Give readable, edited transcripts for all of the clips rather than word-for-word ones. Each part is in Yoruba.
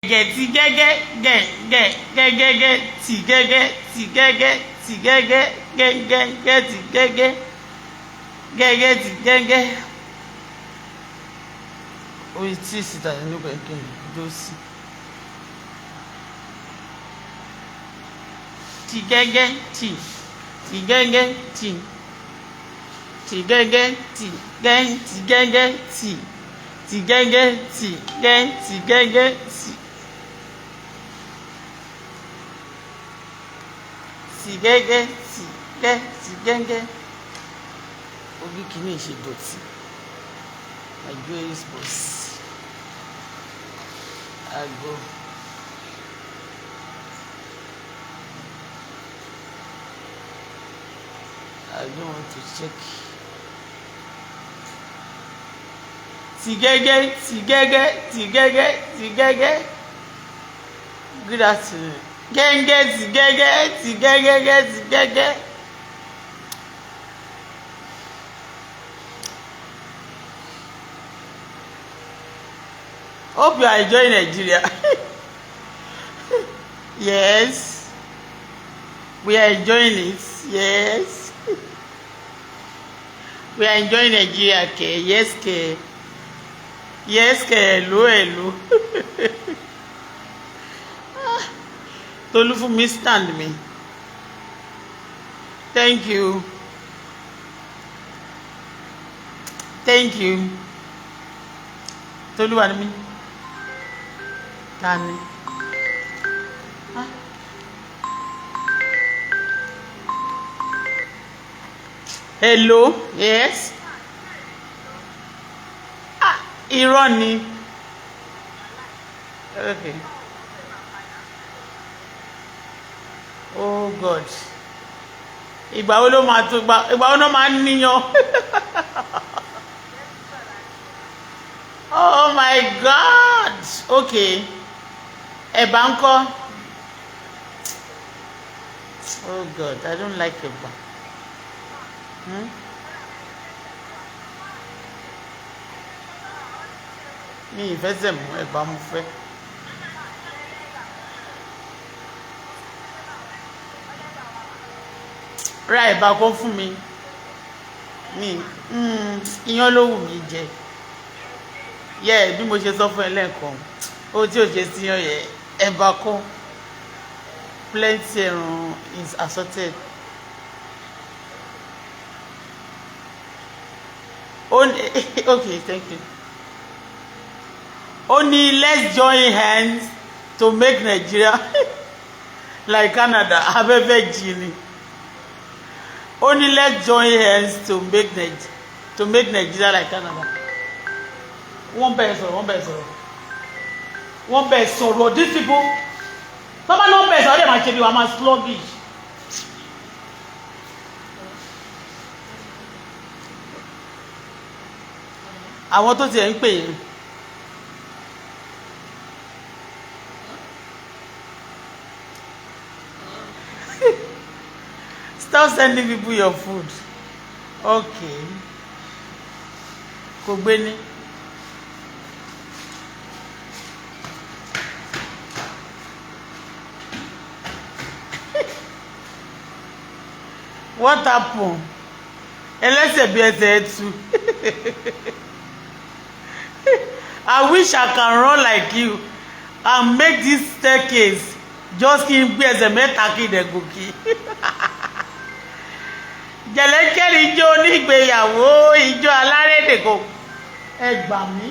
Gẹ̀ tí gẹ́gẹ́ gẹ̀ gẹ̀ gẹ́gẹ́gẹ́ tì gẹ́gẹ́ tì gẹ́gẹ́ tì gẹ́gẹ́ gẹ́gẹ́ gẹ́ tì gẹ́gẹ́ gẹ́gẹ́ tì gẹ́gẹ́. Orí tí ìsìtà nínú kẹ̀kẹ́ jó sí. Tì gẹ́gẹ́ tì tì gẹ́gẹ́ tì tì gẹ́gẹ́ tì gẹ́ tì gẹ́gẹ́ tì tì gẹ́gẹ́ tì gẹ́ tì gẹ́gẹ́ tì. Tì gẹ́gẹ́ tì gẹ́ tì gẹ́gẹ́. Orí kìíní ṣe dọ̀tí. My jewelry box. I go. I don't want to check. Tì gẹ́gẹ́ tì gẹ́gẹ́ tì gẹ́gẹ́ tì gẹ́gẹ́. Good afternoon. Gẹ́gẹ́ tì gẹ́gẹ́ tì gẹ́gẹ́ tì gẹ́gẹ́. Hope you are enjoying Nigeria. Yes. We are enjoying it. Yes. We are enjoying Nigeria, ke. Yes, ke. Yes, ke. Hello, hello. Tolu fún mi stand me. Thank you. Thank you. Tolu wà ní mi. Ta ni? Ah. Hello. Yes. Ah, irọ́ ni. Okay. Oh God. Ìgbà wo ló máa tó ìgbà wo ló máa ń níyan? Oh my God. Okay. Ẹ̀bà ńkọ́? Oh God, I don't like ẹ̀bà. Hmm? Mi ì fẹ́ semo, ẹ̀bà mo fẹ́. Ra ẹ̀bà kó fún mi. Mi iyán ló wù mí jẹ. Yẹ bí mo ṣe sọ fún ẹ lẹ́ẹ̀kan, ó tí ò ṣe síyan yẹ ẹ̀bà kó. Plenty ẹran is assorted. Ó ní okay, thank you. Ó ní let's join hands to make Nigeria like Canada. Abẹ́fẹ́ jí ni. Ó ní let's join hands to make Nigeria like Canada. Wọ́n bẹ̀ sọ̀rọ̀, wọ́n bẹ̀ sọ̀rọ̀, wọ́n bẹ̀ sọ̀rọ̀. These people, tọ́ba ló ń bẹ̀ sọ̀rọ̀, dẹ̀ máa ṣe bí wàá máa sluggish. Àwọn tó tiẹ̀ ń pè é. Stop sending people your food. Okay. Kò gbé ní. What happen? Ẹlẹ́sẹ̀ bí ẹsẹ̀ ẹtu. I wish I can run like you and make this staircase, just kí n gbé ẹsẹ̀ mẹ́ta kí n dẹ̀ gòkè. Jẹ̀lẹ́kẹ́rì ijó onígbéyàwó, ijó alárédè kò. Ẹ gbà mí.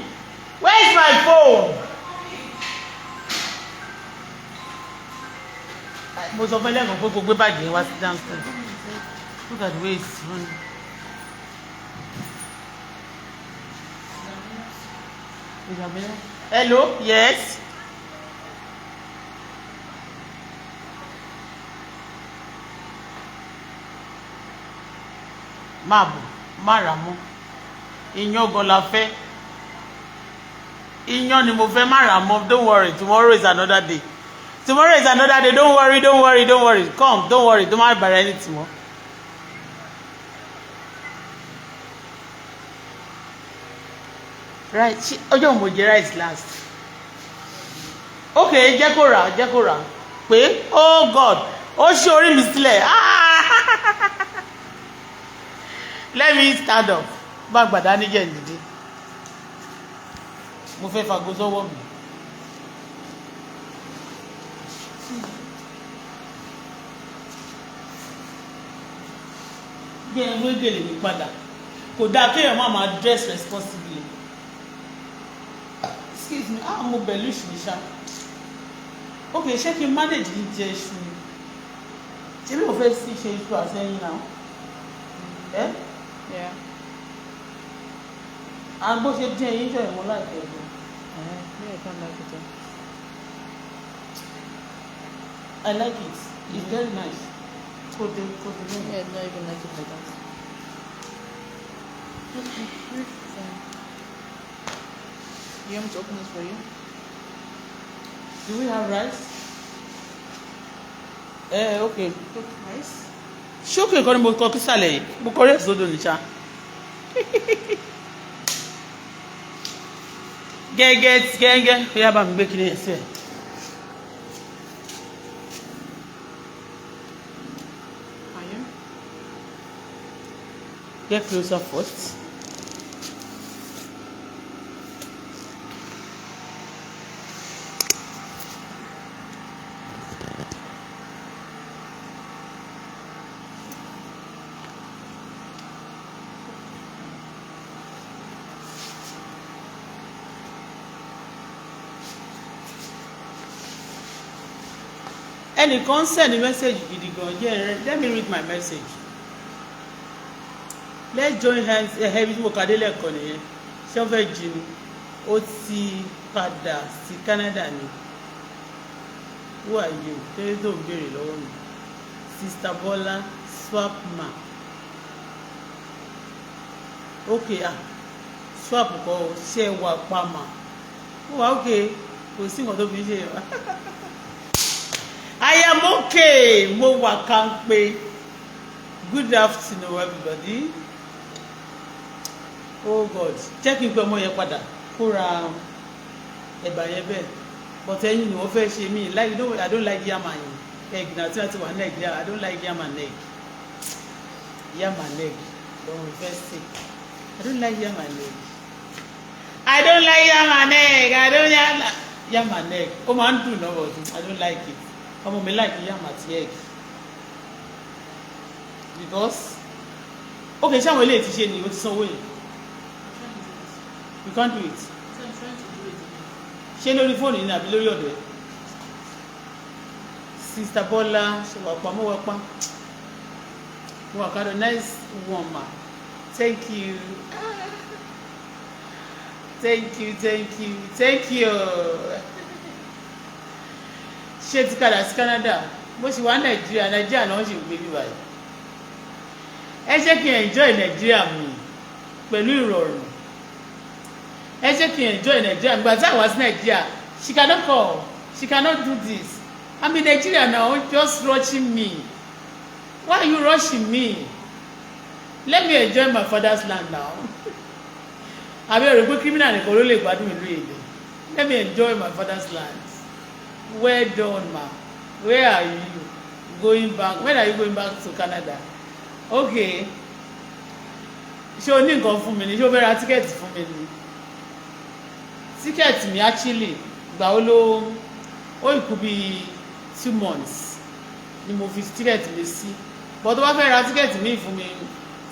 Where is my phone? Mo sọ fún ẹlẹ́gàn pé kò gbé báàgì yẹn wá sí downstairs. Look at the way it's running. Isabella. Hello, yes. Má bọ̀, má rà mọ́. Iyán gan la fẹ́. Iyán ni mo fẹ́, má rà mọ́. Don't worry, tomorrow is another day. Tomorrow is another day. Don't worry, don't worry, don't worry. Come, don't worry. Don't má bàrà anything mọ́. Right, ọjọ́ mo jẹ rice last. Ok, jẹ́ kó rà, jẹ́ kó rà pé. Oh God, ó ṣí orí mi sílẹ̀. Ah! Let me stand up. Bá gbàdá níjẹ̀ nídìí, mo fẹ́ fago sọ́wọ́ mi. Bí ẹ wé gèlè mi padà, kò dáa kéèyàn má máa dress responsibly. Excuse me. Ah, mo bẹ̀lú ìṣù ṣá. Ok, ṣé kí n manage ní jẹ iṣu ni? Ṣé bí mo fẹ́ sí ṣe iṣu àsẹ́yìn náà ẹ? Yeah. À ń bó ṣe dín ẹyin jọ ìmú láìpẹ́ gan. Me, I can't like it. I like it. It's very nice. Kò dé, kò dé Me, lẹ́yìn. I don't even like it like that. Okay, fine. You want me to open it for you? Do we have rice? Eh, okay. Cook rice? Ṣé òkè kan ni mo kọ kísàlẹ̀ yìí? Mo kọ rí èso dòní ṣá. Gẹ́gẹ́ gẹ́gẹ́, ó yá, bá mi gbé kiri ẹsẹ̀. Are you? Get closer first. Ẹnìkan send message gidi gan jẹ́. Let me read my message. Let's join hands. Ẹ bí mo kàdé lẹ́ẹ̀kan nìyẹn. Ṣé wọ́n fẹ́ jí ni? Ó ti padà sí Canada ni. Who are you? Kéré tó ń béèrè lọ́wọ́ mi. Sister Bola swap ma. Okay, ah, swap kọ́ ọ. Ṣé wà pa mà? Ó wà okay, kò sí nǹkan tó fi ń ṣe wá. I am okay. Mo wà kánpé. Good afternoon, everybody. Oh God, jẹ́ kí n pe ọmọ yẹn padà kó ra ẹ̀bà yẹn bẹ́ẹ̀. But ẹyin ni wọ́n fẹ́ ṣe mí like, you know, I don't like yam and egg na. Tí wọ́n ti wà ní Nàìjíríà, I don't like yam and egg. Yam and egg lọ́wọ́ mi fẹ́ sè. I don't like yam and egg. I don't like yam and egg. I don't yam, yam and egg. Ó máa ń dùn náà, but I don't like it. Ọmọ mi like yam àti egg because, okay, ṣé àwọn eléyìí ti ṣe ni? O ti sanwó yẹn? You can't do it. So I'm trying to do it again. Ṣé lórí fóònù yìí ni àbí lórí ọ̀dọ̀ ẹ̀? Sister Bọ́lá, ṣe wà pa? Mọ́ wà pa, mo wà kádọ̀. Nice one, ma. Thank you, thank you, thank you, thank you. Ṣé ti padà sí Canada? Bó ṣe wà Nàìjíríà, Nàìjíríà náà ṣì ń gbé bíbá yìí. Ẹ jẹ́ kí n enjoy Nàìjíríà mi pẹ̀lú ìrọ̀rùn. Ẹ jẹ́ kí n enjoy Nàìjíríà. Nígbà tí àwa sí Nàìjíríà, she cannot call, she cannot do this. I'm in Nigeria now, just rushing me. Why are you rushing me? Let me enjoy my father's land now. Àbí ẹ̀rọ pé criminal nìkan ló lè gbádùn ìlú èdè? Let me enjoy my father's land. Well done, ma. Where are you going back? When are you going back to Canada? Okay, ṣé o ní nǹkan fún mi ni? Ṣé o fẹ́ ra ticket fún mi ni? Ticket mi actually, gbà ó ló ó ìkú bíi 2 months ni mo fi ticket mi sí, but tó bá fẹ́ ra ticket mi fún mi,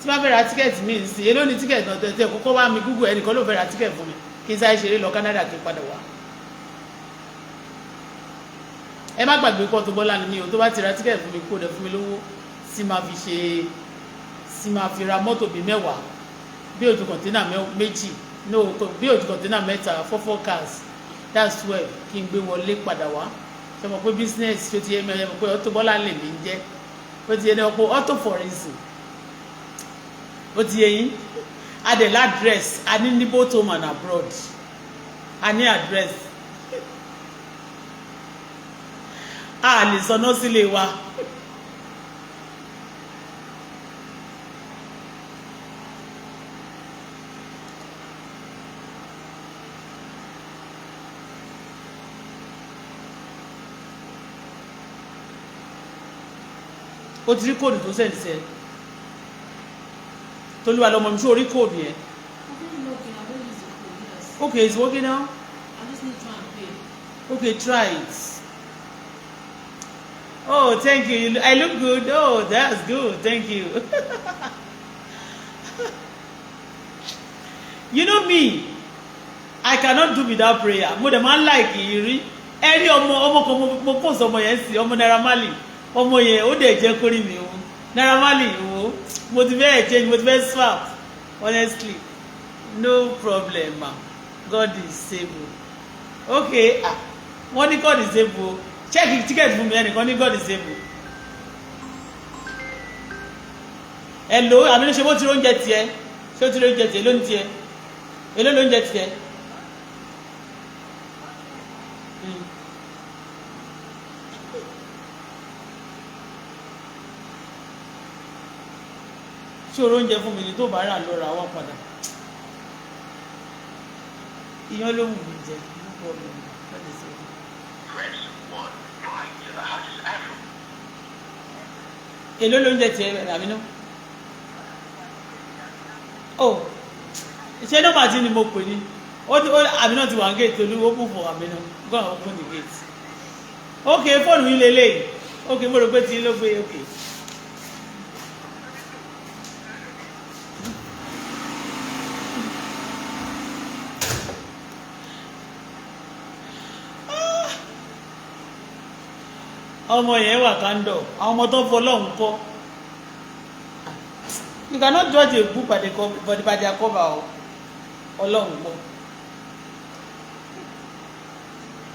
tí bá fẹ́ ra ticket mi sí, èló ni ticket náà? Tẹ̀tẹ̀ kókó bá mi Google. Ẹnìkan ló fẹ́ ra ticket fún mi kí n sáré ṣeré lọ Canada kí n padà wá. Ẹ má gbàgbé kọ́ tó Bọ́lá ni mi ò. Tó bá ti ra ticket fún mi, kó dẹ̀ fún mi lówó tí máa fi ṣe, tí máa fi ra mọ́tò bíi 10 bí ojú container méjì, no, bí ojú container mẹ́ta, four four cars, that's 12, kí n gbé wọlé padà wá. Ṣe mọ̀ pé business, ṣe ti yé mi? Ẹ mọ̀ pé Auto Bola lè mí jẹ́. Ó ti yé ní ọ̀pọ̀ auto for reason. Ó ti yé yín. A dẹ̀ l'address, a ní ní both home and abroad. A ní address, a lè sọná sílé wa. O ti rí code tó send sí ẹ? Tolúwa lọmọ mi, ṣé o rí code yẹn? I didn't log in. I don't use the code. Yes. Okay, it's working now. I just need to try and pay. Okay, try it. Oh, thank you. I look good. Oh, that's good. Thank you. You know me, I cannot do without prayer. Mo dẹ̀ máa ń like ìrírí. Ẹ rí ọmọ ọmọ kan, mo post ọmọ yẹn sí, ọmọ Naira Marley. Ọmọ yẹn, ó dẹ̀ jẹ́ kórìí mi o. Naira Marley wo, mo ti fẹ́ change, mo ti fẹ́ swap. Honestly, no problem, ma. God is able. Okay, ah, wọ́n ní God is able. Check ticket fún mi, ẹnìkan ní God is able. Hello, àmì ní ṣe bó ti rí oúnjẹ tiẹ̀? Ṣé ó ti rí oúnjẹ tiẹ̀? Ló ń tiẹ̀? Èló ló ń jẹ tiẹ̀? Ṣé o rí oúnjẹ fún mi ni? Tó bá rà, lọ rà wá padà. Iyán ló wù mí jẹ. No problem. God is able. Press 1. Fly to the hottest Afro. Èló ló ń jẹ tiẹ̀, àmì náà? Oh, ṣé nọ́mbà tí ni mo pè ní ó ti ó àmì náà ti wà ní gate. Olú, open for àmì náà. Go and open the gate. Ok, fóònù yín lélẹ́yìí. Ok, mo rò pé tí ló gbé. Ok. Ọmọ yẹn wà kándọ̀. Àwọn ọmọ tó ń fọlọ́hún kọ́. You cannot judge a book by their cover o. Ọlọ́run gbọ́,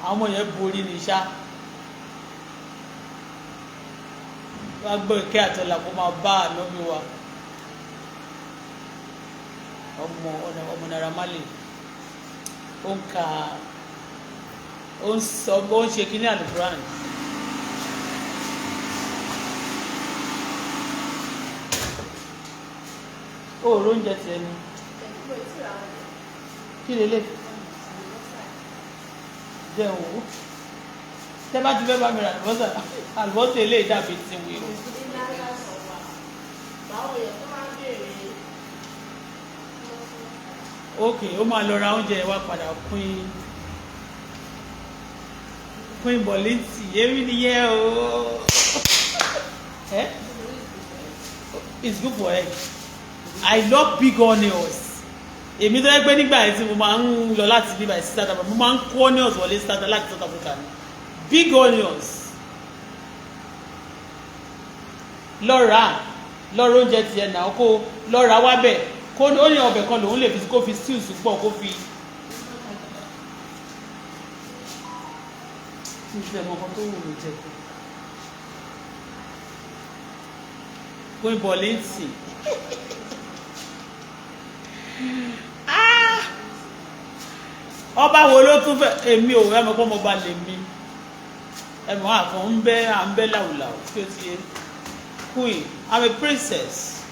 àwọn ọmọ yẹn borí ní sá. Wá gbọ́, ìkẹ́ àtọ́là kó máa bá ànábì wa. Ọmọ ọmọ Naira Marley, ó ń ka, ó ń sọ, ó ń ṣe kíní àlùkùránì. Ó rò oúnjẹ tiẹ̀ ni. Kí lélẹ̀ jẹun o. Tẹ́ bá ti fẹ́ bá mi rà àlùbọ́sà, àlùbọ́sà eléyìí dàbí ti wèrè. Báwo yẹn tó máa ń béèrè? Ok, ó máa lọ ra oúnjẹ wa padà. Queen, Queen Bọ̀lìtì, èmi nìyẹn o. Eh? It's good for egg. I love big onions. Èmi tó yẹ pé nígbà yẹn tí mo máa ń lọ láti bíbá sí South Africa, mo máa ń kó onions wọlé láti South Africa ni. Big onions. Lọ́ra lọ́rọ̀ oúnjẹ tiẹ̀ náà, kó lọ́ra wá bẹ̀, kó ó ní ọbẹ̀ kan lòun lè fi, kó fi stew pọ̀, kó fi. Tí ìfẹ́ mọ ọkọ tó wù mí jẹ. Queen Bọ̀lìtì. Ah! Ọba wo ló tún fẹ́? Èmi ò ẹ mọ̀ pé ọmọ ọba lè mi. Ẹ mọ̀ àfọ̀ ń bẹ́ à ń bẹ́ làwùlàwù tí ó ti yé. Queen, I'm a princess.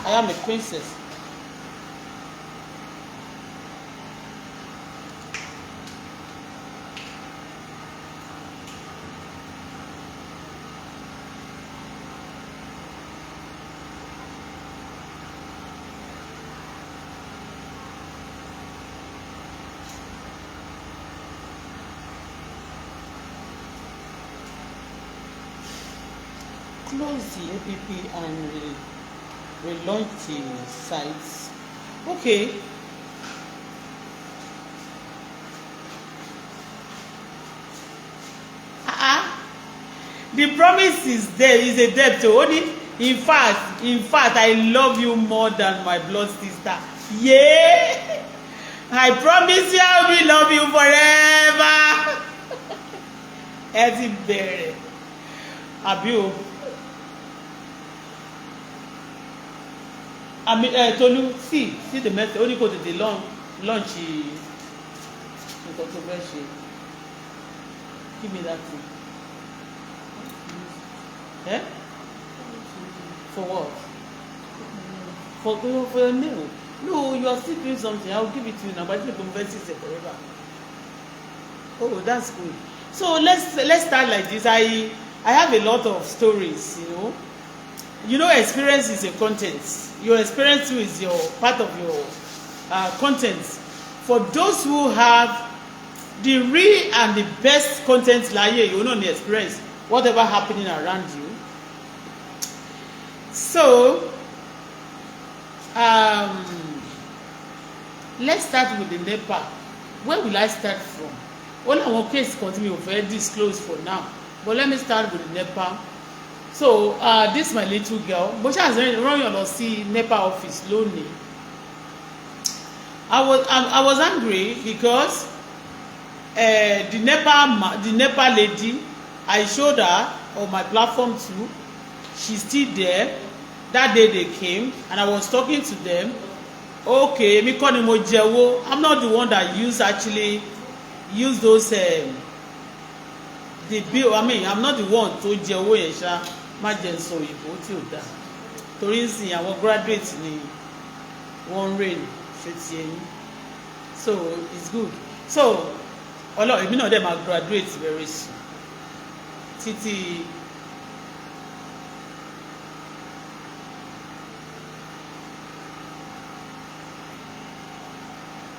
I am a princess. Close the app and relaunch the site. Okay. Ah, the promise is there, is a debt o. Only in fact, I love you more than my blood sister. Yeah, I promise you I will love you forever. Ẹ ti bẹ̀rẹ̀ àbí o? Àmì ẹ, Tolú, see the message. Ó ní kò tètè launch nǹkan tó fẹ́ ṣe. Give me that thing. Eh? For what? For your nail? No, you are still doing something. I will give it to you now, but I think mo fẹ́ see it forever. Oh, that's good. So let's start like this. I I have a lot of stories. Experience is a content. Your experience too is your part of your content. For those who have the real and the best content láyé, you know the experience, whatever happening around you. So let's start with the NEPA. Where will I start from? Ó láwọn case kan tí mi ò fẹ́ disclose for now, but let me start with the NEPA. So this my little girl, mo ṣáà rán yàn lọ sí NEPA office lónìí. I was angry because the NEPA lady, I showed her on my platform too. She's still there. That day they came and I was talking to them. Okay, èmi kọ́ ni mo jẹ́wọ́. I'm not the one that use actually use those the bill. I mean, I'm not the one tó jẹ owó yẹn ṣá. Má jẹ́ n sọ òyìnbó tí ò dáa torí ń sìn àwọn graduate ni wọ́n ń rìn ṣe ti ẹ̀yìn, so it's good. So ọlọ́run, èmi náà dẹ̀ máa graduate very soon títí.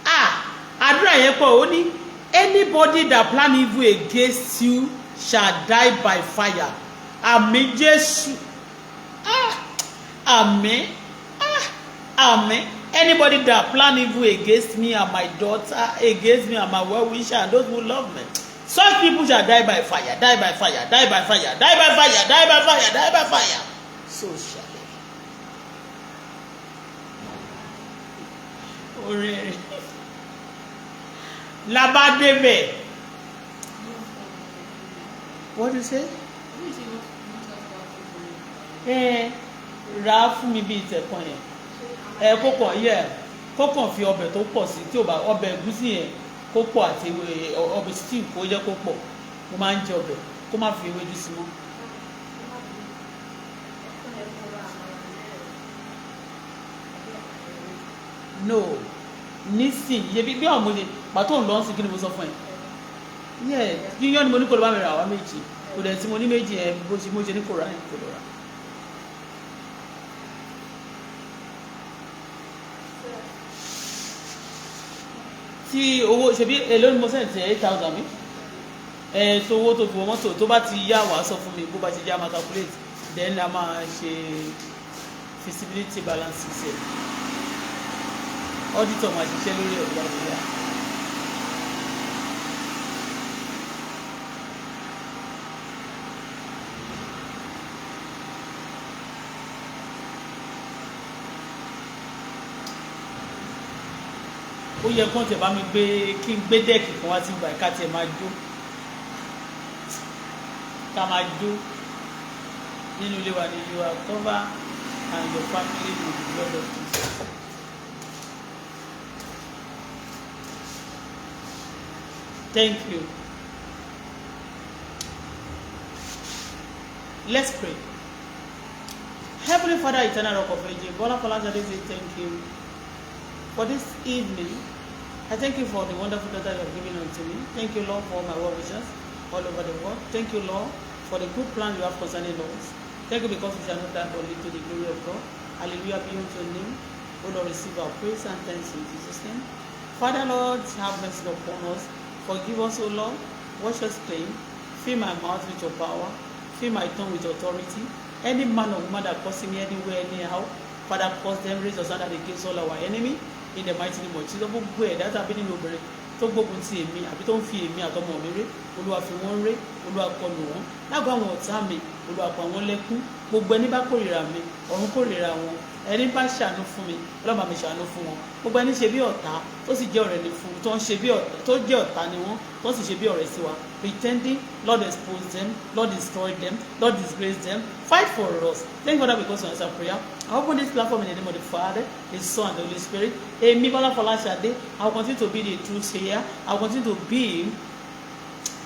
Ah, àdúrà yẹn pọ̀. Ó ní anybody that plan evil against you shall die by fire. Àmín Jésù. Ah, àmín. Ah, àmín. Anybody that plan evil against me and my daughter, against me and my well-wisher and those who love me, such people shall die by fire, die by fire, die by fire, die by fire, die by fire, die by fire. So shall it. Orin labadebe. What do you say? Ẹ rà á fún mi bíi tẹ̀kan yẹn. Ẹ kó kàn yẹ, kó kàn fi ọbẹ̀ tó pọ̀ sí, tí ò bá ọbẹ̀ ẹ̀gúsí yẹn kó pọ̀ àti ọbẹ̀ stew kó jẹ́ kó pọ̀. Mo máa ń jẹ ọbẹ̀, kó má fi ewédú sí mọ́. No, nísìn iye bí àwọn ọmọdé pàtó ń lọ sí, kí ni mo sọ fún ẹ yẹ? Yíyan ni mo ní kó lọ bá mi rà wá méjì. Kò dẹ̀ tí mo ní méjì ẹ bó ṣe mo ṣe ní kò rà yẹn, kò lọ rà. Tí owó ṣebí èló ni mo send ti 8,000 mi ẹ tó owó tó fi wọ mọ́tò, tó bá ti yá, wàá sọ fún mi. Bó bá ti yá, máa calculate, then a máa ṣe feasibility balances ẹ̀. Auditor máa ṣiṣẹ́ lórí ẹ̀ bó bá ti yá. Ó yẹ kó tẹ̀ bá mi gbé, kí n gbé deck kan wá sí ìgbà ká tiẹ̀ máa jó, ká máa jó nínú ilé wa ni. You are covered and your family with the blood of Jesus. Thank you. Let's pray. Heavenly Father, eternal rock of ages, Bola Folashade say thank you for this evening. I thank you for the wonderful daughter you have given unto me. Thank you, Lord, for all my well wishes all over the world. Thank you, Lord, for the good plan you have concerning us. Thank you because we shall not die but live to the glory of God. Hallelujah be unto your name. O Lord, receive our praise and thanks in Jesus' name. Father, Lord, have mercy upon us. Forgive us, O Lord. Wash us clean. Fill my mouth with your power. Fill my tongue with authority. Any man or woman that causes me anywhere, anyhow, Father, cause them, raise us under against all our enemy. In the mighty name of Jesus. Gbogbo ẹ̀dá tàbí nínú obìnrin tó gbógun ti èmi àbí tó ń fi èmi àtọmọ mi ré, Olúwa fi wọ́n ré, Olúwa kọlù wọ́n lágọ̀ọ́ àwọn ọ̀tá mi, Olúwa pa wọ́n lẹ́kún. Gbogbo ẹni bá kórìíra mi, ọ̀run kórìíra wọn. Ẹni bá ṣàánú fún mi, Ọlọ́run bá mi ṣàánú fún wọn. Gbogbo ẹni ṣe bí ọ̀tá tó sì jẹ́ ọ̀rẹ́ ni fún, tó ń ṣe bí ọ̀tá, tó jẹ́ ọ̀tá ni wọ́n, tó sì ṣe bí ọ̀rẹ́ sí wa, pretending, Lord, expose them. Lord, destroy them. Lord, disgrace them. Fight for us. Thank God because you answer prayer. I open this platform in the name of the Father, the Son, and the Holy Spirit. Èmi Bọ́lá Fọláṣadé, I will continue to be the truth sayer. I will continue to be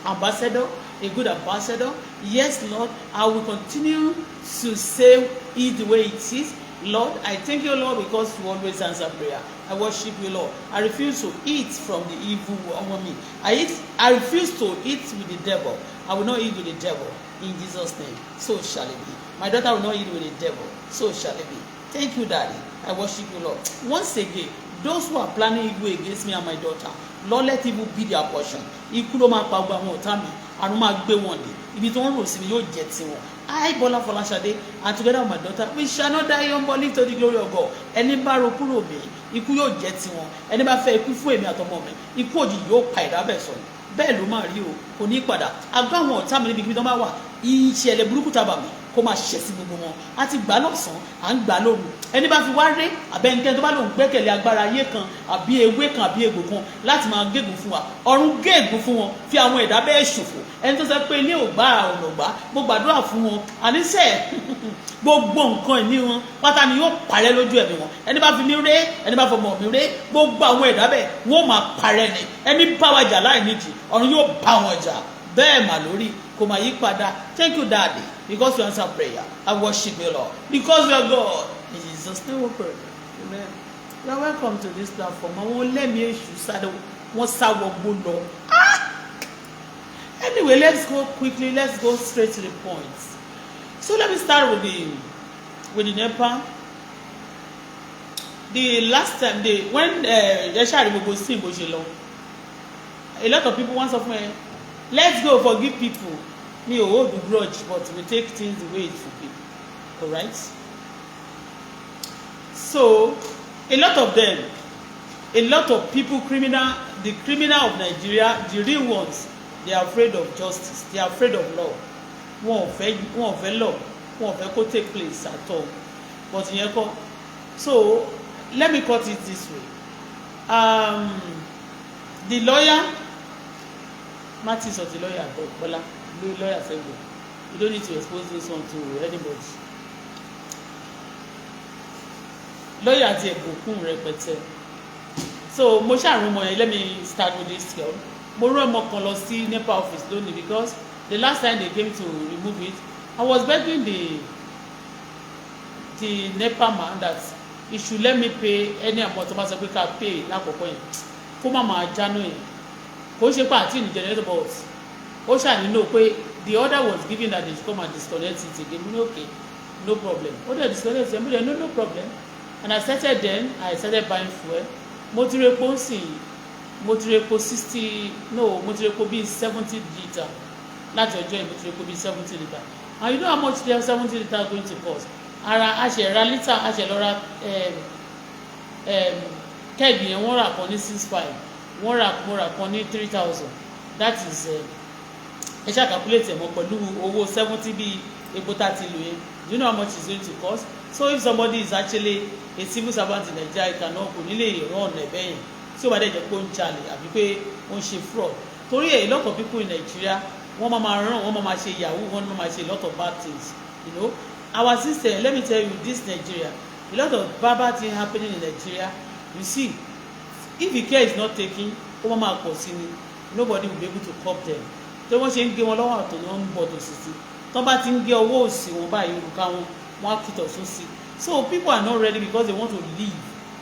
ambassador, a good ambassador. Yes, Lord, I will continue to say it the way it is. Lord, I thank you, Lord, because you always answer prayer. I worship you, Lord. I refuse to eat from the evil over me. I refuse to eat with the devil. I I will not eat with the devil. In Jesus' name, so shall it be. My daughter will not eat with the devil. So shall it be. Thank you, Daddy. I worship you, Lord. Once again, those who are planning evil against me and my daughter, Lord, let evil be their portion. Ikú ló máa pa gbogbo àwọn ọ̀tá mi, àrùn máa gbé wọn dé. Ibi tí wọ́n rò sí mi yóò jẹ́ tiwọn. I, Bola Folashade, and together with my daughter, we shall not die young but live to the glory of God. Ẹni bá ro kúrò mi, ikú yóò jẹ́ tiwọn. Ẹni bá fẹ́ ikú fún èmi àtọmọ mi, ikú òjijì yóò pa ẹ̀dá bẹ́ẹ̀ sọ̀rọ̀. Bẹ́ẹ̀ ló máa rí o, kò ní padà. Àgọ́ àwọn ọ̀tá mi níbi tó bá wà, ìṣẹ̀lẹ̀ burúkú tábà mi kó máa ṣẹ̀ sí gbogbo wọn. A ti gbà lọ́sàn-án, à ń gbà lóru. Ẹni bá fi wá ré àbẹ́nikẹ́ni tó bá lòun gbẹ́kẹ̀lé agbára ayé kan àbí ewé kan àbí egbò kan láti máa gégùn fún wa, ọ̀run gégùn fún wọn, fi àwọn ẹ̀dá bẹ́ẹ̀ ṣòfò. Ẹni tó sọ pé ilé ò gbá, ọ̀nà ò gbá, mo gbàdúrà fún wọn, àníṣe gbogbo nǹkan ìní wọn pátá ni yóò parẹ́ lójú ẹ̀mí wọn. Ẹni bá fi mí ré, ẹni bá fọmọ mi ré, gbogbo àwọn ẹ̀dá bẹ́ẹ̀ wọ́n máa parẹ́ ni. Ẹni bá wa jà láì nídìí, ọ̀run yóò bá wọn jà. Bẹ́ẹ̀ mà lórí, kò máa yí padà. Thank you, Daddy, because you answer prayer. I worship you, Lord, because you are God. In Jesus' name we pray, amen. You are welcome to this platform. Àwọn lẹ́mìí èṣù sáré, wọ́n sá wọgbó lọ. Anyway, let's go quickly. Let's go straight to the point. So let me start with the NEPA. The last time they when ẹ ṣáà rí gbogbo sí bó ṣe lọ, a lot of people wan sọ fún ẹ, "Let's go forgive people." Mi ò hold grudge, but we take things the way it should be, alright? So a lot of them, a lot of people, criminal, the criminal of Nigeria, the real ones, they are afraid of justice, they are afraid of law. Wọn ò fẹ́ law, wọn ò fẹ́ kó take place at all. But ìyẹn kọ́. So let me cut it this way. The lawyer Martins of the lawyer Bola, lawyer sẹ́gbẹ̀ẹ́, you don't need to expose this one to anybody. Lawyer àti ẹ̀bùkún rẹpẹtẹ. So mo ṣàrùn ọmọ yẹn. Let me start with this girl. Mo rán ọmọ kan lọ sí NEPA office lónìí because the last time they came to remove it, I was begging the NEPA man that he should let me pay any amount tó bá sọ pé ká pay lákòókò yẹn, kó má máa jáná yẹn. Kò ṣe pé àti ní generator, but ó ṣànílò pé the order was given that they should come and disconnect it again. Mo ní, "Okay, no problem." Ó dẹ̀ disconnect ẹ̀. Mo dẹ̀ no, no problem. And I started buying fuel. Mo ti repo ń sìn, mo ti repo 60, no, mo ti repo bíi 70 litre láti ọjọ́ yìí. Mo ti repo bíi 70 litre, and you know how much the 70 litre going to cost? Ara a ṣe ra litre, a ṣe lọ ra keg yẹn, wọ́n rà kan ní 6,500, wọ́n rà, mo rà kan ní 3,000. That is, ẹ ṣáà calculate ẹ̀ mọ́ pẹ̀lú owó 70 bíi epo tá a ti lò yẹn. Do you know how much it's going to cost? So if somebody is actually a civil servant in Nigeria, he cannot, kò ní lè run ọ̀nà ẹ̀bẹ̀ yẹn tí ó bá dẹ̀ jẹ́ pé ó ń jalè àbí pé ó ń ṣe fraud, torí a lot of people in Nigeria, wọ́n máa ma run, wọ́n máa ma ṣe yahoo, wọ́n máa ma ṣe a lot of bad things. Our system, let me tell you, this Nigeria, a lot of bad bad things happening in Nigeria. You see, if the care is not taken, ó máa ma pọ̀ sí ni. Nobody will be able to curb them. Tí wọ́n ṣe ń gé wọn lọ́wọ́ àtọ̀ ni wọ́n ń bọ̀ tòsí sí. Tọ́ bá ti ń gé ọwọ́ òsì wọn báyìí, òrùka wọn, wọ́n á kìtọ̀ sún sí. So people are not ready because they want to live,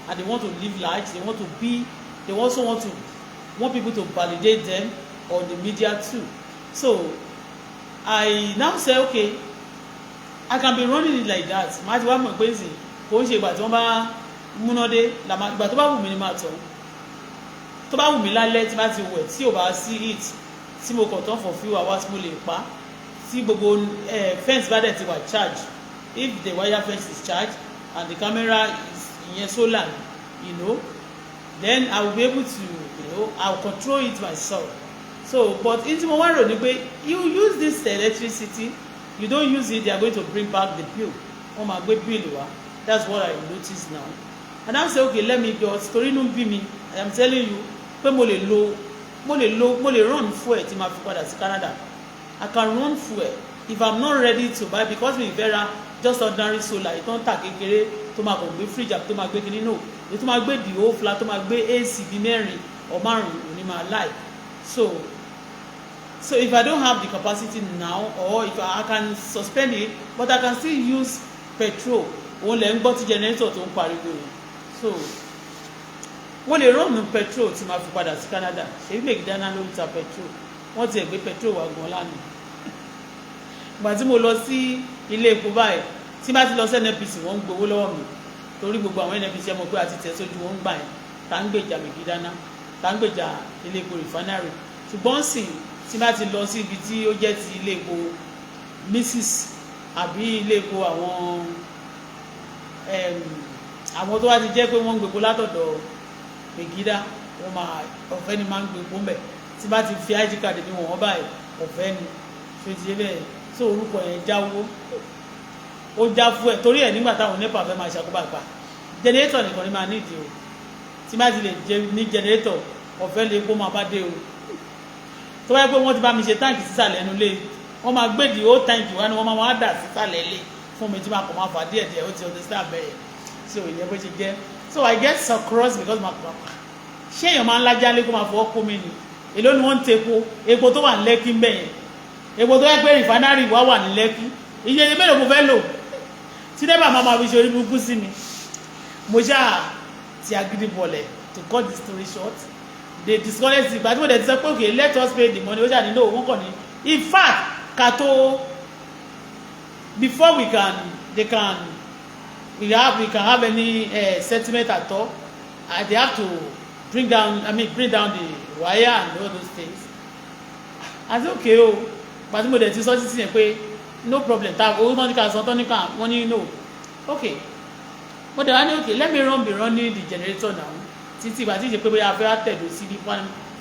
and they want to live large. They want to be, they also want people to validate them on the media too. So I now say, okay, I can be running it like that. Màá ti wá mọ̀ pé nsìn kò ń ṣe ìgbà tí wọ́n bá múná dé, ìgbà tó bá wù mí ni màá tọ̀. Tó bá wù mí lálẹ́, tí bá ti wẹ̀, tí ò bá sí heat, tí mo kàn tán for few hours, mo lè pa. Tí gbogbo fence bá dẹ̀ ti wà charge, if the wire fence is charged and the camera is, ìyẹn solar, then I will be able to, I will control it myself. So but in tí mo wá rò ní pé you use this electricity, you don't use it, they are going to bring back the bill. Wọ́n máa gbé bill wá. That's what I notice now. And I say, okay, let me just, torí inú bí mi, I am telling you pé mo lè run fuel tí ma fi padà sí Canada. I can run fuel if I'm not ready to buy, because mi fẹ́ ra just ordinary solar ìtàn tà kékeré tó máa kàn gbé fridge àbí tó máa gbé kinní. No, èyí tó máa gbé the whole flat, tó máa gbé AC bíi mẹ́rin or márùn-ún òní máa láì. So if I don't have the capacity now, or if I can suspend it, but I can still use petrol. Òun lẹ̀ ń gbọ́ tí generator tó ń pariwo yẹn. So wọ́n lè run petrol tí máa fi padà sí Canada. Ṣèbí mèkìdáná ló ń ta petrol? Wọ́n ti ẹ̀ gbé petrol wá gan lánàá. Ìgbà tí mo lọ sí ilé epo báyìí, tí bá ti lọ sí NNPC, wọ́n ń gbowó lọ́wọ́ mi, torí gbogbo àwọn NNPC, ẹ mọ̀ pé àti tẹ̀ sójú wọn ń gbà yẹn, tá ń gbèjà Mègídáná, tá ń gbèjà ilé epo refinery. Ṣùgbọ́n sì tí bá ti lọ sí ibi tí ó jẹ́ ti ilé epo Mrs àbí ilé epo àwọn tó wá ti jẹ́ pé wọ́n ń gbépo látọ̀dọ̀ Megida, wọ́n máa ọ̀fẹ́ ni máa ń gbépo ń bẹ̀. Tí bá ti fi ID card mi wọ̀n báyìí, ọ̀fẹ́ ni. Ṣé ti ṣe bẹ́ẹ̀? Tó orúkọ yẹn jáwó, ó já fún ẹ torí ẹ. Nígbà táwọn NEPA fẹ́ máa ṣàkóbá pa generator nìkan ni máa nídìí o. Tí bá ti lè jẹ ní generator, ọ̀fẹ́ lè kó máa bá dé o. Tó bá yẹ pé wọ́n ti bá mi ṣe tank sísàlẹ̀ ẹnu lé, wọ́n máa gbé di ó tank wá ni wọ́n máa wá dà sísàlẹ̀ lé fún mi, tí máa kọ̀ máa fà díẹ̀ díẹ̀. Ó ti understand bẹ́ẹ̀. So ìyẹn bó ṣe jẹ́. So I get so cross because ma pa ṣé èèyàn máa ń lájá lé kó máa fọwọ́ kó mi ni. Èló ni wọ́n ń tepo? Epo tó wà ní Lẹ́kí ń bẹ̀ yẹn, epo tó yẹ pé refinery wá wà ní Lẹ́kí, iye mélòó mo fẹ́ lò tí dẹ́bà máa ma fi ṣe orí burúkú sí mi? Mo ṣáà ti agídí bọ̀lẹ̀. To cut the story short, they disconnect. Ìgbà tí mo dẹ̀ ti sọ pé, "Okay, let us pay the money," ó ṣáà ní no. Wọ́n kàn ní, in fact, ká tó, before we can they can we have we can have any settlement at all, they have to bring down, I mean, bring down the wire and all those things. I say, "Okay o." Ìgbà tí mo dẹ̀ ti sọ títí yẹn pé no problem, ta owó tán ní ká san tán ní ká, wọ́n ní no. Okay, mo dẹ̀ wá ní, "Okay, let me run be running the generator now," títí ìgbà tí ìṣe pé bóyá a fẹ́ tẹ̀dó síbi.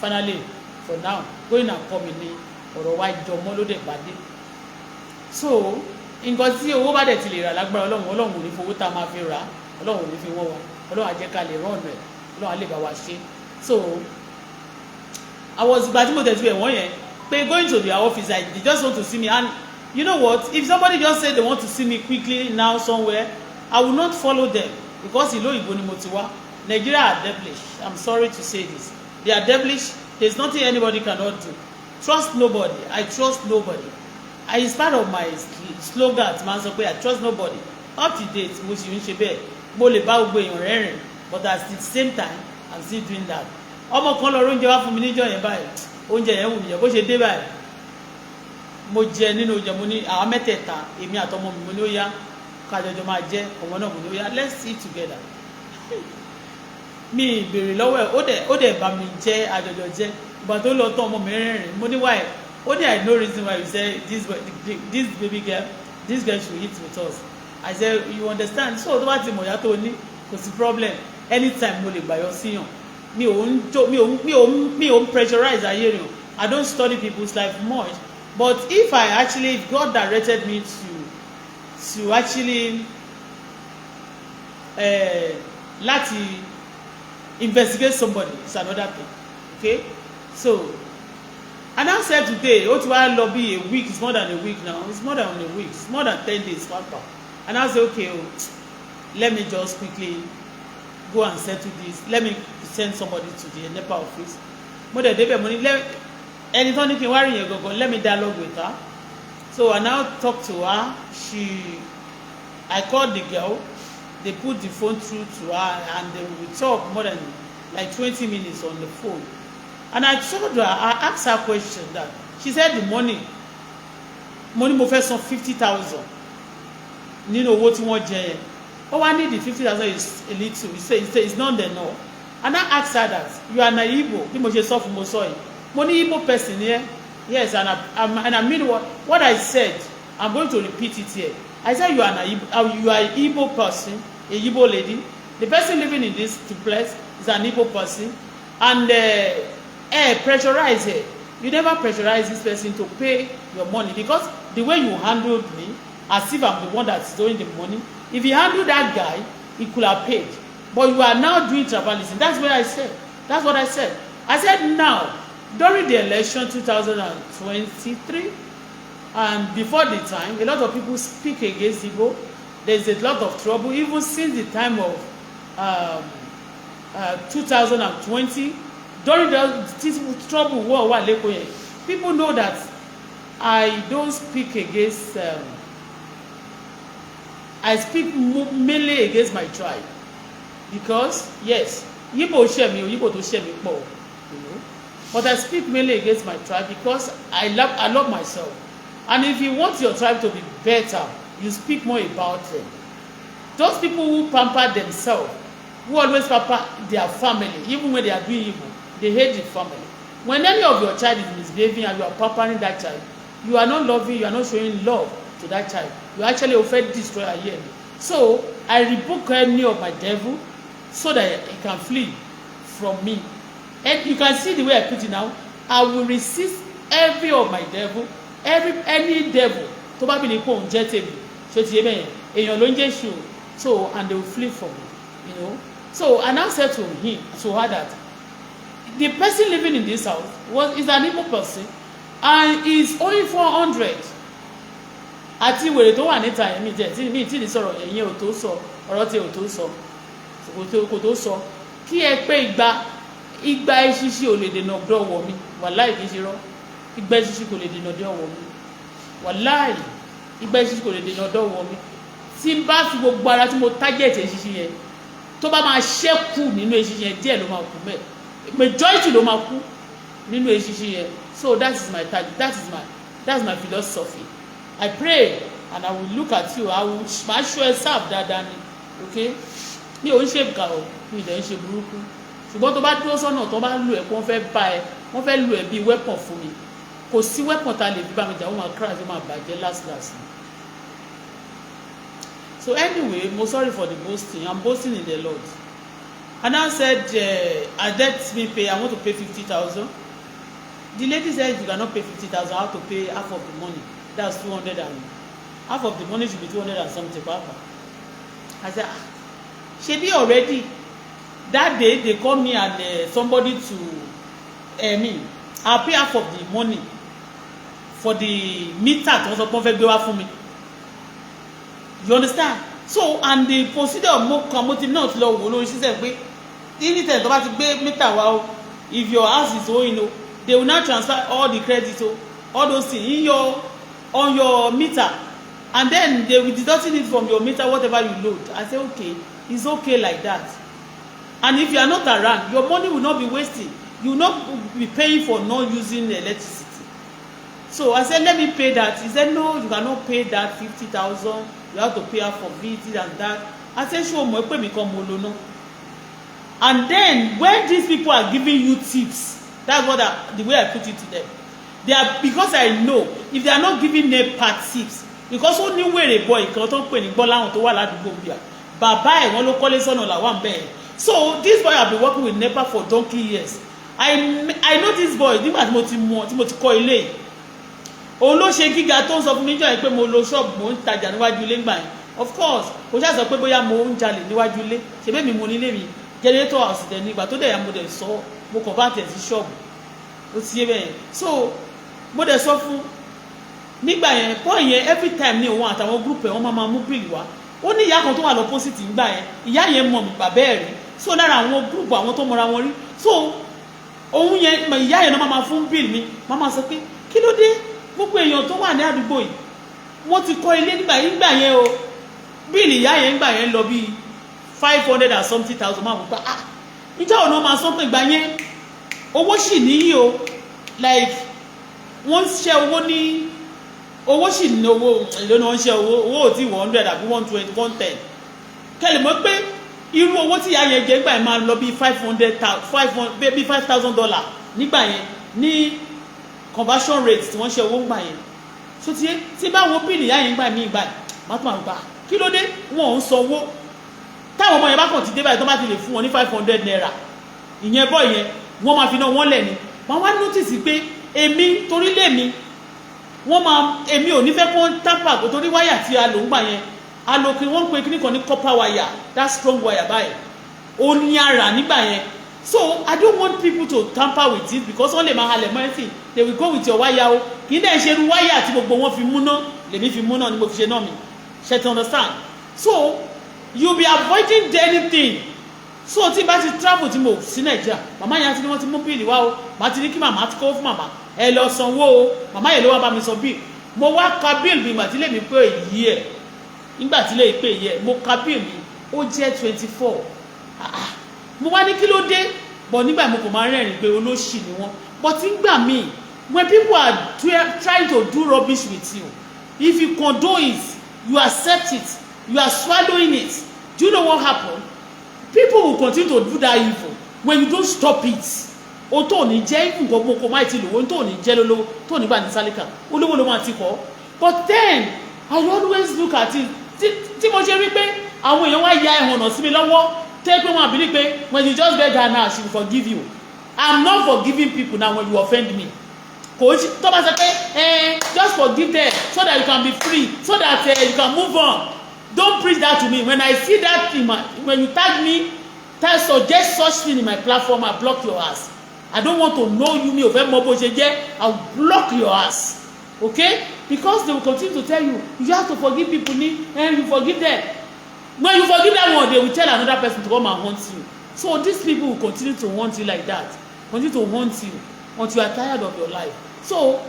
Finally, for now, going and coming ni ọ̀rọ̀ wa jọmọ́ ló dẹ̀ pàdé. So nǹkan tí owó bá dẹ̀ ti lè rà, lágbára Ọlọ́run, Ọlọ́run ò ní fowó tá a máa fi rà, Ọlọ́run ò ní fi wọ́n wa, Ọlọ́run á jẹ́ ká lè run ẹ̀, Ọlọ́run á lè bá wa ṣe. So I was, ìgbà tí mo tẹ̀sí ẹ̀ wọ́n yẹn pé going to their office, they just want to see me. And you know what? If somebody just say they want to see me quickly now somewhere, I will not follow them, because ìlú òyìnbó ni mo ti wá. Nigeria are devilish. I'm sorry to say this, they are devilish. There's nothing anybody cannot do. Trust nobody. I trust nobody. It's part of my slogan tí máa ń sọ pé I trust nobody. Up to date, mo sì ń ṣe bẹ́ẹ̀. Mo lè bá gbogbo èèyàn rẹ́rìn, but at the same time, I'm still doing that. Ọmọ kan lọ oúnjẹ wá fún mi níjọ́ yẹn báyìí. Oúnjẹ yẹn wù mí yẹn. Bó ṣe dé báyìí, mo jẹ nínú oúnjẹ. Mo ní àwọn mẹ́tẹ̀ẹ̀ta, èmi àtọmọ mi, mo ní ó yá, kájọjọ máa jẹ. Ọmọ náà, mo ní ó yá, let's eat together. Mi ìbèrè lọ́wọ́ ẹ̀, ó dẹ̀ bá mi jẹ́, àjọjọ jẹ́. Ìgbà tó lọ tán, ọmọ mi rẹ́rìn. Mo ní, "Why?" Ó ní, "I no reason why you say this this baby girl, this girl should eat with us." I say, "You understand?" So tó bá ti mọ̀ ìyá tó ní, kò sí problem. Anytime mo lè gbàyọ síyàn. Mi ò ń jó, mi ò ń pressurize ayé rẹ̀. I don't study people's life much, but if I actually, if God directed me to actually láti investigate somebody, it's another thing. Okay, so and I said today, ó ti wá lọ bí a week, it's more than a week now, it's more than a week, it's more than 10 days papa. And I say, "Okay oh, let me just quickly go and settle this. Let me send somebody to the NEPA office." Mo dẹ̀ débẹ̀, mo ní ẹni tó ní kí n wá rí yẹn gangan, let me dialogue with her. So I now talk to her. She I called the girl, they put the phone through to her, and they, we talk more than like 20 minutes on the phone. And I told her, I asked her question that she said the money. Mo ní mo fẹ́ san 50,000 nínú owó tí wọ́n jẹ yẹn. Ó wá ní the 50,000 is a little. He say it's not enough. And I asked her that, "You are na Igbo." Bí mo ṣe sọ fún, mo sọ yìí, mo ní Igbo person here. Yes, and I mean what I said. I'm going to repeat it here. I said, "You are na Igbo, you are Igbo person, a Igbo lady. The person living in this place is an Igbo person, and pressurize her. You never pressurize this person to pay your money, because the way you handled me, as if I'm the one that's owing the money. If you handle that guy, he could have paid, but you are now doing tribalism." That's what I said. That's what I said. I said, now, during the election 2023 and before the time, a lot of people speak against Igbo. There's a lot of trouble even since the time of 2020. During the this trouble war wà l'Ékòó yẹn, people know that I don't speak against, I speak mainly against my tribe, because yes, Igbo ṣẹ̀ mi o, Igbo tó ṣẹ̀ mi pọ̀, but I speak mainly against my tribe because I love myself. And if you want your tribe to be better, you speak more about them. Those people who pamper themselves, who always pamper their family, even when they are doing evil, they hate the family. When any of your child is misbehaving and you are pampering that child, you are not loving, you are not showing love to that child. You actually often destroy ayé ẹ̀. So I rebuke any of my devil so that he can flee from me. And you can see the way I put it now. I will resist every of my devil, every any devil tó bá bí ní kó òun jẹ́ tèmi. Ṣé ti yé bẹ́ẹ̀ yẹn? Èèyàn ló ń jẹ́ ṣù. So, and they will flee from me. So I now said to him, to her, that the person living in this house was is an evil person and is owing 400. Àti wèrè tó wà níta yẹn, mi jẹ tí mi tí ní sọ̀rọ̀ ẹ̀yìn ò tó sọ ọ̀rọ̀ tí ò tó sọ, kò tó sọ kí ẹ pé igba igba eṣinṣin ò lè dènà dọ́wọ́ mi. Wàláì, kì í ṣe rọ́. Igba eṣinṣin kò lè dènà dọ́wọ́ mi. Wàláì, igba eṣinṣin kò lè dènà dọ́wọ́ mi. Tí n bá fi gbogbo ara tí mo target eṣinṣin yẹn, tó bá máa ṣẹ́kù nínú eṣinṣin yẹn, díẹ̀ ló máa kú mẹ́ẹ̀, majority ló máa kú nínú eṣinṣin yẹn. So that is my target. That's my philosophy. I pray and I will look at you. I will máa ṣọ́ ẹ sáàbù dáadáa ni. Okay, mi ò ń ṣe ìkà o, mi ì dẹ̀ ń ṣe burúkú, ṣùgbọ́n tó bá dúró sọ́nà, tó bá lù ẹ́ kó wọ́n fẹ́ bá ẹ, wọ́n fẹ́ lù ẹ́ bíi weapon fún mi. Kò sí weapon tá a lè fi bá mi jà, wọ́n máa crash, wọ́n máa bàjẹ́ last last ni. So anyway, mo sorry for the boasting. I'm boasting in the Lord. And I said, I let me pay. I want to pay 50,000. The lady said you cannot pay 50,000. I have to pay half of the money. That's 200, and half of the money should be 200 and something papa. I said, ah, ṣebí already that day they call me and somebody to me, I pay half of the money for the meter tí wọ́n sọ pé wọ́n fẹ́ gbé wá fún mi. You understand? So, and the procedure, mo kàn mo ti náà ti lọ wò lórí system pé anytime tó bá ti gbé meter wá o, if your house is owing o, they will now transfer all the credit o, all those things in your on your meter, and then they will deducting it from your meter, whatever you load. I say, okay, it's okay like that. And if you are not around, your money will not be wasting. You will not be paying for not using electricity. So I said, let me pay that. He said, no, you cannot pay that 50,000. You have to pay half of it, this and that. I said, ṣé o mọ̀ pé mi kan mo lo ná? And then when these people are giving you tips, that's what I, the way I put it to them, they are, because I know if they are not giving NEPA tips, because ó ní wèrè boy kan tó ń pè ní Gbọ́láhùn tó wà ládùúgbò bíà, bàbá ẹ̀ wọ́n ló kọ́lé sọ́nà làwọn bẹ́ẹ̀. So this boy have been working with NEPA for donkey years. I know this boy. Nígbà tí mo ti mọ, tí mo ti kọ́ ilé yìí, òun ló ṣe gíga tó ń sọ fún mi jọ yẹn pé mo lo ṣọ́ọ̀bù, mo ń tajà níwájú ilé ńgbà yẹn. Of course, kò ṣáà sọ pé bóyá mo ń jalè níwájú ilé. Ṣe bẹ́ẹ̀ mi mo nílé mi, generator house dẹ̀ ní. Ìgbà tó dẹ̀ yà, mo dẹ̀ sọ, mo kàn bá tẹ̀ sí ṣọ́ọ̀bù. Ó ti yé bẹ́ẹ̀ yẹn. So mo dẹ̀ sọ fún nígbà yẹn, boy yẹn, every time ní òun àtàwọn group ẹ̀, wọ́n máa máa mú bill wá. Ó ní ìyá kan tó wà l'opposite ńgbà yẹn. Ìyá yẹn mọ̀ mí, bàbá ẹ̀ rí. So lára àwọn group àwọn tó mọra wọn rí, so òun yẹn, ìyá yẹn náà máa máa fún bill mi. Máa máa sọ pé kí ló dé, gbogbo èèyàn tó wà ní àdúgbò yìí, wọ́n ti kọ́ ilé nígbà yìí. Nígbà yẹn o, bill ìyá yẹn nígbà yẹn lọ bíi 500 and something thousand. Máa wò pé, ah, ìjọ òun máa sọ pé ìgbà yẹn owó sì níyì o, like wọ́n ń ṣe owó ní owó sì ní owó. Èlò ni wọ́n ń ṣe owó? Owó ò tí 100 àbí 120, 110. Kẹlẹ̀ mọ́ pé irú owó tí ìyá yẹn jẹ nígbà yẹn máa lọ bíi 500, 500, bíi $5,000 nígbà yẹn ní conversion rate tí wọ́n ṣe owó ńgbà yẹn. So tí bá wo bill ìyá yẹn gbà mí gbà, má tó máa gbà, kí ló dé wọn ò ń sanwó? Táwọn ọmọ yẹn bá kàn ti dé báyìí, tó bá ti lè fún wọn ní ₦500, ìyẹn bọ́ yẹn, wọ́n máa fi náà wọ́n lẹ̀ ni. Wọ́n wá notice pé èmi torí lé mi, wọ́n máa, èmi ò ní fẹ́ kó tamper kó, torí wáyà tí a lò ń gbà yẹn, a lò kí wọ́n ń pe kíní kan ní copper wire, that strong wire báyìí, ó ní ara nígbà yẹn. So I don't want people to tamper with it, because wọ́n lè máa halẹ̀ mọ́ anything. They will go with your wire o. Kì í dẹ̀ ṣe irú wáyà tí gbogbo wọn fi múná lèmi fi múná ni mo fi ṣe náà mi ṣe to understand. So you be avoiding anything. So tí bá ti travel, tí mo sí Nàìjíríà, màmá yẹn ti ní wọ́n ti mú bill wá o. Màá ti ní kí màmá ti kó fún màmá, ẹ lọ sanwó o. Màmá yẹn ló wá bá mi san bill. Mo wá ka bill mi ìgbà tí lèmi pé èyí ẹ̀, nígbà tí lè pé èyí ẹ̀, mo ka bill mi, ó jẹ́ 24. Mo wá ní kí ló dé bọ̀ nígbà mo kò máa rẹ́rìn pé olóṣì ni wọ́n bọ̀ tí ń gbà míì. When people are trying to do rubbish with you, if you condone it, you accept it, you are swallowing it, do you know what happen? People will continue to do that evil when you don't stop it. O tó ní jẹ́ even gbogbo kò má ti lò ó, tó ní jẹ́ lólówó, tó ní gbà ní sálíkà, olówó ló máa ti kọ́. But then I always look at it, tí mo ṣe rí pé àwọn èèyàn wá ya ẹ̀hànà sí mi lọ́wọ́, tẹ́ pé wọ́n àbílí pé when you just beg her now, she will forgive you. I'm not forgiving people now. When you offend me, kò sí tó bá sọ pé, just forgive them so that you can be free, so that you can move on. Don't preach that to me. When I see that in my, when you tag me, tell, suggest such thing in my platform, I block your ass. I don't want to know you. Mi ò fẹ́ mọ bó ṣe jẹ́. I will block your ass, okay? Because they will continue to tell you, you have to forgive people ni, and you forgive them. When you forgive that one, they will tell another person to come and haunt you. So these people will continue to haunt you like that, continue to haunt you until you are tired of your life. So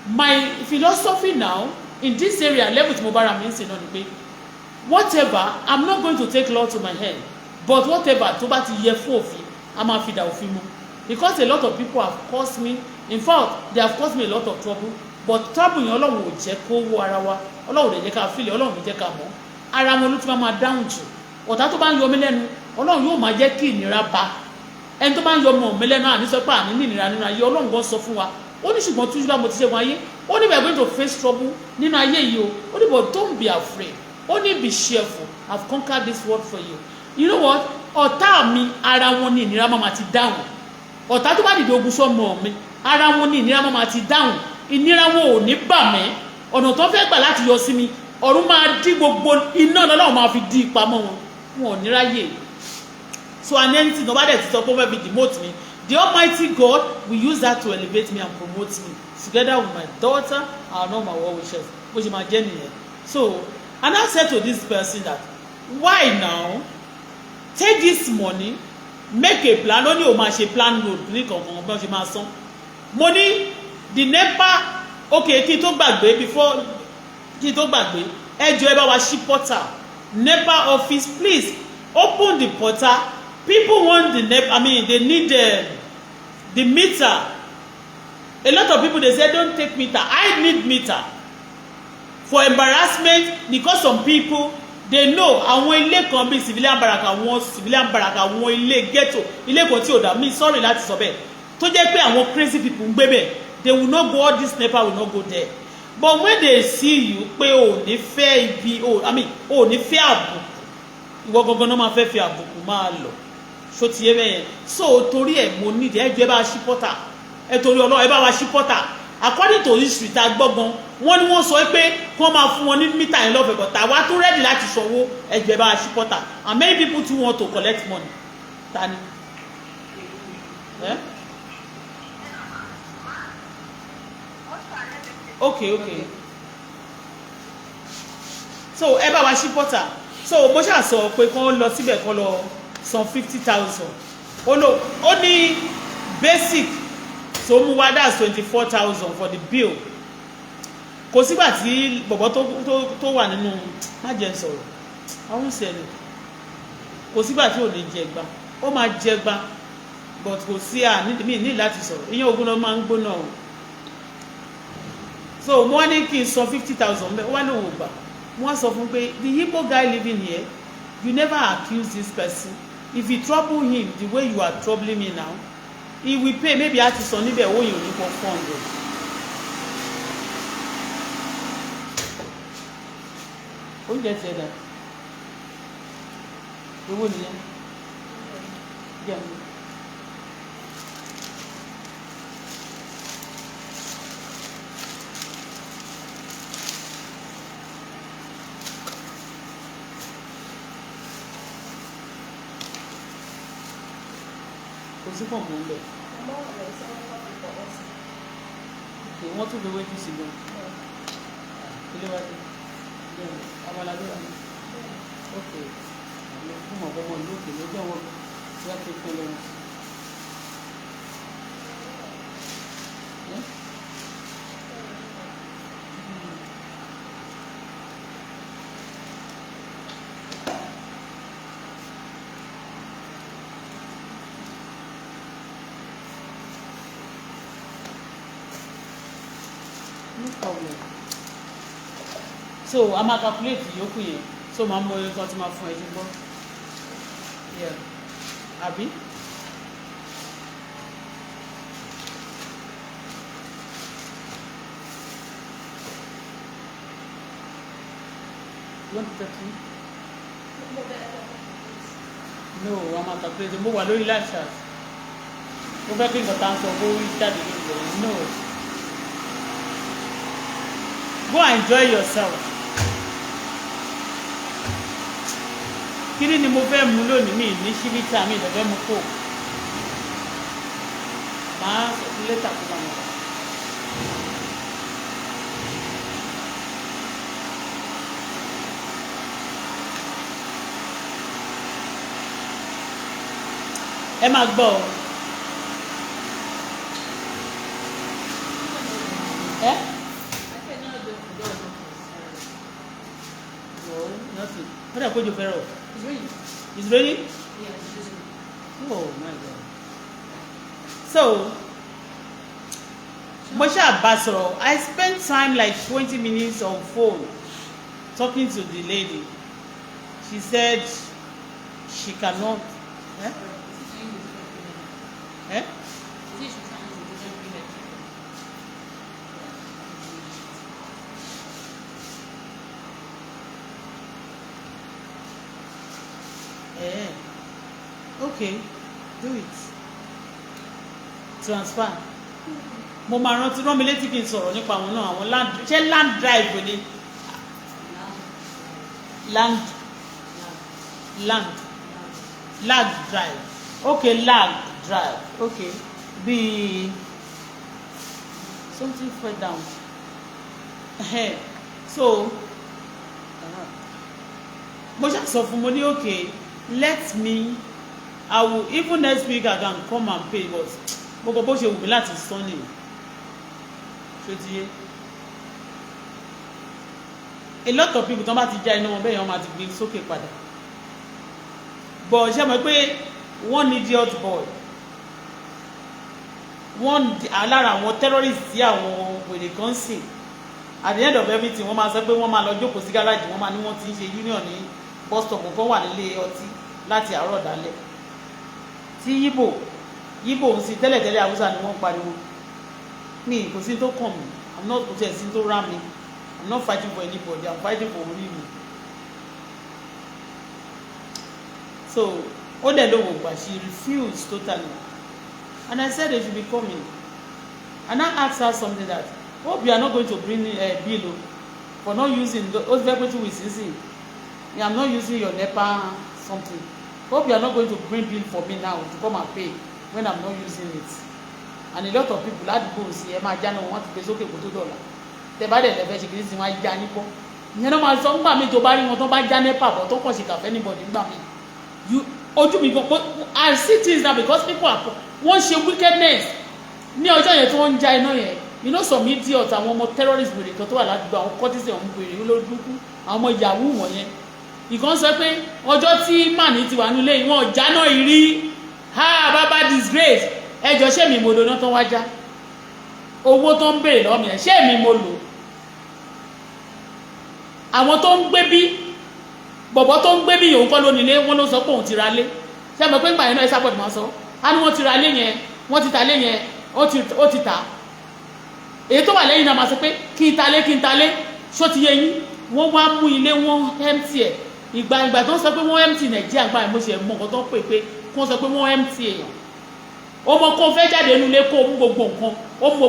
my philosophy now in this area, level tí mo bára mi ń sìn náà ni pé whatever, I'm not going to take law to my head, but whatever tó bá ti yẹ fún òfin, a máa fi dà òfin mu, because a lot of people have caused me, in fact, they have caused me a lot of trouble. But trouble yẹn, Ọlọ́run ò jẹ́ kó wó ara wa, Ọlọ́run ò dẹ̀ jẹ́ ká fílẹ̀, Ọlọ́run ò jẹ́ ká mọ̀. Ara wọn ló ti máa dáhùn jù. Ọ̀tá tó bá ń yọ mí lẹ́nu, Ọlọ́run yóò máa jẹ́ kí ìnira bá ẹni tó bá ń yọ ọmọ mi lẹ́nu. Àní sọ pé àní ní ìnira nínú ayé. Ọlọ́run gan sọ fún wa, ó ní ṣùgbọ́n tújú bá mo ti ṣe wọn ayé, ó ní we are going to face trouble nínú ayé yìí o. Ó ní but don't be afraid. Ó ní be cheerful, I have conquered this world for you. You know what? Ọ̀tá mi, ara wọn ní ìnira máa ti dáhùn. Ọ̀tá tó bá dìde ogun sọ́mọ mi, ara wọn ní ìnira máa ti dáhùn. Ìnira wọn ò ní bà mí. Ọ̀nà tó fẹ́ gbà láti yọ sí mi, ọ̀run máa dí gbogbo iná, lọ́lọ́run máa fi dí ìpamọ́ wọn. Wọn ò ní ráyè. So and anything tó bá dẹ̀ ti sọ pé ó fẹ́ fi demote me, the Almighty God will use that to elevate me and promote me together with my daughter and all my well wishers. Bó ṣe máa jẹ́ nìyẹn. So and I said to this person that why now take this money, make a plan. Ó ní o máa ṣe plan road ní kankan bí wọ́n ṣe máa san. Mo ní the NEPA, okay. Kí n tó gbàgbé, before kí n tó gbàgbé, ẹ jọ̀ọ́, ẹ bá wa ṣí portal NEPA office. Please open the portal. People want the NEPA, I mean, they need the meter. A lot of people dey say don't take meter. I need meter for embarrassment, because some people, they know àwọn ilé kan bíi civilian barrack, àwọn civilian barrack, àwọn ilé ghetto, ilé kan tí ò dá mi, sorry láti sọ bẹ́ẹ̀, tó jẹ́ pé àwọn crazy people ń gbé bẹ̀. They will not go, all this NEPA will not go there. But when they see you pé o ò ní fẹ́ ibi o, I mean, o ò ní fẹ́ àbùkù, ìwọ gangan náà máa fẹ́ fi àbùkù máa lọ. Ṣó ti yé bẹ́yẹn? So torí ẹ̀ mo nídìí, ẹ jẹ́ bá a ṣí portal. Ẹ torí Ọlọ́run, ẹ bá wa ṣí portal. According to history tá a gbọ́ gan, wọ́n ní wọ́n sọ pé kí wọ́n máa fún wọn ní meter yẹn lọ́fẹ̀ẹ́, but àwa tó ready láti sanwó. Ẹ jẹ́ bá a ṣí portal. And many people too want to collect money. Ta ni eh? Okay, so ẹ bá wa ṣí portal. So mo ṣáà sọ pé kán lọ síbẹ̀, kán lọ san 50,000. Ó lò ó ní basic tó mú wá, that's 24,000 for the bill. Kò sígbà tí bọ̀bọ̀ tó wà nínú, má jẹ́ n sọ̀rọ̀ àwọn ìṣẹ̀lẹ̀, kò sígbà tí ò ní jẹ gbá, ó máa jẹ gbá, but kò sí à mí ní láti sọ̀rọ̀. Ìyẹn ogun náà máa ń gbóná o. So mo wá ní kí n san 50,000 bẹ́ẹ̀, ó wá lóun ò gbà. Mo wá sọ fún pé the Igbo guy living here, you never accuse this person. If you trouble him the way you are troubling me now, he will pay. Maybe a ti san níbẹ̀, owó yìí ò ní kọ́ 400. Oúnjẹ tiẹ̀ dà, owó nìyẹn jẹun. Kò sí pọ̀ mọ́ ń bẹ̀. Wọ́n tún fi wéjú sí gan. Ilé wa dé jẹun, abala ló wà ní. Ok, àwọn fún ọmọ ọmọ ìlú òkè lójú àwọn tí wọ́n ti pín lọ́wọ́. Yeah? Problem. So a máa calculate ìyókù yẹn, so máa mọ iye kan tí máa fún ẹ, ṣùgbọ́n yeah, àbí. You want to talk to me? No, I'm máa calculate. Mo wà lórí live chat. Mo fẹ́ kí nǹkan tá à ń sọ kó rí jáde lórí rẹ̀. No. Go and enjoy yourself. Kí ni mo fẹ́ mu lónìí? Mi ní Chivita, mi ì fẹ́ mu Coke. Màá sọ fún later kó máa mọ̀. Ẹ máa gbọ́ ọ. Ẹ? I said no, the door is open. Sorry. No, nothing. Ó dà kójú fẹ́ràn. It's raining. It's raining? Yeah, it's drizzling. Oh my God. So, mo ṣáà bá sọ̀rọ̀. I spent time like 20 minutes on phone talking to the lady. She said she cannot. Eh? Is it to use a different payment? Eh? Is it should try and use a different payment method? Yeah. Eh. Okay, do it. Transfer. Mo máa rántí, rán mi létí kí n sọ̀rọ̀ nípa àwọn náà, àwọn land, ṣé land drive ni? Land land lag drive. Okay, lag drive. Okay. Bí something fell down. So mo ṣáà sọ fún mo ní, okay, let me, I will even next week I can come and pay, but gbogbo bó ṣe wù mí láti sọ nìyí. Ṣó ti yé? A lot of people tó bá ti já iná wọn bẹ́ẹ̀ yẹn, wọ́n máa ti gbé sókè padà. But ṣé mo pé one idiot boy, one lára àwọn terrorists tí àwọn wèrè kan sìn, at the end of everything, wọ́n máa sọ pé wọ́n máa lọ jókòó sí gáràjì, wọ́n máa ní wọ́n ti ń ṣe union ní bus stop kan wà nílé ọtí láti àárọ̀ dálẹ̀. Tí yíbò yíbò ń sin tẹ́lẹ̀tẹ́lẹ̀, Haúsá ni wọ́n ń pariwo. Mi kò sí tó kàn mí. I'm not, kò tiẹ̀ sí tó rá mi. I'm not fighting for anybody, I'm fighting for orí mi. So ó dẹ̀ lóun ò gbà. She refused totally and I said they should be coming, and I asked her something that hope you are not going to bring bill o for not using. Ó ti fẹ́ pé 2 weeks nísìnyí, I'm not using your NEPA something. Hope you are not going to bring bill for me now to come and pay when I'm not using it. And a lot of people ládùúgbò sí ẹ máa jáná, wọn ti gbé sókè kó tó dọ̀là. Tẹ bá dẹ̀ lẹ́fẹ̀ẹ́ ṣe kìí sí wọn á já nípọ́. Ìyẹn náà máa sọ ńgbà mi tó bá rí wọn tó bá já NEPA bọ̀ tó kàn ṣe kàfẹ́ anybody ńgbà mi. You ojú mi gan, I see things now because people are, wọ́n ṣe wickedness ní ọjọ́ yẹn tí wọ́n ń já iná yẹn. You know some idiot, àwọn ọmọ terrorist wèrè kan tó wà ládùúgbò, àwọn kọ́tísì ọ̀hún, wèrè olórí burúkú, àwọn ọmọ yahoo wọ̀nyẹn. Ìkan sọ pé ọjọ́ tí màní ti wà nílé ìwọ̀n ọ̀já náà ìrí ha bàbá disgrace. Ẹjọ́, ṣé mi mo lò náà tó wá já owó tó ń béèrè lọ́wọ́ mi yẹn? Ṣé mi mo lò? Àwọn tó ń gbé bí bọ̀bọ̀ tó ń gbé bí yòó kọ́ ló nílé wọn ló sọ pé òun ti ra lé. Ṣé mo pé ńgbà yẹn náà ẹ sábọ̀dù máa sọ á ní wọ́n ti ra lé yẹn, wọ́n ti ta lé yẹn, ó ti tà. Èyí tó wà lẹ́yìn náà máa sọ pé kí n ta lé, kí n ta lé. Ṣó ti yé yín? Wọ́n wá mú ilé wọn empty ẹ̀. Ìgbà tó ń sọ pé wọ́n empty Nàìjíríà gbà, mo ṣe mọ nǹkan tó ń pè pé kó sọ pé wọ́n empty èèyàn. Ó mọ kó fẹ́ jáde nínú ilé, kó mú gbogbo nǹkan ó mú.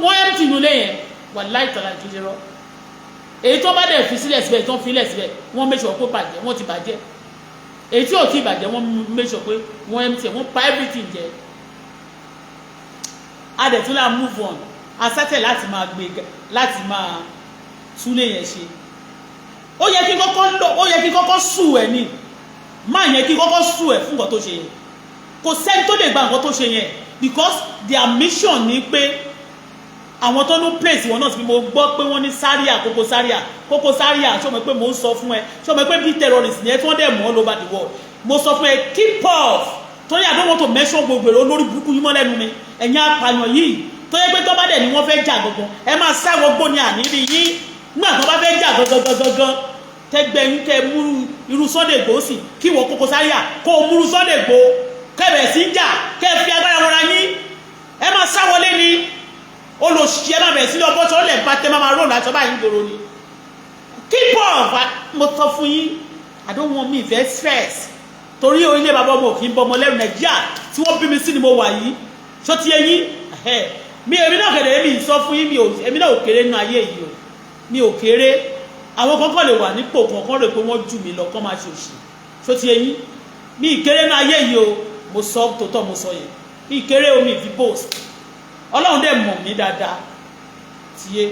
Wọ́n empty inú ilé yẹn, wà láìtọ́lá ìtúnṣe rọ. Èyí tó bá dẹ̀ fi sílẹ̀ síbẹ̀, tó ń fi sílẹ̀ síbẹ̀, wọ́n make sure pé bàjẹ́, wọ́n ti bàjẹ́. Èyí tí ò tí bàjẹ́, wọ́n make sure pé wọ́n empty ẹ̀, wọ́n pa everything jẹ. A dẹ̀ tún là move on. A sátẹ̀ láti máa gbé, láti máa túlé yẹn ṣe. Ó yẹ kí n kọ́kọ́ lọ, ó yẹ kí n kọ́kọ́ sue ẹ̀ ní máa yẹ kí n kọ́kọ́ sue ẹ̀ fún nǹkan tó ṣe yẹn. Kò sẹ́ni tó lè gba nǹkan tó ṣe yẹn because their mission ni pé àwọn tó ní place wọn náà ti fi. Mo gbọ́ pé wọ́n ní Zaria, Koko Zaria, Koko Zaria. Ṣé o mọ̀ pé mo ń sọ fún ẹ? Ṣé o mọ̀ pé bí terrorist yẹn tí wọ́n dẹ̀ mọ́ all over the world? Mo sọ fún ẹ, keep off, torí I don't want to mention gbogbo èrò olórí burúkú yín mọ́ lẹ́nu mi. Ẹ̀yin apààyàn yìí. Tó yẹ pé tó bá dẹ̀ ni wọ́n fẹ́ jà gangan, ẹ máa sá wọgbó ni àníbi yín. Nígbà tó bá fẹ́ jà gangan gangan, tẹgbẹ́ yín kẹ́ múrú irú Sunday Igboho sí, kí wọ́n Koko Zaria kó o múrú Sunday Igboho, kẹ́ bẹ̀rẹ̀ sí ń jà, kẹ́ fi agbára wọn ra yín, ẹ máa sá wọlé ni. Olùsí ẹ máa bẹ̀rẹ̀ sí ní ọgbọ́n tó lẹ̀ bá tẹ́ máa máa róòlù aṣọ báyìí ń gbòòrò ni. Keep off. Mo sọ fún yín, I don't want me ìfẹ́ stress, torí orílẹ̀ bàbá ọmọ kì í bọ ọmọ lẹ́rù. Nàìjíríà tí wọ́n bí mi sí ni mo wà yìí. Ṣó ti yé yín? Mi èmi náà kẹ̀dẹ̀, èmi sọ fún yín, mi ò èmi náà ò kéré nínú ayé yìí o, mi ò kéré. Àwọn kankan lè wà nípò kankan rè pé wọ́n jù mí lọ, kán máa ṣe òṣì. Ṣó ti yé yín? Mi ì kéré nínú ayé yìí o. Mo sọ tòótọ́, mo sọ yẹn, mi ì kéré o, mi ì fi post. Ọlọ́run dẹ̀ mọ̀ mí dáadáa tiye.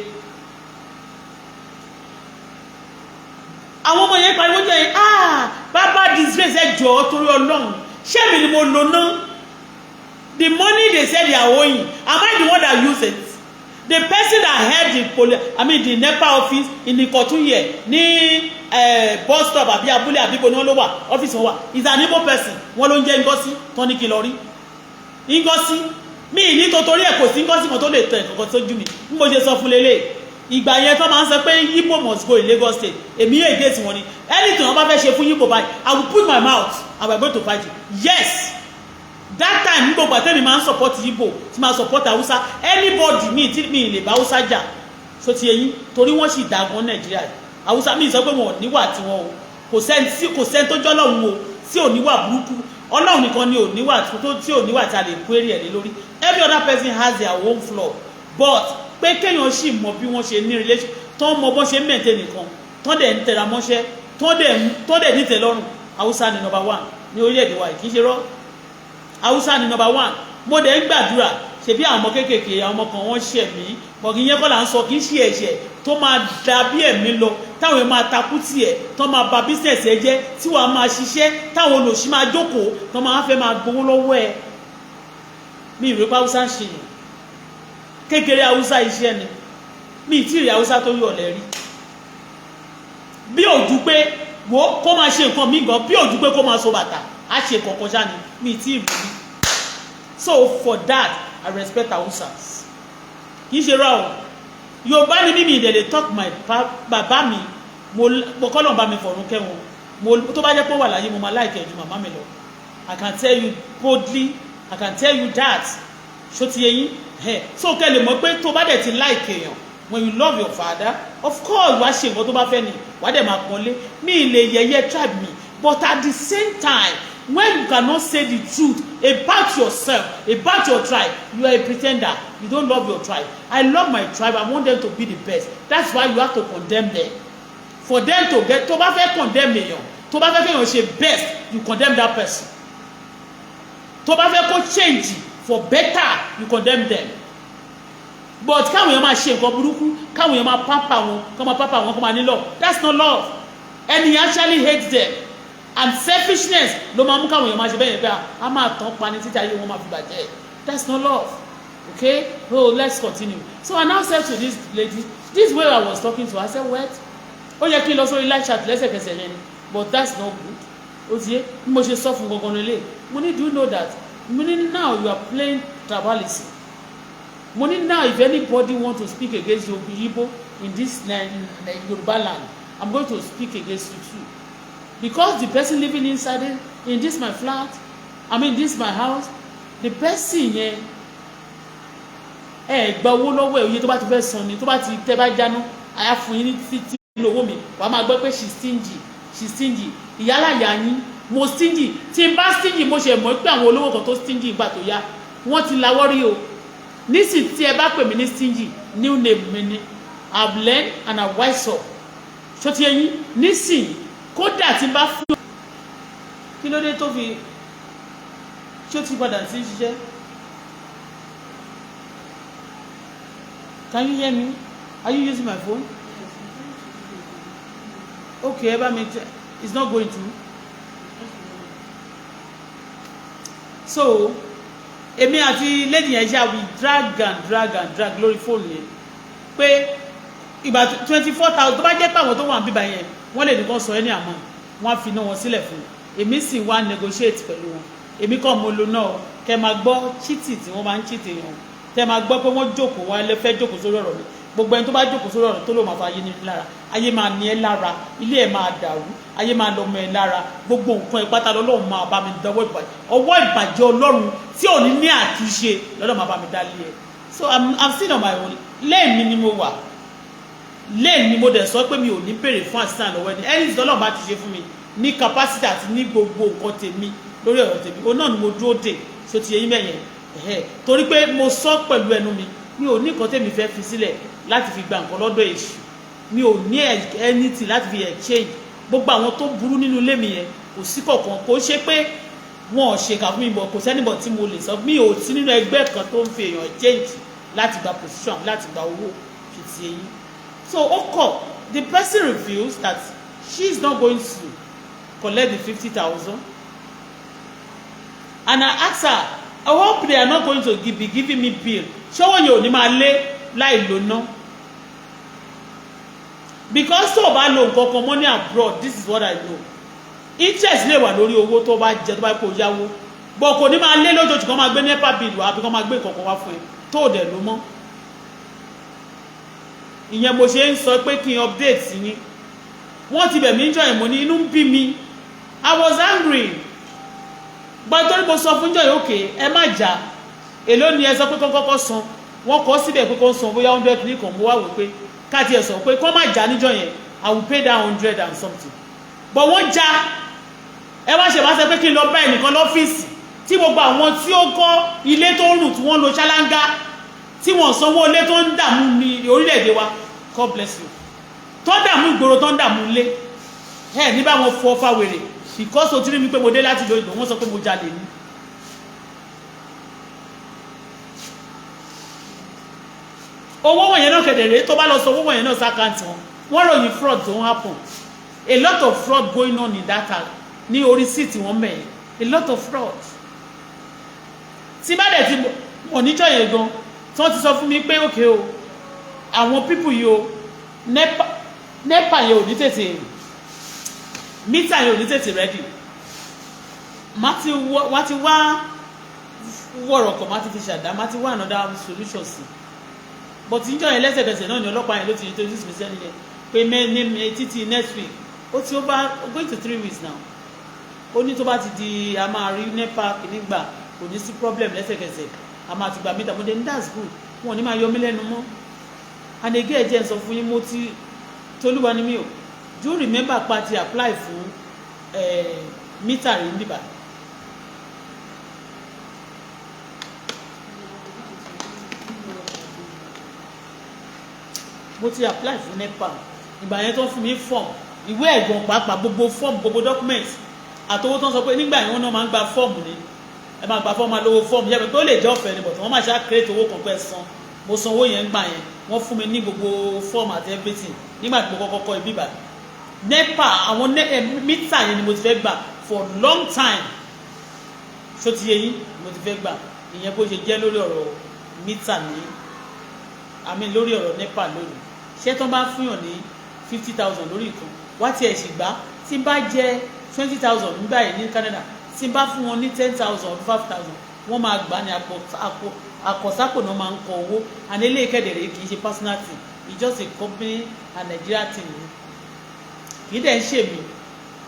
Àwọn ọmọ yẹn pariwo jẹ́, "Ah, bàbá disgrace." Ẹ jọ̀ọ́, torí Ọlọ́run, ṣé mi ni mo lò ná? The money they say they are owing, am I the one that use it? The person that head the police, I mean the NEPA office in Ikotun here ní bus stop àbí abúlé àbí ibo ni wọ́n ló wà, ọ́fíìsì wọn wà, is an Igbo person. Wọ́n ló ń jẹ́ Ngozi tán ní kí n lọ rí Ngozi. Mi ní torí ẹ̀, kò sí Ngozi kan tó lè tẹ̀ kankan sójú mi. Bí mo ṣe sọ fún lélẹ̀ ìgbà yẹn, tó máa ń sọ pé Igbo must go in Lagos State, èmi yóò against wọn ni. Anything wọn bá fẹ́ ṣe fún Igbo báyìí, I will put my mouth and we are going to fight you. Yes, that time ní gbogbo àtẹ́mi máa ń support Igbo, tí máa support Hausa, anybody. Mi tí mi lè bá Hausa jà, so ti eyín, torí wọ́n sì dàgbọ́n Nàìjíríà. Hausa, mi sọ pé wọn ò níwà tiwọn o. Kò sẹ́ni tó jọ́ lọ́hùn o tí ò níwà burúkú. Ọlọ́run nìkan ni ò níwà tó tí ò níwà tí a lè kó èrè ẹ̀ lé lórí. Every other person has their own flaw, but pé kéèyàn sì mọ bí wọ́n ṣe ní relation, tó ń mọ bọ́n ṣe ń maintain nìkan, tó dẹ̀ ń tẹra mọ́ṣẹ́, tó dẹ̀ nítẹ̀ lọ́rùn. Haúsá ni number one ní orílẹ̀-èdè wa yìí, kì í ṣe rọ́. Haúsá ni number one. Mo dẹ̀ ń gbàdúrà, ṣebí àwọn ọmọ kéékèèké, àwọn ọmọ kan wọ́n ṣẹ̀ mí bọ̀, kì í yẹn kọ́ là ń sọ. Kì í ṣe ẹ̀ṣẹ̀ tó máa da bí ẹ̀mí lọ, táwọn èèyàn máa takú tiẹ̀, tó máa ba business ẹ jẹ́, tí wàá máa ṣiṣẹ́, táwọn olòṣì máa jókòó, tó máa fẹ́ máa gbowó lọ́wọ́ ẹ. Mi ìrè pa Haúsá ń ṣe yẹn kékeré. Haúsá iṣẹ́ ni. Mi ì tí ì rí Haúsá tó yọ̀ lẹ́rí bí òjú pé wo kó máa ṣe nǹkan mí gan, bí òjú pé kó máa so bàtà á ṣe kọ̀ọ̀kan ṣáà ni. Mi ì tí ì rí. So for that, I respect Hausas. Kì í ṣe rọ o. Yorùbá ni mímì ìdẹ̀lẹ̀ talk my bàbá mi. Mo kọ́ lọ́n bá mi fọ̀run kẹ́wọn. Mo tó bá jẹ́ pé ó wà láyé, mo máa like ẹ̀ ju màmá mi lọ. I can tell you boldly, I can tell you that. Ṣó ti yé yín? So kẹ́ lè mọ̀ pé tó bá dẹ̀ ti like èèyàn, when you love your father, of course wàá ṣe nǹkan tó bá fẹ́ ni, wàá dẹ̀ máa pọ́nlé. Mi ì lè yẹ̀yẹ́ tribe mi, but at the same time, when you cannot say the truth about yourself, about your tribe, you are a pretender. You don't love your tribe. I love my tribe. I want them to be the best. That's why you have to condemn them for them to get. Tó bá fẹ́ condemn èèyàn, tó bá fẹ́ kéèyàn ṣe best, you condemn that person. Tó bá fẹ́ kó change for better, you condemn them. But káwọn èèyàn máa ṣe nǹkan burúkú, káwọn èèyàn máa pamper wọn, kọ́ máa pamper wọn, kọ́ máa ní love, that's not love. And he actually hates them, and selfishness ló máa mú káwọn èèyàn máa ṣe bẹ́ẹ̀ yẹn, pé a máa tán pa ní títí ayé wọn máa fi bàjẹ́. That's not love. Okay, oh, let's continue. So I now said to this lady, this way I was talking to her, I said, "What?" Ó yẹ kí n lọ sórí live chat lẹ́sẹ̀kẹsẹ̀ yẹn ni, but that's not good. Ó ti yé bí mo ṣe sọ fún gangan lélẹ̀. Mo ní, "Do you know that?" Mo ní, "Now you are playing tribalism." Mo ní, "Now if anybody want to speak against Igbo in this Yoruba land, I'm going to speak against you too, because the person living inside it, in this my flat, I mean this my house, the person yẹn, ẹ gba owó lọ́wọ́ ẹ̀, oye tó bá ti fẹ́ san ni. Tó bá ti tẹ́ bá jáná, àyà fún yín ní títí nínú owó mi. Wàá máa gbọ́ pé she stingy, she stingy." Ìyálàyà yín, mo stingy? Tí n bá stingy, mo ṣe mọ̀ pé àwọn olówó kan tó stingy ìgbà tó yá, wọ́n ti lawọ́ rí o. Nísì tí ẹ bá pè mí ní stingy, new name mi ni. I've learned and I've wise up. Ṣó ti yẹn nísìn? Kódà tí n bá fún, kí ló dé tó fi ṣé ó ti padà sí ṣiṣẹ́? Can you hear me? Are you using my phone? Yes, I'm trying to do it. Okay, ẹ bá mi tẹ. It's not going to. Just a moment. So èmi àti lady yẹn ṣá, we drag and drag and drag lórí fóònù yẹn pé ìgbà 24,000, tó bá jẹ́ pé àwọn tó wà ń bíbá yẹn, wọ́n lè nìkan sọ ẹ́ ní àmọ́ wọ́n á fi iná wọn sílẹ̀ fún un. Èmi sì wá negotiate pẹ̀lú wọn. Èmi kọ́ mo lo náà. Kẹ́ máa gbọ́ cheating tí wọ́n máa ń cheat èèyàn. Tẹ́ máa gbọ́ pé wọ́n jókòó, wọn lè fẹ́ jókòó sórí ọ̀rọ̀ mi. Gbogbo ẹni tó bá jókòó sórí ọ̀rọ̀ tó ló máa fa ayé ní lára, ayé máa ní ẹ lára, ilé ẹ máa dàrú, ayé máa lọ́mọ ẹ lára, gbogbo nǹkan ẹ pátá lọ́lọ́run máa bá mi dọwọ́ ìbàjẹ́, ọwọ́ ìbàjẹ́ Ọlọ́run tí ò ní ní àtúnṣe lọ́dọ̀ máa bá mi dá lé ẹ. So I'm still on my own lane mi ni mo wà lane ni. Mo dẹ̀ sọ pé mi ò ní béèrè fún assistance lọ́wọ́ ẹni. Ẹni tí Ọlọ́run bá ti ṣe fún mi ní capacity àti ní gbogbo nǹkan tèmi lórí ọ̀rọ̀ tèmi, òun náà ni mo dúró dè. So ti yẹ yín mẹ́yẹn? Ẹ̀hẹ́, torí pé mo sọ pẹ̀lú ẹnu mi, mi ò ní nǹkan tèmi fẹ́ fi sílẹ̀ láti fi gba nǹkan lọ́dọ̀ èṣù. Mi ò ní anything láti fi exchange. Gbogbo àwọn tó burú nínú ilé mi yẹn, kò sí kọ̀ọ̀kan. Kò ṣe pé wọn ò ṣèkà fún mi bọ̀, kò sẹ́nìbọ̀ tí mo lè sọ. Mi ò sí nínú ẹgbẹ́ kan tó ń fi èèyàn change láti gba position, láti gba owó fi ti eyín. So ó kọ̀. The person refused that she is not going to collect the 50,000, and I ask her, I hope they are not going to be giving me bill. Ṣọwọ́ yẹn ò ní máa lé láì lò ná, because tó o bá lo nǹkan kan, money abroad, this is what I know, interest lè wà lórí owó tó bá jẹ, tó bá kó yáwó bọ̀, kò ní máa lé lójoojúmọ́, kó máa gbé NEPA bill wá àbí kó máa gbé nǹkan kan wá fún ẹ tó o dẹ̀ ló mọ́. Ìyẹn mo ṣe ń sọ pé kí n update yín. Wọ́n ti bẹ̀ mí jọ yẹn, mo ní inú ń bí mi. I was angry, gbọ́n torí mo sọ fún jọ yẹn, òkè ẹ má jà. Èló ni ẹ sọ pé kọ́kọ́ san? Wọ́n kọ́ síbẹ̀ pé kó san bóyá 100 nìkan. Mo wá wò pé káàtì ẹ̀ sọ pé kó má jà níjọ yẹn, I will pay that hundred and something, but wọ́n já. Ẹ wá ṣe wá sọ pé kí n lọ bá ẹnìkan lọ́fíìsì tí gbogbo àwọn tí ó kọ́ ilé tó rùn, tí wọ́n lo ṣáláńgá, tí wọ́n sanwó ilé, tó ń dààmú ní orílẹ̀-èdè wa, God bless you, tó ń dààmú ìgboro, tó ń dààmú ilé ẹ ní bá wọn fọ fáwèrè, because o ti rí mi pé mo dé láti ìlú òyìnbó, wọ́n sọ pé mo jalè ní. Owó wọ̀nyẹn náà kẹ̀dẹ̀rẹ́, tó bá lọ sọ owó wọ̀nyẹn náà s'account wọn, wọ́n ròyìn fraud tó ń happen, a lot of fraud going on in that house ní orí seat wọn mẹ́yìn, a lot of fraud. Tí bá dẹ̀ ti mọ̀ níjọ́ yẹn gan, tí wọ́n ti sọ fún mi pé okay o, àwọn people yìí o, NEPA yẹn ò ní tètè, meter yẹn ò ní tètè ready, má ti wá ti wá wọ̀rọ̀kọ̀, má ti fi ṣàdá, má ti wá another solution sí. But níjọ́ yẹn, lẹ́sẹ̀kẹsẹ̀ náà ni ọlọ́pàá yẹn ló ti introduce mi sẹ́ni yẹn pé ní títí next week. Ó ti over going to 3 weeks now. Ó ní tó bá ti di a máa rí NEPA nígbà, kò ní sí problem, lẹ́sẹ̀kẹsẹ̀ a máa ti gba meter. Mo dé ní that's good, wọn ò ní máa yọ mí lẹ́nu mọ́. And again, jẹ́ n sọ fún yín, mo ti tolúwa ni mí o. Do you remember pa ti apply fún meter rí níbà? Mo ti apply fún NEPA. Ìgbà yẹn tó fún mi form, ìwé ẹ̀gbọ́n pàápàá, gbogbo form, gbogbo document àtowó tó ń sọ pé nígbà yẹn wọ́n náà máa ń gba form ni. Ẹ máa gba form, máa lówó form yẹ pé ó lè jẹ́ ọ̀fẹ́ ni, but wọ́n máa ṣe create owó kan pẹ́ san. Mo san owó yẹn gbà yẹn, wọ́n fún mi ní gbogbo form àti everything. Nígbà tí mo kọ́kọ́ kọ́ ibi ìbàdàn NEPA, àwọn meter yẹn ni mo ti fẹ́ gbà for long time. Ṣó ti yé yín? Mo ti fẹ́ gbà. Ìyẹn bó ṣe jẹ́ lórí ọ̀rọ̀ meter ní àmì lórí ọ̀rọ̀ NEPA lónìí. Ṣé tó bá fúnyàn ní 50,000 lórí ìkan wá tiẹ̀ sì gbá, tí n bá jẹ́ 20,000 nígbà yìí ní Canada, tí n bá fún wọn ní 10,000 or 5,000, wọ́n máa gbà ní àpò àkọsápò náà máa ń kọ owó. And eléyìí kẹ̀dẹ̀rẹ̀ kì í ṣe personal thing, it's just a company and Nigeria thing ni. Kì í dẹ̀ ń ṣe mí.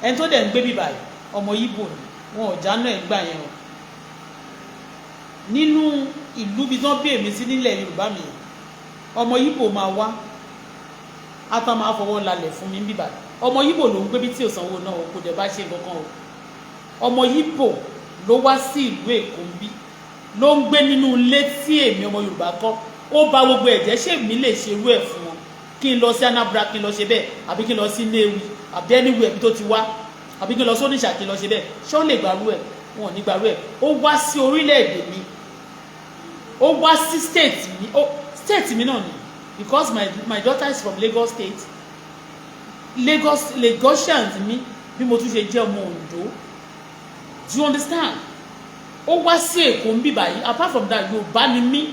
Ẹni tó dẹ̀ ń gbé bíbà yìí, ọmọ Ìgbò ni. Wọn ò jáná ẹ̀ gbà yẹn o. Nínú ìlú bí tán bí èmi sí nílẹ̀ Yorùbá mi, ọmọ Ìgbò máa wá, átá máa fọwọ́ lalẹ̀ fún mi bíbà. Ọmọ Ìgbò ló ń gbé bí tí ò sanwó náà o, kò dẹ̀ bá ṣe nǹkan kan o. Ọmọ Ìgbò ló wá sí ìlú Èkó ń bí, ló ń gbé nínú ilé tí èmi ọmọ Yorùbá kọ́. Ó bà gbogbo ẹ̀jẹ̀. Ṣé èmi lè ṣe irú ẹ̀ fún wọn? Kí n lọ sí Anambra kí n lọ ṣe bẹ́ẹ̀, àbí kí n lọ sí Nnewi, àbí anywhere bí tó ti wá, àbí kí n lọ sí Onitsha kí n lọ ṣe bẹ́ẹ̀? Ṣé ó lè gbàrú ẹ̀? Wọn ò ní gbàrú ẹ̀. Ó wá sí orílẹ̀-èdè mi, ó wá sí state mi, ó state mi náà ni, because my daughter is from Lagos State. Lagos, Lagosians mi, bí mo tún ṣe jẹ́ ọmọ Ondo. Do you understand? Ó wá sí Èkó ń bì báyìí. Apart from that, Yorùbá ni mí.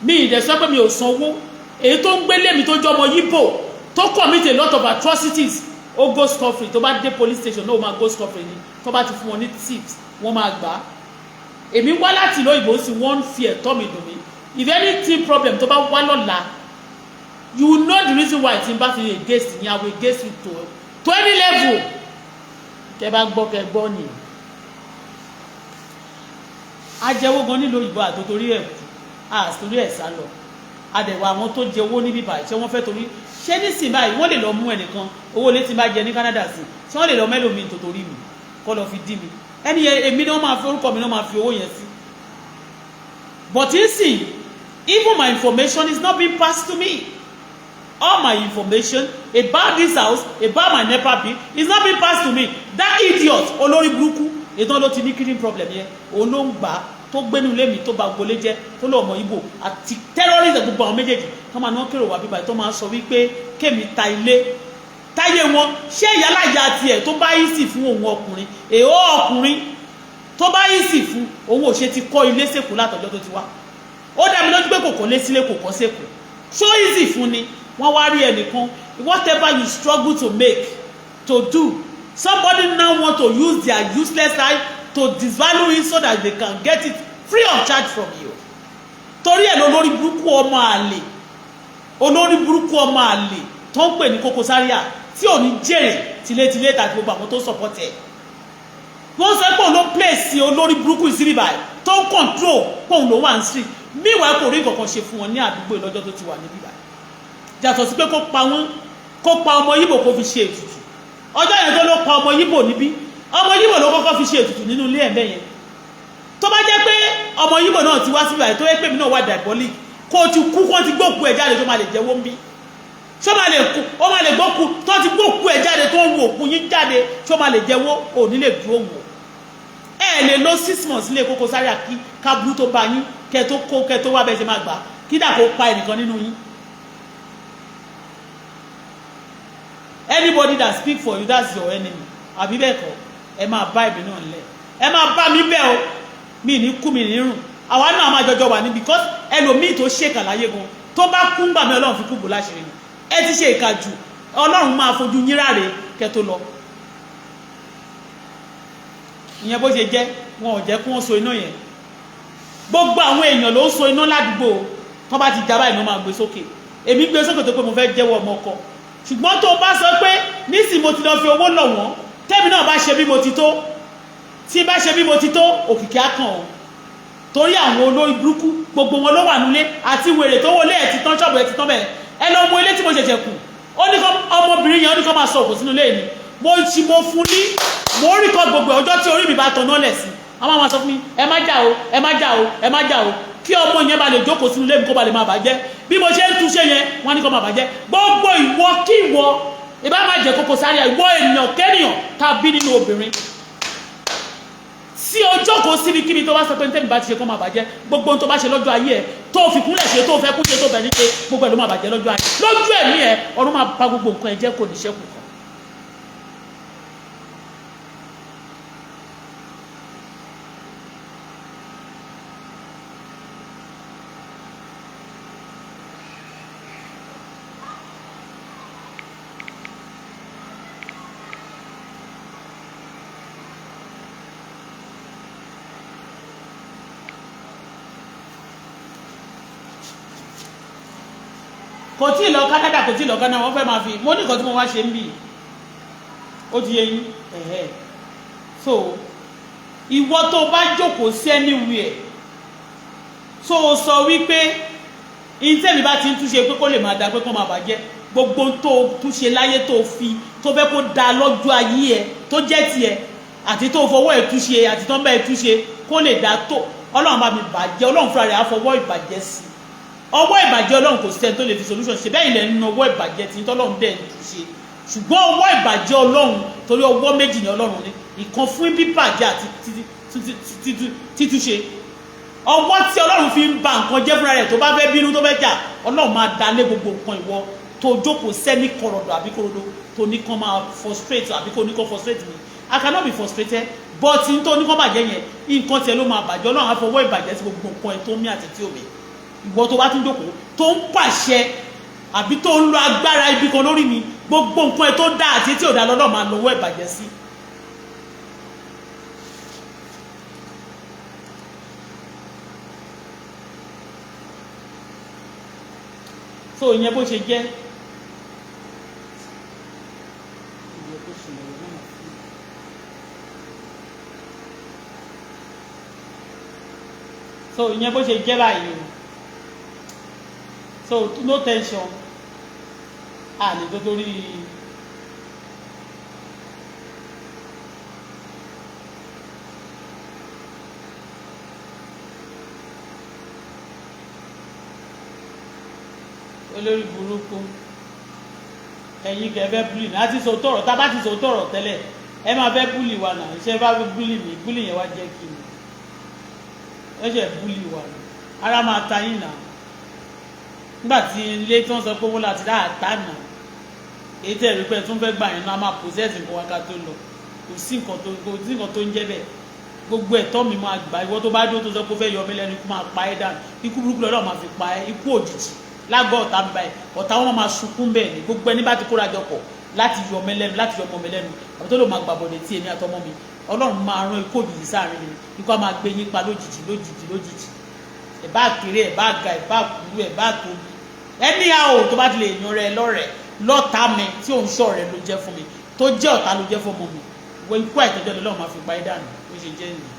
Mi ì dẹ̀ sọ pé mi ò sanwó. Èyí tó ń gbélé mi, tó jẹ́ ọmọ Yíbò, tó commit a lot of atrocities, ó go scot free. Tó bá dé police station náà, ó máa go scot free ni. Tó bá ti fún wọn ní tips, wọ́n máa gbà á. Èmi wá láti ìlú òyìnbó sí, wọ́n ń fi ẹ̀tọ́ mi dùn mí. If anything problem tó bá wá lọ́la, you know the reason why tí n bá fi against yín. I will against you to any level. Kẹ bá gbọ́, kẹ gbọ́ ni. Ajẹ́wó gan nílùú òyìnbó, àtòtórí ẹ̀ kú, àtòrí ẹ̀ sá lọ. Adẹ̀wọ̀ àwọn tó jẹ owó níbí báyìí, ṣé wọ́n fẹ́ torí ṣé nísìnyí báyìí wọ́n lè lọ mú ẹnìkan owó létí bá jẹ ní Canada sí? Ṣé wọ́n lè lọ mẹ́lòmíì tòtórí mi kọ́ lọ fi dí mi? Ẹni yẹn, èmi ni wọ́n máa fi orúkọ mi, ni wọ́n máa fi owó yẹn sí. But nísìn, even my information is not being passed to me. All my information about this house, about my NEPA bill, is not being passed to me. That idiot, olórí burúkú ètò ló ti ní kidney problem yẹn, òun ló ń gbà á tó gbénu lé mi, tó ba gbolé jẹ́, tó lọ ọmọ Ìgbò àti terrorist, gbogbo àwọn méjèèjì tó máa ná kérò wá bíbá, tó máa sọ wípé kémi ta ilé táyé wọn. Ṣé ìyálàyà tiẹ̀ tó bá yìí sì fún òun ọkùnrin, èèó ọkùnrin tó bá yìí sì fún òun ò ṣe ti kọ́ ilé sèkú látọjọ́ tó ti wá? Ó dá mi lójú pé kò kọ́lé sílé, kò kọ́ sèkú. Ṣó easy fún ni? Wọ́n wá rí ẹnìkan. Whatever you struggle to make, to do, somebody now want to use their useless life to disvalue it so that they can get it free of charge from you. Torí ẹ̀ lólórí burúkú ọmọ àlè, olórí burúkú ọmọ àlè tó ń pè ní Koko Zaria, tí ò ní jèrè tilétilé tàbí gbogbo àwọn tó support ẹ̀. Wọ́n sọ pé òun ló place olórí burúkú ìsírí báyìí tó ń control, pé òun ló wà ní street. Meanwhile, kò rí nǹkan kan ṣe fún wọn ní àdúgbò lọ́jọ́ tó ti wà níbí báyìí, yàtọ̀ sí pé kó pa wọ́n, kó pa ọmọ Yíbò, kó fi ṣe ètùtù. Ọjọ́ yẹn tó ló pa ọmọ Yíbò níbí, ọmọ Yíbò ló kọ́kọ́ fi ṣe ètùtù nínú ilé ẹ̀mẹ́ yẹn. Tó bá jẹ́ pé ọmọ Yíbò náà ti wá síbí báyìí, tó yẹ pé mi náà wà diabolic, kó o ti kú, kó o ti gbókù ẹ̀ jáde, tó máa lè jẹ́wọ́ ń bí? Ṣó máa lè kú? Ó máa lè gbókù tó ti gbókù ẹ̀ jáde, tó ń wo òkú yín jáde, ṣó máa lè jẹ́wọ́? Ò ní lè dúró wò. Ẹ lè lo 6 months lé Koko Zaria kí kábúrú tó bá yín, kẹ tó kó, kẹ tó wá bẹ́ẹ̀ ṣe máa gbà kí dà kó pa ẹnìkan nínú yín. Anybody that speak for you, that's your enemy, àbí bẹ́ẹ̀ kọ́? Ẹ máa bá èmi náà lẹ̀, ẹ máa bá mi bẹ́ẹ̀ o. Mi ní kú, mi ní rùn. Àwa náà máa jọjọ wà ní, because ẹlòmíì tó ṣèkà láyé gan, tó bá kú ń gbà mí, Ọlọ́run fi kú bò láṣìírí ni. Ẹ ti ṣe ìkà jù, Ọlọ́run máa fojú yín ráre kẹ́ tó lọ. Ìyẹn bó ṣe jẹ́. Wọn ò jẹ́ kí wọ́n so iná yẹn. Gbogbo àwọn èèyàn ló ń so iná ládùúgbò. Tó bá ti jábá, iná máa gbé sókè. Èmi gbé sókè tó pé mo fẹ́ jẹ́wọ́ ọmọ ọkọ. Ṣùgbọ́n tó bá sọ pé nísìnyí mo ti lọ fi owó lọ̀ wọ́n, tẹ́mi náà bá ṣe bí mo ti tó, tí bá ṣe bí mo ti tó, òkìkí á kàn ọ́. Torí àwọn olórí burúkú gbogbo wọn ló wà nílé, àti wèrè tó wọlé ẹ̀ ti tán, ṣọ́ọ̀bù ẹ̀ ti tán bẹ́ẹ̀. Ẹ lọ mú ilé tí mo ṣẹ̀ṣẹ̀ kù. Ó ní kọ́ ọmọbìnrin yẹn, ó ní kọ́ máa sọ òkú sínú ilé mi. Mo ti mo fún ní, mo rí kọ́ gbogbo ọjọ́ tí orí mi bá tanná lẹ̀ sí. Àwọn máa sọ fún mi, "Ẹ má jà o, ẹ má jà o, ẹ má jà o," kí ọmọ yẹn bá lè jókòó sínú ilé mi, kó ba lè máa bàjẹ́. Bí mo ṣe ń túnṣe yẹn, wọ́n ní kó máa bàjẹ́. Gbogbo ìwọ kí ìwọ ìbá má jẹ́ Koko Zaria, ìwọ ènìyàn kẹ́nìyàn tàbí nínú obìnrin tí o jókòó síbikíbi tó bá sọ pé ní tẹ́mi bá ti ṣe kó máa bàjẹ́, gbogbo ohun tó bá ṣe lọ́jọ́ ayé ẹ̀, tó fi kúnlẹ̀ ṣe, tó fẹ́ kú ṣe, tó bẹ̀ ní ṣe, gbogbo ẹ̀ ló máa bàjẹ́ lọ́jọ́ ayé, lójú ẹ̀mí ẹ̀. Ọ̀run máa bà gbogbo nǹkan ẹ̀ jẹ́, kò ní ṣẹ́kù kan. Kò tí ì lọ Canada, kò tí ì lọ Ghana. Wọ́n fẹ́ máa fi mo ní nǹkan tí mo wá ṣe ń bì. Ó ti yé yín ẹ̀hẹ́. So ìwọ tó bá jókòó sí anywhere, tó o sọ wípé ìtẹ́mi bá ti ń túnṣe pé kó lè máa da, pé kó máa bàjẹ́, gbogbo tó túnṣe láyé, tó fi tó fẹ́ kó da lọ́jọ́ ayé ẹ, tó jẹ́ tiẹ̀, àti tó fọwọ́ ẹ̀ túnṣe, àti tó ń bá ẹ̀ túnṣe kó lè da, tó Ọlọ́run bá mi bàjẹ́, Ọlọ́run fúnra rẹ̀ á fọwọ́ ìbàjẹ́ sí i. Ọwọ́ ìbàjẹ́, Ọlọ́run kò sẹ́ni tó lè fi solution ṣe bẹ́ẹ̀. Ilẹ̀ nínú ọwọ́ ìbàjẹ́ tí tọ́lọ́run dẹ̀ ń túnṣe, ṣùgbọ́n ọwọ́ ìbàjẹ́ Ọlọ́run, torí ọwọ́ méjì ni Ọlọ́run ní, ìkan fún bíbàjẹ́ àti títúnṣe. Ọwọ́ tí Ọlọ́run fi ń ba nǹkan jẹ́ fúnra rẹ̀, tó bá fẹ́ bínú, tó fẹ́ jà, Ọlọ́run máa da lé gbogbo nǹkan. Ìwọ tó jókòó sẹ́ni kọ̀rọ̀dọ̀ àbí korodo, tó ní kán máa frustrate, àbí kó ní kán frustrate mi, I cannot be frustrated. But n tó ní kán bàjẹ́ yẹn, nǹkan tiẹ̀ ló máa bàjẹ́. Ọlọ́run á fọwọ́ ìbàjẹ́ sí gbogbo nǹkan ẹ̀ tó mí àti tí ò mí. Ìwọ tó bá tún jókòó, tó ń pàṣẹ àbí tó ń lo agbára ibi kan lórí mi, gbogbo nǹkan ẹ tó dá àti tí ò dá lọ́dọ̀ máa lọ́wọ́ ìbàjẹ́ sí. So ìyẹn bó ṣe jẹ́. Ìyẹn bó ṣe lọ́wọ́ náà fún mi. So ìyẹn bó ṣe jẹ́ báyìí o. So no tension, a lè tó torí olórí burúkú. Ẹ̀yin kẹ́ fẹ́ bully náà, a ti sọ tọ̀rọ̀. Tá a bá ti sọ tọ̀rọ̀ tẹ́lẹ̀, ẹ máa fẹ́ bully wa náà. Iṣẹ́ bá fẹ́ bully mi, bully yẹn wá jẹ́ kí ni ẹ ṣe bully wa náà, ara máa ta yín náà. Nígbà tí ilé tí wọ́n sọ pé owó láti dá àtà náà, èyí tẹ̀ rí pé ẹ tún fẹ́ gbà yẹn náà, a máa possess nǹkan wa ká tó lọ. Kò sí nǹkan tó ń jẹ́ bẹ́ẹ̀. Gbogbo ẹ̀tọ́ mi máa gbà. Ìwọ tó bá dúró tó sọ pé ó fẹ́ yọ mí lẹ́nu, ikú máa pa ẹ́ dànù. Ikú burúkú lọ́dọ̀ máa fi pa ẹ́, ikú òjijì lágọ̀ ọ̀tá mi báyìí. Ọ̀tá wọn máa sunkún bẹ́ẹ̀ ni. Gbogbo ẹni bá ti kóra jọ pọ̀ láti yọ mí lẹ́nu, láti yọ ọmọ mi lẹ́nu, àbí tó lò máa gbàbọ̀dẹ̀ tí èmi àtọmọ mi, Ọlọ́run máa rán ikú òjijì sáàrin mi. Ikú á máa gbé yín pa lójijì, lójijì, lójijì. Ẹ̀ bá kéré, ẹ̀ bá ga, ẹ̀ bá kúrú, ẹ̀ bá tóbi, ẹni àwò tó bá ti lè yan rẹ lọ́rẹ̀ lọ́ta mi, tí òun sọ rẹ ló jẹ́ fún mi, tó jẹ́ ọ̀tá ló jẹ́ fún ọmọ mi, wọ ikú àìtọ́jọ́ lọ́wọ́ máa fi pa ẹ́ dànù. Bó ṣe jẹ́ nìyẹn.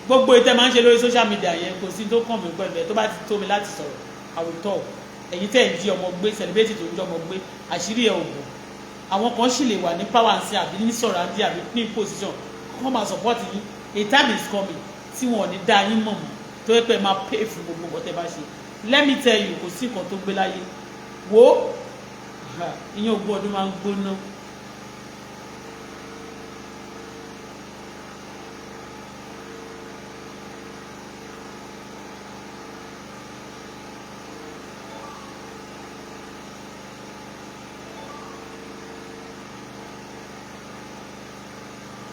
Gbogbo ìtẹ́ máa ń ṣe lórí social media yẹn, kò sí tó kàn mí pẹ̀lú ẹ̀. Tó bá ti tó mi láti sọ̀rọ̀, I will talk. Ẹ̀yin tẹ́ ẹ̀ ń jí ọmọ gbé, celebrate tó ń jí ọmọ gbé, àṣírí ẹ̀ ò bò. Àwọn kan sì lè wà ní power and say, àbí ní sọ̀rọ̀, àbí ní position, kọ́ máa support yín. A time is coming tí wọn ò ní dá yín mọ̀ mọ́, tó yẹ pé ẹ máa pay fún gbogbo nǹkan tẹ́ bá ṣe. Let me tell you, kò sí nǹkan tó gbé láyé wo. Ìyẹn ogún ọdún máa ń gbóná.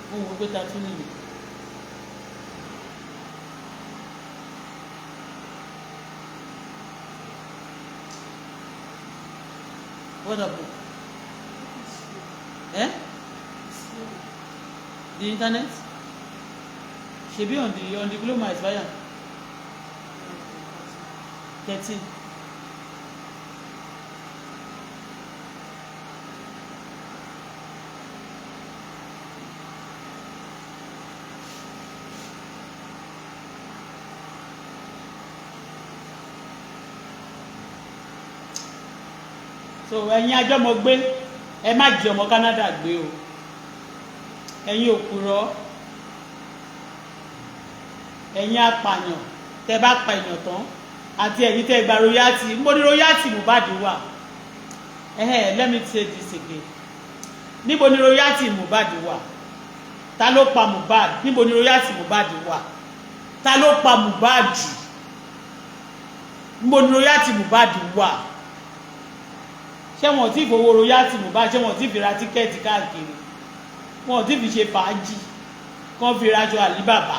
Mo wò pé ta tún nìyẹn. What happened? Eh? The internet? Ṣebí on the Glo máa expire 13. So ẹ̀yin ajọ́mọgbé, ẹ má jí ọmọ Canada gbé o. Ẹ̀yin òpùrọ́, ẹ̀yin apààyàn, tẹ́ bá pa èèyàn tán, àti ẹ̀yin tẹ́ gba royalty. Mo ní royalty Mohbad wà. Let me say this again: níbo ni royalty Mohbad wà? Ta ló pa Mohbad? Níbo ni royalty Mohbad wà? Ta ló pa Mohbad? Níbo ni royalty Mohbad wà? Ṣé wọn ò tí ì fowó royalty Mohbad? Ṣé wọn ò tí ì fi ra ticket káàkiri? Wọn ò tí ì fi ṣe fàájì, kán fi raṣọ Alibaba,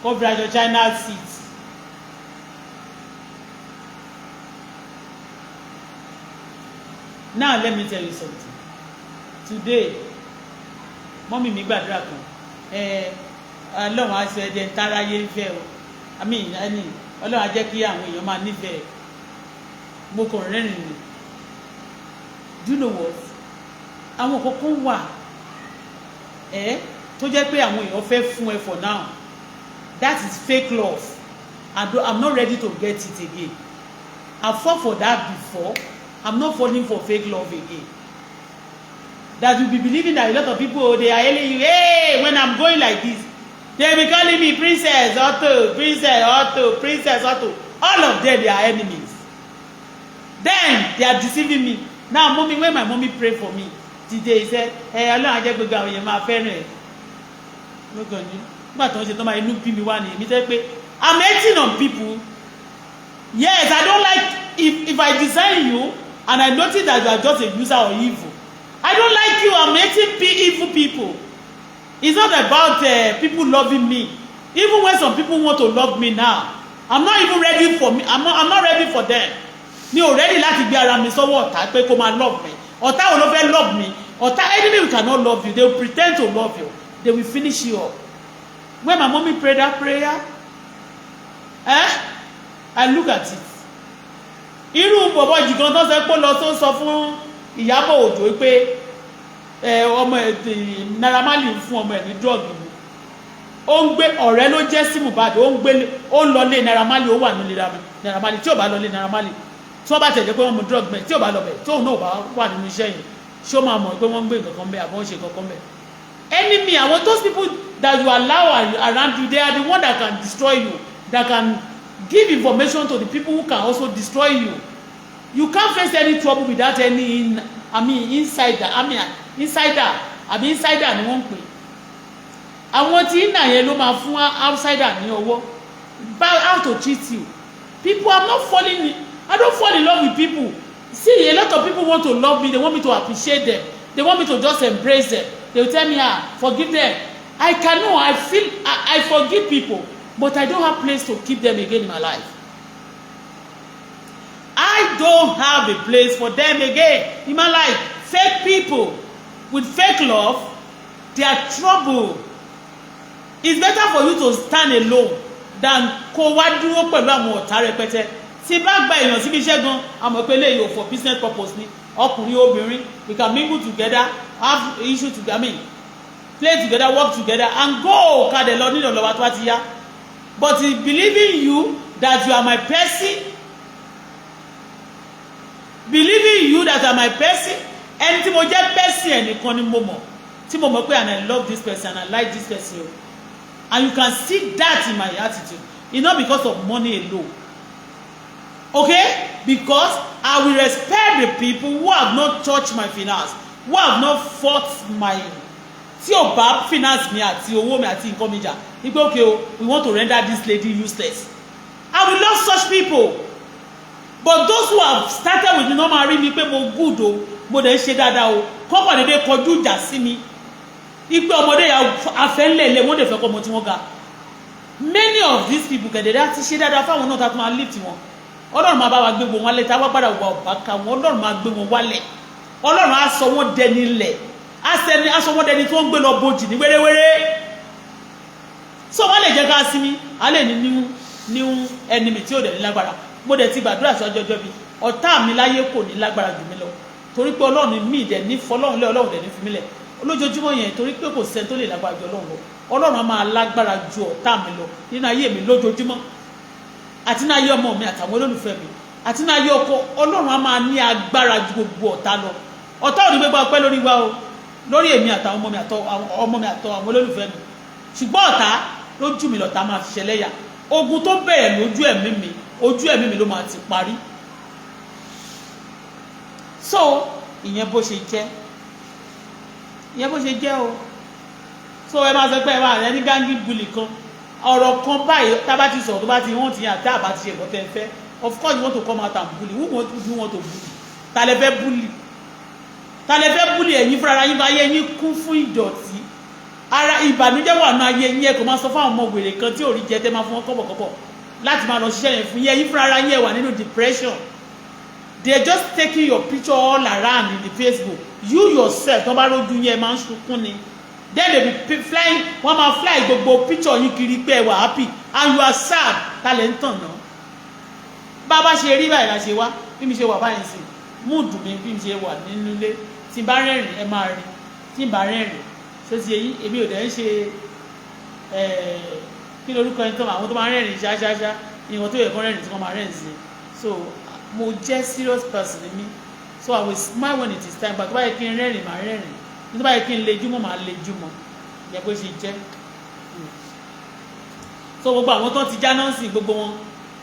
kán fi raṣọ China City? Now let me tell you something. Today, mummy mi gbàdúrà kan. Ẹ Ọlọ́run á sọ ẹ̀dẹ̀ ntáráyé ń fẹ́ o. I mean, ẹni Ọlọ́run á jẹ́ kí àwọn èèyàn máa nífẹ̀ẹ́. Mo kàn rẹ́rìn ni. Do you know what? Àwọn kọ̀ọ̀kan wà ẹ tó jẹ́ pé àwọn èèyàn fẹ́ fún ẹ for now, that is fake love. I'm not ready to get it again. I fall for that before. I'm not falling for fake love again, that you be believing that a lot of people, oh, they are hailing you. Hey, when I'm going like this, they be calling me Princess Auto, Princess Auto, Princess Auto. All of them, they are enemies. Then they are deceiving me. Now mommy, when my mommy pray for me today, he said, "Ẹ Ọlọ́run á jẹ́ gbogbo àwọn èèyàn máa fẹ́ràn ẹ̀." Lókàn ní nígbà tó ń ṣe tó máa inú bí mi wá ní èmi tẹ́ pé I'm hating on people. Yes, I don't like. If I design you and I notice that you are just a user or evil, I don't like you. I'm hating evil people. It's not about people loving me. Even when some people want to love me now, I'm not even ready for me. I'm not ready for them. Mi ò ready láti gbé ara mi sọ́wọ́ ọ̀tá pé kó máa love me. Ọ̀tá wo ló fẹ́ love me? Ọ̀tá, enemy cannot love you. They will pretend to love you. They will finish you up. When my mommy pray that prayer, eh, I look at it. Irú bọ̀bọ̀ jìkan tó sọ pé lọ tó sọ fún Ìyábọ̀ Òjó pé ẹ ọmọ ẹ, Naira Marley ń fún ọmọ ẹ ní drug mu. Ó ń gbé, ọ̀rẹ́ ló jẹ́ sí Mohbad. Ó ń gbé, ó ń lọlé Naira Marley, ó wà nílé Naira Marley. Tí ò bá lọlé Naira Marley, tí wọ́n bá tẹ̀lé pé wọ́n mu drug mẹ́, tí ò bá lọ bẹ̀, tóun náà bá wà nínú iṣẹ́ yẹn, ṣé ó máa mọ̀ pé wọ́n ń gbé nǹkan kan bẹ́ẹ̀ àbọ̀ ń ṣe nǹkan kan bẹ́ẹ̀? Enemy, àwọn, those people that you allow around you, they are the one that can destroy you, that can give information to the people who can also destroy you. You can't face any trouble without any in, I mean, insider, I mean, insider àbí insider ni wọ́n ń pè. Àwọn tí ń nà yẹn ló máa fún outsider ní ọwọ́ how to treat you. People, I'm not falling, I don't fall in love with people. See, a lot of people want to love me. They want me to appreciate them. They want me to just embrace them. They will tell me, "Ah, forgive them." I cannot. I feel I forgive people, but I don't have place to keep them again in my life. I don't have a place for them again in my life. Fake people with fake love, they are trouble. It's better for you to stand alone than kó wá dúró pẹ̀lú àwọn ọ̀tá rẹpẹtẹ. Tí bá gba èèyàn síbi iṣẹ́ gan, àmọ́ pé eléyìí ò, for business purpose ni. Ọkùnrin, obìnrin, we can mingle together, have issue together, I mean, play together, work together and go. Kadẹ lọ nílò lọ́wọ́ tó bá ti yá. But believing you that you are my person, believing you that you are my person, ẹni tí mo jẹ́ person, ẹnìkan ni mo mọ̀, tí mo mọ̀ pé, and I love this person and I like this person o, and you can see that in my attitude. It's not because of money alone, okay? Because I will respect the people who have not touched my finance, who have not fought my, tí ò bá finance mi àti owó mi àti nǹkan mi jà wípé, "Okay o, we want to render this lady useless." I will love such people. But those who have started with me, no máa rí mi pé mo good o, mo dẹ̀ ń ṣe dáadáa o, kọ́kọ́ dédé kọjú ìjà sí mi ipe ọmọdé yà afẹ́ńlẹ̀lẹ̀, wọ́n dẹ̀ fẹ́ kọ́ ọmọ tí wọ́n ga. Many of these people kẹ̀dẹ̀dẹ̀ á ti ṣe dáadáa fáwọn náà tá a tún máa lift wọn. Ọlọ́run máa bá wa gbé wọn wálẹ̀. Tá a wá padà wà ọ̀bá ká wọn, Ọlọ́run máa gbé wọn wálẹ̀. Ọlọ́run á sọ wọ́n dẹni lẹ̀, á sọ wọ́n dẹni tó ń gbé lọ bojì ní wéréwéré. So wọ́n lè jẹ́ ká sinmi. Á lè ní new new enemy tí ò dẹ̀ ní lágbára. Mo dẹ̀ ti gbàdúrà sí ọjọ́jọ́ bí ọ̀tá mi láyé kò ní lágbára jù mí lọ, torí pé Ọlọ́run mi dẹ̀ ní fọlọ́run lé, Ọlọ́run dẹ̀ ní fi mí lẹ̀ lójoojúmọ́ yẹn, torí pé kò sẹ́ni tó lè lágbára ju Ọlọ́run lọ. Ọlọ́run á máa lágbára ju ọ̀tá mi lọ nínú ayé mi lójoojúmọ́, àti ní ayé ọmọ mi àtàwọn olólùfẹ́ mi, àti ní ayé ọkọ. Ọlọ́run á máa ní agbára ju gbogbo ọ̀tá lọ. Ọ̀tá ò ní gbégbá ọpẹ́ lórí wa o, lórí èmi àtàwọn ọmọ mi, àtọ ọmọ mi, àtọ àwọn olólùfẹ́ mi. Ṣùgbọ́n ọ̀tá lójú mi lọ̀tá máa fi ṣẹlẹ́yà. Ogun tó bẹ̀rẹ̀ lójú ẹ̀mí mi, ojú ẹ̀mí mi ló máa ti parí. So ìyẹn bó ṣe jẹ́, ìyẹn bó ṣe jẹ́ o. So ẹ máa sọ pé ẹ máa rẹ ní gang bully kan, ọ̀rọ̀ kan báyìí, tá a bá ti sọ̀rọ̀, tó bá ti wọ́n ti yàn, tá a bá ti ṣe nǹkan tẹ́ ẹ fẹ́, of course you want to come out and bully. Who want, do you want to bully? Ta lẹ fẹ́ bully? Ta lẹ fẹ́ bully? Ẹ̀yin fúnra yín bá yẹ yín kún fún ìdọ̀tí ara, ìbànújẹ́ wà nù ayé yín. Ẹ kò máa sọ fún àwọn ọmọ wèrè kan tí ò rí jẹ, tẹ́ máa fún wọn kọ́bọ̀kọ́bọ̀ láti máa lọ ṣiṣẹ́ yẹn fún yín. Ẹ̀yin fúnra yín, ẹ wà nínú depression. They are just taking your picture all around in the Facebook. You yourself, tó bá rójú yín, ẹ máa ń sunkún ni. Then they be flying, wọ́n máa fly gbogbo picture yín kiri pé ẹ wà happy and you are sad. Ta lè ń tàn náà? Bá a bá ṣe rí báyìí la ṣe wá. Bí mi ṣe wà báyìí sí, mood mi, bí mi ṣe wà nínú ilé, tí n bá rẹ́rìn, ẹ máa rí. Tí n bá rẹ́rìn, ṣé ti eyín èmi ò dẹ̀ ń ṣe kí lorúkọ ẹni tó àwọn tó máa ń rẹ́rìn ṣáṣáṣá, ìwọ̀n tó yẹ kó rẹ́rìn tí wọ́n máa rẹ́rìn sí. So mo jẹ́ serious person ni mí, so I will smile when it is time, but tó bá yẹ kí n rẹ́rìn, máa rẹ́rìn. Tó bá yẹ kí n lejú mọ́, máa lejú mọ́. Yẹ bó ṣe jẹ́. So gbogbo àwọn tó ti já náà sí, gbogbo wọn,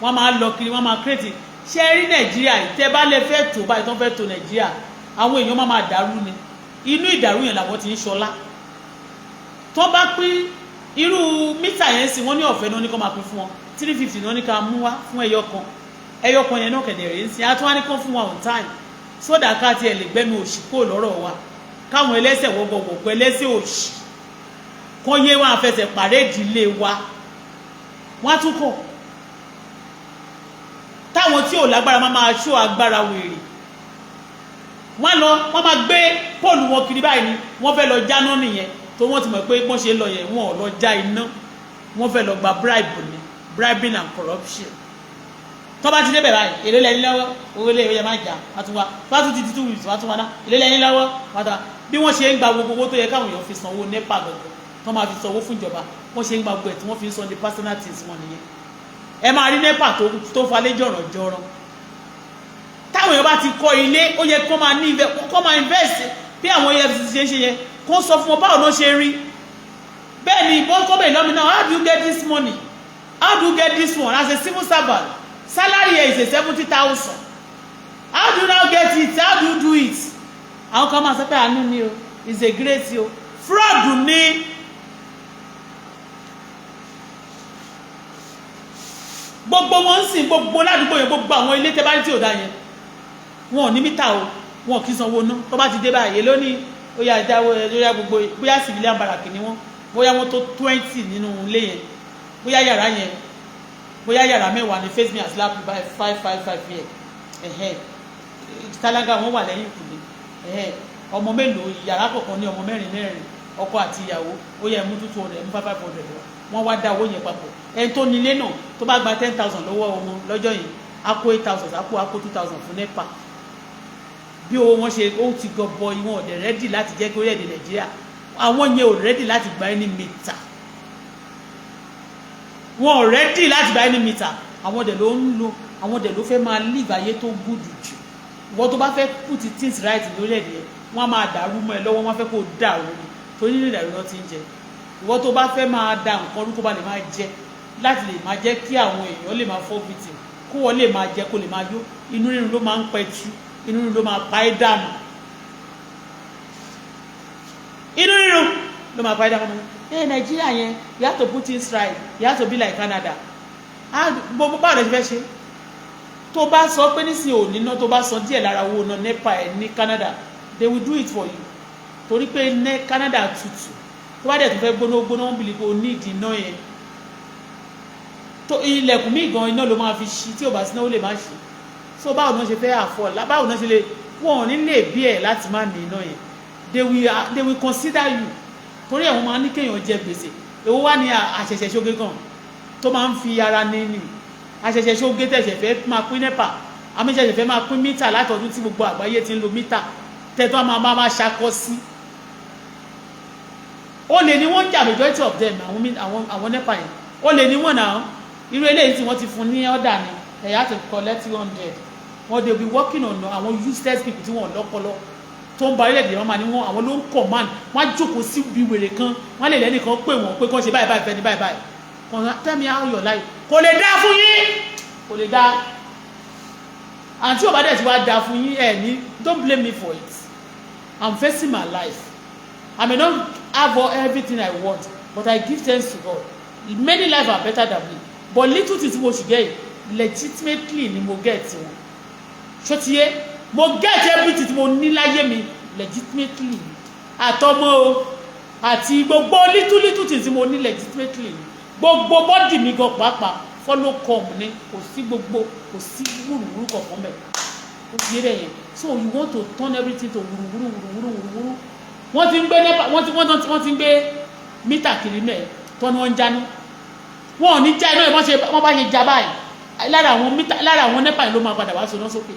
wọ́n máa lọ kiri, wọ́n máa create. Ṣé rí Nàìjíríà yìí, tẹ́ bá lè fẹ́ tó báyìí, tó fẹ́ tó Nàìjíríà, àwọn èèyàn máa máa dàrú ni. Inú ìdàrú yẹn làwọn ti ń ṣọlá. Tó bá pín irú mítà yẹn sí, wọ́n ní ọ̀fẹ́ náà ní kó máa pín fún wọn. 350 náà ní ká mú wá fún ẹyọ kan. Ẹyọ kan yẹn náà kẹ̀dẹ̀ rèé sí, àtúwá ní kó fún wa on time, so that ká tiẹ̀ lè gbẹ́nu òṣì kó lọ́rọ̀ wa, káwọn ẹlẹ́sẹ̀ wọ́gbọ̀gbọ̀, ẹlẹ́sẹ̀ òṣì kó yé wọn àfẹsẹ̀ pàréèdì ilé wa. Wọ́n á tún kọ̀ táwọn tí ò lágbára máa máa ṣó agbára wèrè. Wọ́n lọ, wọ́n máa gbé pole wọn kiri báyìí ni. Wọ́n fẹ́ lọ jáná nìyẹn, tó wọ́n ti mọ̀ pé wọ́n ṣe lọ yẹn, wọn ò lọ já iná, wọ́n fẹ́ lọ gba bribe ni, bribing and corruption. Tó bá ti débẹ̀ báyìí, èlé lẹ́ni lọ́wọ́, owó ilé ìwé yẹn máa jà, wọ́n tún wá. Tó bá tún ti di 2 weeks, wọ́n tún wá ná èlé lẹ́ni lọ́wọ́, wọ́n tún wá. Bí wọ́n ṣe ń gba gbogbo owó tó yẹ káwọn èèyàn fi sanwó NEPA gbogbo, tó máa fi sanwó fún ìjọba, wọ́n ṣe ń gba gbogbo ẹ̀ tí wọ́n fi ń san the personal things wọn nìyẹn. Ẹ máa rí NEPA tó falẹ̀ jọ̀rọ̀ jọ̀rọ̀. Táwọn èèyàn bá ti kọ́ ilé, ó yẹ kó máa ní, kó máa invest bí àwọn EFCC ṣe ń ṣe yẹn, kó sọ fún wọn báwo ló ṣe rí. Bẹ́ẹ̀ ni ìbọn kọ́ bẹ́ẹ̀ lọ́mìnà. How do you get this money? How do you get this one? As a civil servant, salary here is a 70,000. How do you now get it? How do you do it? Àwọn kan máa sọ pé àánú ni o, is a grace o, fraud ni. Gbogbo wọn ń sìn gbogbo ládùúgbò yẹn, gbogbo àwọn ilé tẹ bá ní tí ò dá yẹn, wọn ò ní mítà o, wọn kì í sanwó ná. Tó bá ti dé báyìí lónìí, ó yà dáwọ́ ẹ lórí gbogbo. Bóyá civilian barrack ni wọn, bóyá wọn tó 20 nínú ilé yẹn, bóyá yàrá yẹn, bóyá yàrá 10 ni, face me and slap you by five five five yẹ. Ẹ̀hẹ́, tálágà wọn wà lẹ́yìn ìkùlé. Ẹ̀hẹ́, ọmọ mélòó? Yàrá kọ̀ọ̀kan ní ọmọ mẹ́rin mẹ́rin, ọkọ àti ìyàwó. Ó yẹ mú 200, mú 500 wá. Wọ́n wá dá owó yẹn papọ̀. Ẹni tó nílé náà, tó bá gba 10,000 lọ́wọ́ ọmọ lọ́jọ́ yẹn, á kó 8,000 á kó, á kó 2,000 fún NEPA. Bí owó wọn ṣe ó ti gọbọ, ìwọ̀n ọ̀dẹ̀ ready láti jẹ́ kí orílẹ̀-èdè Nàìjíríà. Àwọn yẹn ò ready láti gba any meter, wọn ò ready láti gba any meter. Àwọn dẹ̀ ló ń lo, àwọn dẹ̀ ló fẹ́ máa live ayé tó good jù. Ìwọ tó bá fẹ́ put things right lórílẹ̀-èdè yẹn, wọ́n á máa dàrú mọ́ ẹ lọ́wọ́. Wọ́n fẹ́ kó dàrú ni, torí nínú ìdàrú náà ti ń jẹ. Ìwọ tó bá fẹ́ máa da nǹkan rú, kó bá lè máa jẹ, láti lè máa jẹ́ kí àwọn èèyàn lè máa fall victim, kó wọ́n lè máa jẹ, kó lè máa yó, inú rírun ló máa ń pẹ̀tù, inú rírun ló máa pa ẹ́ dànù, inú rírun ló máa pa ẹ́ dànù. Ẹ Nàìjíríà yẹn, you have to put things right, you have to be like Canada. Gbogbo báwo lè ṣe fẹ́ ṣe? Tó bá sọ pé nísìnyí ò níná, tó bá san díẹ̀ lára owó náà NEPA ẹ̀ ní Canada, they will do it for you, torí pé ní Canada tutù. Tó bá dẹ̀ tó fẹ́ gbóná gbóná, wọ́n bìlì pé o ní ìdí iná yẹn. Tó ilẹ̀kùn míì gan, iná ló máa fi ṣí. Tí ò bá sí iná, ó lè má ṣí. So báwo náà ṣe fẹ́ afford? Báwo náà ṣe lè? Wọn ò ní lè bí ẹ̀ láti má ní iná yẹn. They will consider you, torí ẹ̀ wọ́n máa ní kéèyàn jẹ gbèsè. Èwo wá ní àṣẹ̀ṣẹ̀ ṣoge gan tó máa ń fi ara ní ní àṣẹ̀ṣẹ̀ ṣoge, tẹ̀ṣẹ̀ fẹ́ máa pín NEPA, àmì ṣẹ̀ṣẹ̀ fẹ́ máa pín mítà látọdún tí gbogbo àgbáyé ti ń lo mítà, tẹ̀tọ́ máa máa ṣakọ sí. Ó lè ní wọ́n ń jà, majority of them, àwọn NEPA yẹn, ó lè ní wọ́n náà. Irú eléyìí tí wọ́n ti fún ní ọ̀dà ni ẹ̀yà to collect 200. Wọ́n, they be working on àwọn useless people tí wọ́n lọ́pọlọ, tó ń ba orílẹ̀-èdè wọn. Máa ní wọn, àwọn ló ń command. Wọ́n á jókòó sí ibi wèrè kan, wọ́n lè lẹ́nìkan pè wọ́n pé kán ṣe báyìí báyìí, fẹ́ ní báyìí báyìí. Tell me how your life kò lè dá fún yín, kò lè dá. Àǹtí ò bá dẹ̀ tí wàá dá fún yín, ẹ̀ ní don't blame me for it. I'm facing my life. I may not have all everything I want, but I give thanks to God. Many life are better than me, but little things mo ṣì get legitimately ni mo get wọn. Ṣó ti yé? Mo get everything tí mo ní láyé mi legitimately, àtọmọ o, àti gbogbo little little things tí mo ní legitimately. Gbogbo body mi gan pàápàá, follow come ni. Kò sí gbogbo, kò sí wúruwúru kankan mẹ́. Ó ti yé bẹ́ẹ̀ yẹn. So you want to turn everything to wúruwúru wúruwúru wúruwúru. Wọ́n ti ń gbé NEPA, wọ́n ti ń gbé mítà kiri mẹ́ tọ́ ni wọ́n ń jáná. Wọn ò ní já iná. Wọ́n ṣe wọ́n bá ṣe já báyìí, lára àwọn mítà, lára àwọn NEPA yìí ló máa padà wá soná sókè.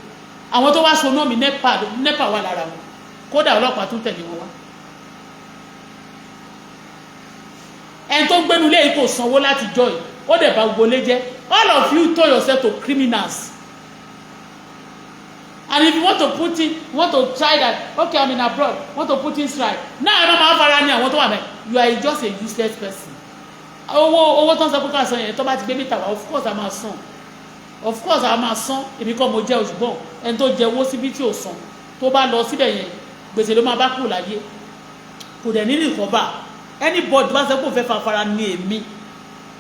Àwọn tó wá soná mi, NEPA wà lára wọn. Kódà ọlọ́pàá tún tẹ̀lé wọn wá. Ẹni tó ń gbénu ilé yìí kò sanwó láti jọ yìí, ó dẹ̀ bá gbogbo ilé jẹ́. All of you turn yourself to criminals. And if you want to put in, you want to try that, okay, I'm in abroad, want to put things right now, ẹ má máa fara ní àwọn tó wà mẹ́. You are just a useless person. Owó tó ń sọ pé ká san yẹn, tó bá ti gbé mítà wá, of course a máa san, of course a máa san. Èmi kọ́ mo jẹ́ òṣùgbọ́n ẹni tó jẹ owó síbi tí ò san, tó bá lọ síbẹ̀ yẹn, gbèsè ló máa bá kúrò láyé, kò dẹ̀ ní recover. Anybody tó bá sọ pé òun fẹ́ fa fara ní èmi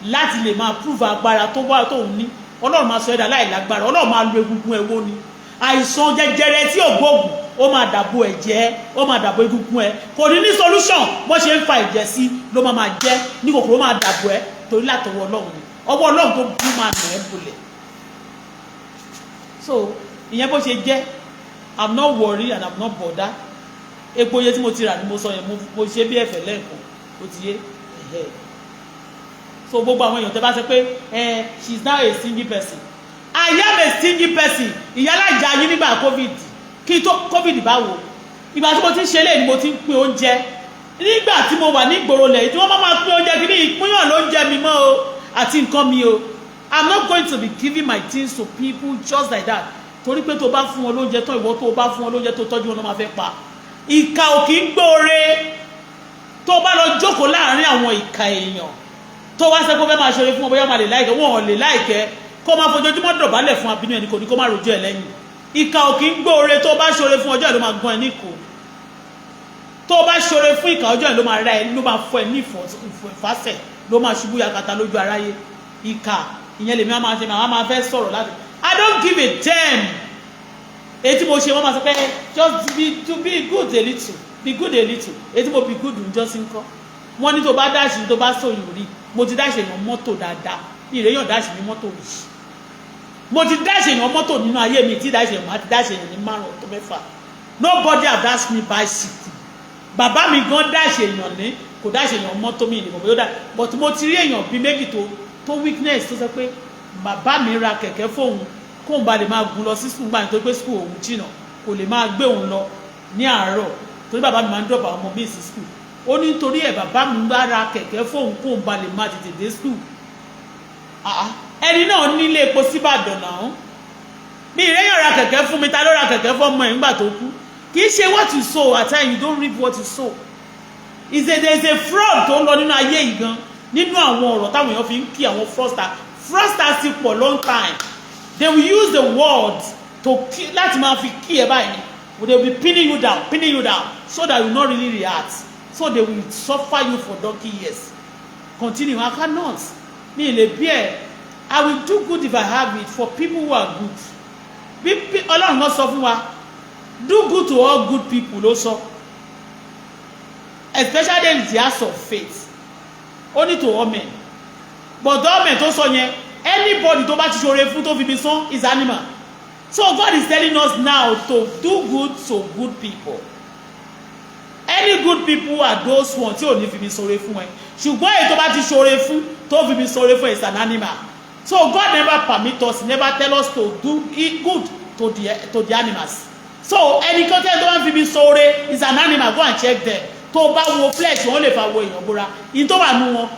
láti lè máa prove agbára tó wà tóun ní, Ọlọ́run máa sọ ẹ̀dá láì lágbára. Ọlọ́run máa lo egungun ẹ̀wọ́ ni. Àìsàn jẹjẹrẹ tí ò gbóògùn, ó máa dàbò ẹ̀jẹ̀, ó máa dàbò egungun ẹ̀, kò ní ní solution. Bó ṣe ń fa ẹ̀jẹ̀ sí ló máa máa jẹ́ ní kòkòrò, máa dàbò ẹ̀, torí látọwọ́ Ọlọ́run ni. Ọwọ́ Ọlọ́run tó bú máa nà ẹ́ bolẹ̀. So ìyẹn bó ṣe jẹ́. I'm not worried and I'm not bothered. Epo iye tí mo ti rà ni mo sọ yẹn. Mo ṣe bí ẹ̀fẹ̀ lẹ́ẹ̀kan, ó ti yé ẹ̀hẹ́. So gbogbo àwọn èèyàn tẹ́ bá sọ pé ẹ, she is now a stingy person, I am a stingy person. Ìyálàjà yín nígbà COVID, kí tó COVID báwo, ìgbà tí mo ti ń ṣe léyìí ni mo ti ń pín oúnjẹ. Nígbà tí mo wà ní ìgboro lẹ̀ tí wọ́n bá máa pín oúnjẹ kí ní ìpínyàn ló ń jẹ mi mọ́ o àti nǹkan mi o. I'm not going to be giving my things to people just like that, torí pé tó bá fún wọn lóúnjẹ tán, ìwọ tó bá fún wọn lóúnjẹ tó tọ́jú wọn ló máa fẹ́ pa. Ìkà ò kì í gbóore. Tó bá lọ jókòó láàrin àwọn ìkà èèyàn, tó wá sẹ́kọ́ fẹ́ máa ṣeré fún wọn, bóyá máa lè láìkẹ́, wọn ò lè láìkẹ́. Kó máa fojoojúmọ́ dọ̀bálẹ̀ fún abínú ẹni, kò ní kó má rojú ẹ lẹ́yìn. Ìkà ò kì í gbóore. Tó bá ṣoore fún, ọjọ́ ẹ̀ ló máa gbọ́n ẹ níkò. Tó bá ṣoore fún ìkà, ọjọ́ ẹ̀ ló máa ra ẹ, ló máa fọ ẹ ní ìfàsẹ̀, ló máa ṣubú yakata lójú aráyé. Ìkà ìyẹn lèmi á máa ṣe, màá máa fẹ́ sọ̀rọ̀ láti, I don't give a damn. Èyí tí mo ṣe, wọ́n máa sọ pé just be to be good a little, be good a little. Èyí tí mo be good ń jọ́sí ń kọ́ wọ́n ní tó bá dash, tó bá sòyìn rí. Mo ti dash èèyàn mọ́tò dáadáa ní ìrẹ́yàn dash ní mọ́tò rí. Mo ti dash èèyàn mọ́tò nínú ayé mi, tí dash èèyàn, máa ti dash èèyàn ní márùn tó mẹ́fà. Nobody have dashed me bicycle. Bàbá mi gan dash èèyàn ní, kò dash èèyàn mọ́tò mi ìdìbò bóyá, but mo ti rí èèyàn bíi méjì tó weakness tó sọ pé bàbá mi ra kẹ̀kẹ́ fóun kóun ba lè máa gun lọ sí school gbà, nítorí pé school òun jìnnà, kò lè máa gbé òun lọ ní àárọ̀, torí bàbá mi máa ń drop àwọn ọmọ míì sí school. Ó ní nítorí ẹ̀ bàbá mi bá ra kẹ̀kẹ́ fóun kóun ba lè máa tètè dé school. Ẹni náà nílé epo síbàdàn náà. Mi ìrẹ́yìn ra kẹ̀kẹ́ fún mi. Ta ló ra kẹ̀kẹ́ fún ọmọ ẹ̀ ńgbà tó kú? Kì í ṣe what you sow. At times you don't reap what you sow. Is a there is a fraud tó ń lọ nínú ayé yìí gan, nínú àwọn ọ̀rọ̀ táwọn èèyàn fi ń kí àwọn fraudster. Fraudsters ti pọ̀ long time. They will use the words to kí láti máa fi kí ẹ báyìí. They will be pinning you down, pinning you down, so that you no really react, so they will suffer you for donkey years. Continue. I cannot, mi lè bí ẹ. I will do good if I have it for people who are good. Bí Ọlọ́run náà sọ fún wa, do good to all good people ló sọ, especially in the house of faith. Only to all men, but all men tó sọ yẹn, anybody tó bá ti ṣoore fún tó fi bí sán is animal. So God is telling us now to do good to good people. Any good people are those ones tí ò ní fi mi ṣoore fún ẹ, ṣùgbọ́n èyí tó bá ti ṣoore fún tó fi mi ṣoore fún ẹ is an animal. So God never permit us, never tell us to do good to the animals. So ẹnìkan tẹ́lẹ̀ tó bá ń fi mi ṣoore is an animal. Go and check them. Tó bá wo flesh, wọn lè fa wo èèyàn bóra ìyẹn tó wà nù wọn,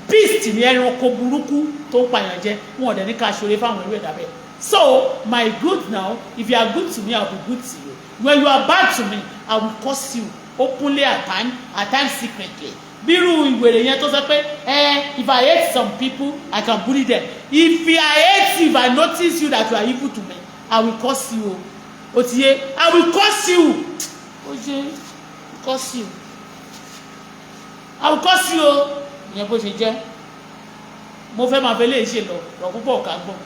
beast ní, ẹranko burúkú tó ń pààyàn jẹ. Wọn ò dẹ̀ ní ká ṣoore fáwọn irú ẹ̀dá bẹ́ẹ̀. So my good now, if you are good to me, I will be good to you. When you are bad to me, I will curse you openly at times, at times secretly. Bírú ìwèrè yẹn tó sọ pé eh, if I hate some people, I can bully them. If I hate you, if I notice you that you are evil to me, I will curse you o. O ti yé? I will curse you. O ṣe curse you, I will curse you o. Ìyẹn bó ṣe jẹ́. Mo fẹ́ máa fẹ́ lè ṣe lọ. Ọ̀rọ̀ púpọ̀ ká gbọ́n,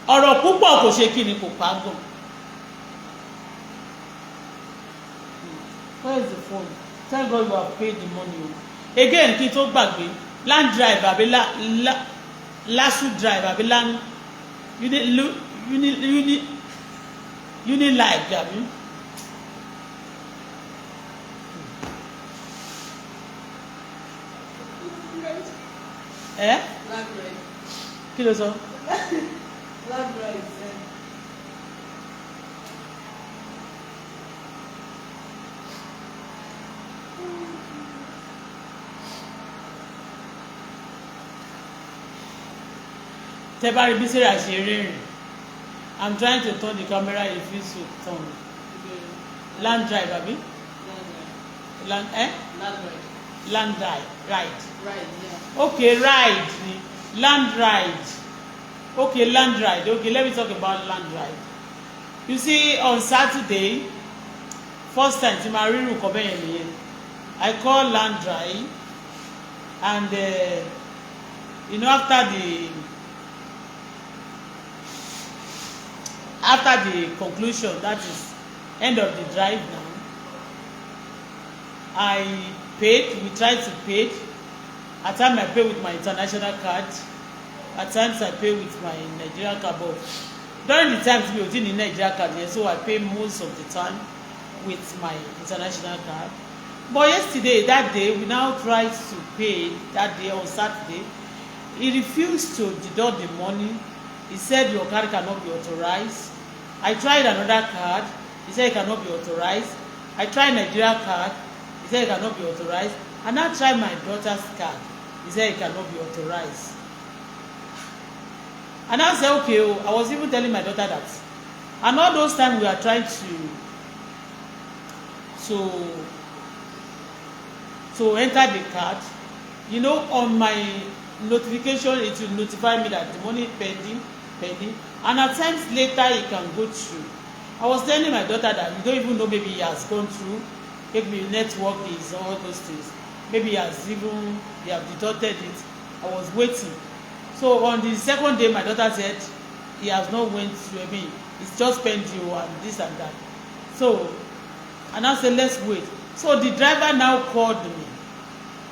ọ̀rọ̀ púpọ̀ kò ṣe kí ni, kò pa gbọ́n. Where is the phone? Thank God you have paid the money o. Again, kí n tó gbàgbé, land drive àbí la la lasu drive àbí land uni uni uni unilife àbí. Ẹ kí ló sọ? Tẹ bá rí bí Sarah ṣe rẹ́rìn. I'm trying to turn the camera, it feels to turn. Land drive àbí land, eh? Land drive, ride. Ride, yeah. Okay, ride ni land ride. Okay, land ride. Okay, let me talk about land ride. You see, on Saturday, first time tí ma rírun kọ bẹ́yẹn nìyẹn. I call land ride and after the conclusion, that is end of the drive now, I paid. We tried to pay. At times I pay with my international card, at times I pay with my Nigerian card, but During the time tí mi ò tí ní Nigeria card yẹn, so I pay most of the time with my international card. But yesterday, that day, we now tried to pay that day on Saturday. He refused to deduct the money. He said your card cannot be authorized. I tried another card. He said it cannot be authorized. I tried Nigeria card. He said it cannot be authorized. I now tried my daughter's card. He said it cannot be authorized. And I said, okay, oh, I was even telling my daughter that. And all those times we are trying to enter the card, on my notification, it will notify me that the money pending, pending. And at times later, it can go through. I was telling my daughter that you don't even know, maybe he has gone through, maybe network is all those things. Maybe he has even, they have deducted it. I was waiting. So on the second day, my daughter said he has not went through. I mean, it's just pending and this and that. So, and I said, let's wait. So the driver now called me.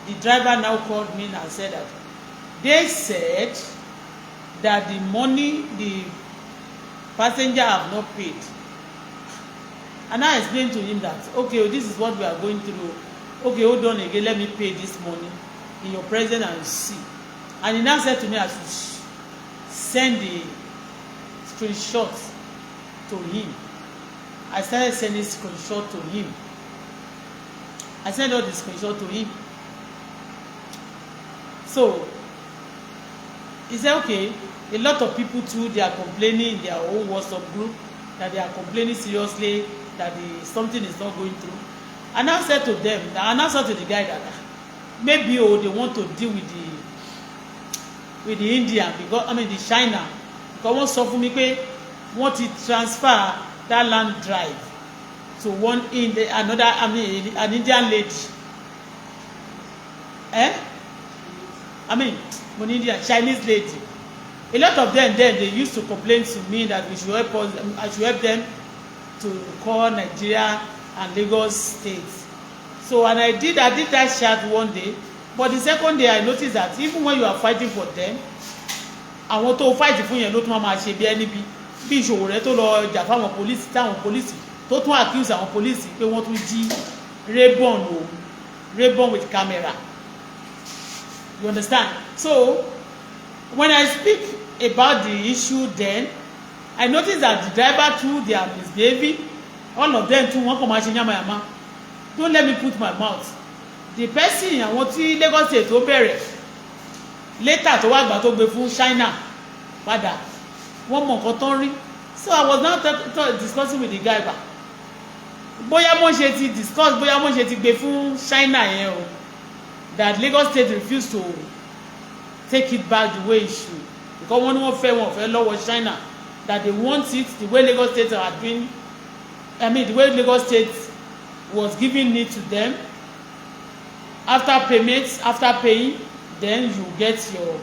The driver now called me and said that they said that the money the passenger have not paid. And I explained to him that, okay, this is what we are going through. Okay, hold on again, let me pay this money in your presence and see. And he now said to me I should send the screenshot to him. I started sending screenshot to him. I sent all the screenshot to him. So he said, okay, a lot of people too, they are complaining in their own WhatsApp group, that they are complaining seriously that the something is not going through. And I said to them, and I said to the guy that maybe, oh, they want to deal with the Indian, because I mean the China, because wọ́n sọ fún mi pé wọ́n ti transfer that land drive to one in another, I mean an Indian lady, eh, I mean mo ní Indian, Chinese lady. A lot of them then, they used to complain to me that we should help us, I should help them to call Nigeria and Lagos State. So, and I did that chat one day, but the second day I noticed that even when you are fighting for them, àwọn tó fight fún yẹn ló tún máa ṣe bí ẹni bí ìṣòwò rẹ tó lọ jà fáwọn police, táwọn police tó tún accuse àwọn police pé wọ́n tún jí Rayburn o, Rayburn with camera, you understand? So when I speak about the issue, then I notice that the driver too, they are misbehaving, all of them too. Wọ́n kàn máa ṣe yamayama. Don't let me put my mouth. The person, àwọn tí Lagos State tó bẹ̀rẹ̀ later, tó wá gbà tó gbé fún China padà, wọ́n mọ nǹkan tó ń rí. So I was now discussing with the guy ba bóyá wọ́n ṣe ti discuss, bóyá wọ́n ṣe ti gbé fún China yẹn o, that Lagos State refused to take it back the way it should, because wọ́n ní wọ́n fẹ́, wọ́n fẹ́ lọ́wọ́ China, that they want it the way Lagos State are doing, I mean the way Lagos State was giving it to them. After payment, after paying, then you get your,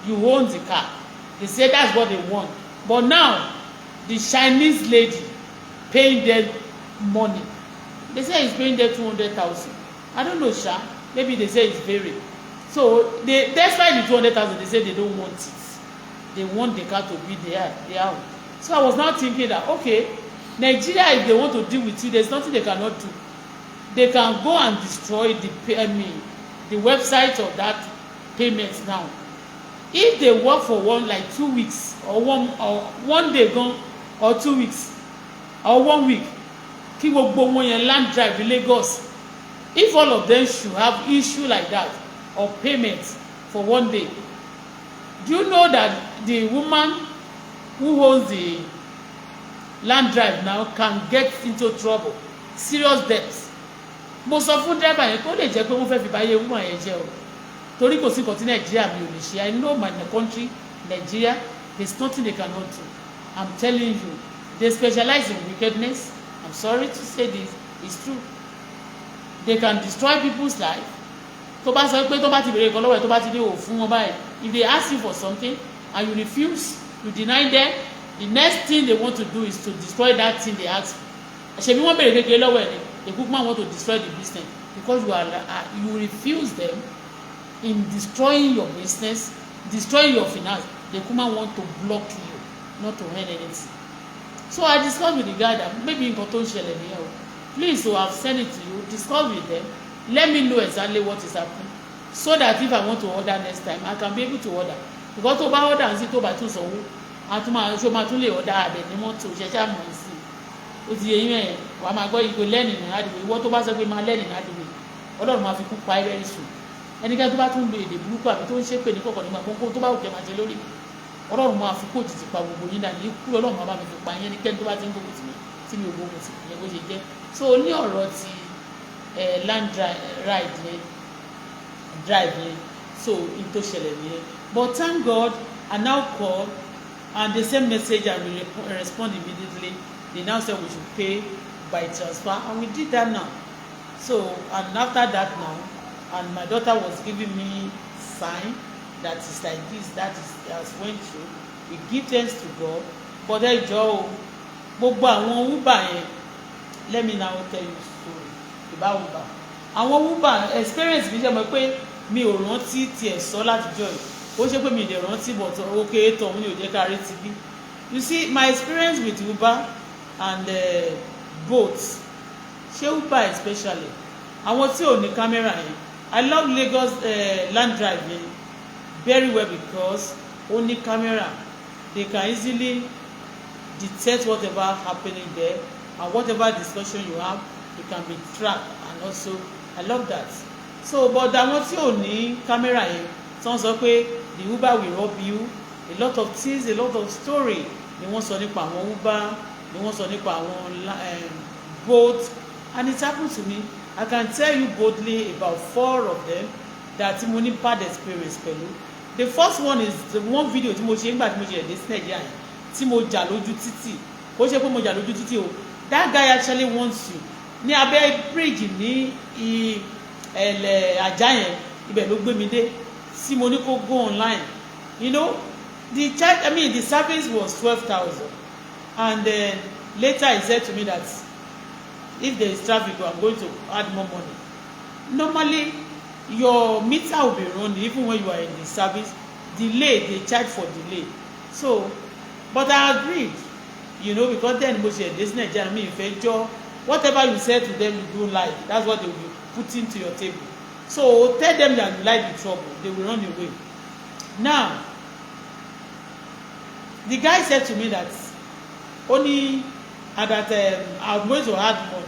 you own the car. They say that's what they want. But now the Chinese lady paying them money, they say he's paying them 200,000. I don't know sha, maybe they say it's very. So they, despite the 200,000, they say they don't want it. They want the car to be their own. So I was now thinking that, okay, Nigeria, if they want to deal with you, there's nothing they cannot do. They can go and destroy the, I mean, the website of that payment. Now if they work for one, like 2 weeks or one day gan or 2 weeks or one week, kí gbogbo wọn yẹn land drive in Lagos, if all of them should have issue like that of payment for one day, do you know that the woman who owns the land drive now can get into trouble, serious debt? Mo sọ fún driver yẹn kó lè jẹ́ pé wọ́n fẹ́ fi báyé woman yẹn jẹ́ o, torí kò sí nǹkan tí Nàìjíríà mi ò lè ṣe. I know my country Nigeria, there is nothing they cannot do. I'm telling you, they specialize in wickedness. I'm sorry to say this, it's true. They can destroy people's life. Tó bá sọ pé tó bá ti bèrè nǹkan lọ́wọ́ ẹ̀, tó bá ti ní òfin wọn báyìí, if they ask you for something and you refuse, you deny them, the next thing they want to do is to destroy that thing they ask for. Ṣebí wọ́n bèrè kékeré lọ́wọ́ ẹ̀ ni, the kukuma want to destroy the business because you refuse them. In destroying your business, destroying your finance, the kukuma want to block you. not to earn anything. So I discuss with the guy that maybe nǹkan tó ń ṣẹlẹ̀ nìyẹn o. Please, so I've sent it to you, discuss with them, let me know exactly what is happening, so that if I want to order next time, I can be able to order, because tó bá order sí, tó bá tún sanwó, a tún máa ṣó máa tún lè order abẹ ní mọ́tò ṣẹṣẹ àmọ́ sí i. Ó ti yẹ yín ẹ̀, wàá máa gbọ́ ìgò lẹ́nìí ní àdìgbò. Ìwọ tó bá sọ pé máa lẹ́nìí ní àdìgbò, Ọlọ́run máa fi kú pa ẹ́ very soon. Ẹnikẹ́ni tó bá tún lo èdè burúkú àbí tó ń ṣépè ní kọ̀kọ̀ nígbà gbogbo tó bá wù kẹ́ máa ṣe lórí mi, Ọlọ́run máa fi kó òjijì pa gbogbo yín dànù. Ikú Ọlọ́run máa bá mi fi pa yín, ẹnikẹ́ni tó bá ti ń gbógun tì mí tí mi ò gbógun tì mí. Bó ṣe jẹ́. So ní ọ̀rọ̀ ti land ride yẹn, drive yẹn, so in tó ṣẹlẹ̀ nìyẹn. But thank God, I now call and the same message and we respond immediately. They now say we should pay by transfer, and we did that now. So and after that now, and my daughter was giving me sign that is like this, that is has went through. We give thanks to God. But ẹ jọ̀ọ́ o, gbogbo àwọn Uber yẹn, let me now tell you story about Uber. Àwọn Uber experience mi, ṣe mọ̀ pé mi ò rántí tiẹ̀ sọ látijọ́ yìí. Ó ṣe pé mi lè rántí, but okay, tọ̀hún ni ò jẹ́ ká rí ti bí. You see, my experience with Uber and Bolt, ṣé Uber especially, àwọn tí ò ní camera yẹn. I love Lagos land drive yẹn very well because ó ní camera. They can easily detect whatever happening there, and whatever discussion you have, it can be tracked. And also I love that. So but àwọn tí ò ní camera yẹn, tí wọ́n sọ pé the Uber will rob you, a lot of things, a lot of story ni wọ́n sọ nípa àwọn Uber, ni wọ́n sọ nípa àwọn Bolt. And it happened to me. I can tell you boldly about four of them that mo ní bad experience pẹ̀lú. The first one is the one video tí mo ṣe nígbà tí mo ṣe ẹ̀dẹ́ sí Nàìjíríà yẹn, tí mo jà lójú títì. Kó ṣe pé mo jà lójú títì o. That guy actually wants you ní abẹ́ bridge ní ẹ̀lẹ̀ àjà yẹn. Ibẹ̀ ló gbé mi dé tí mo ní kó go online. You know the charge, I mean, the service was 12,000, and then later he said to me that if there is traffic, I'm going to add more money. Normally your meter will be running even when you are in the service. Delay, they charge for delay. So but I agreed because then mo ṣe ẹ̀dẹ́ sí Nàìjíríà, mi ìfẹ́ jọ. Whatever you say to them you don't like, that's what they will be putting to your table. So tell them that you like the trouble, they will run away. Now the guy said to me that only and that I'm going to add money.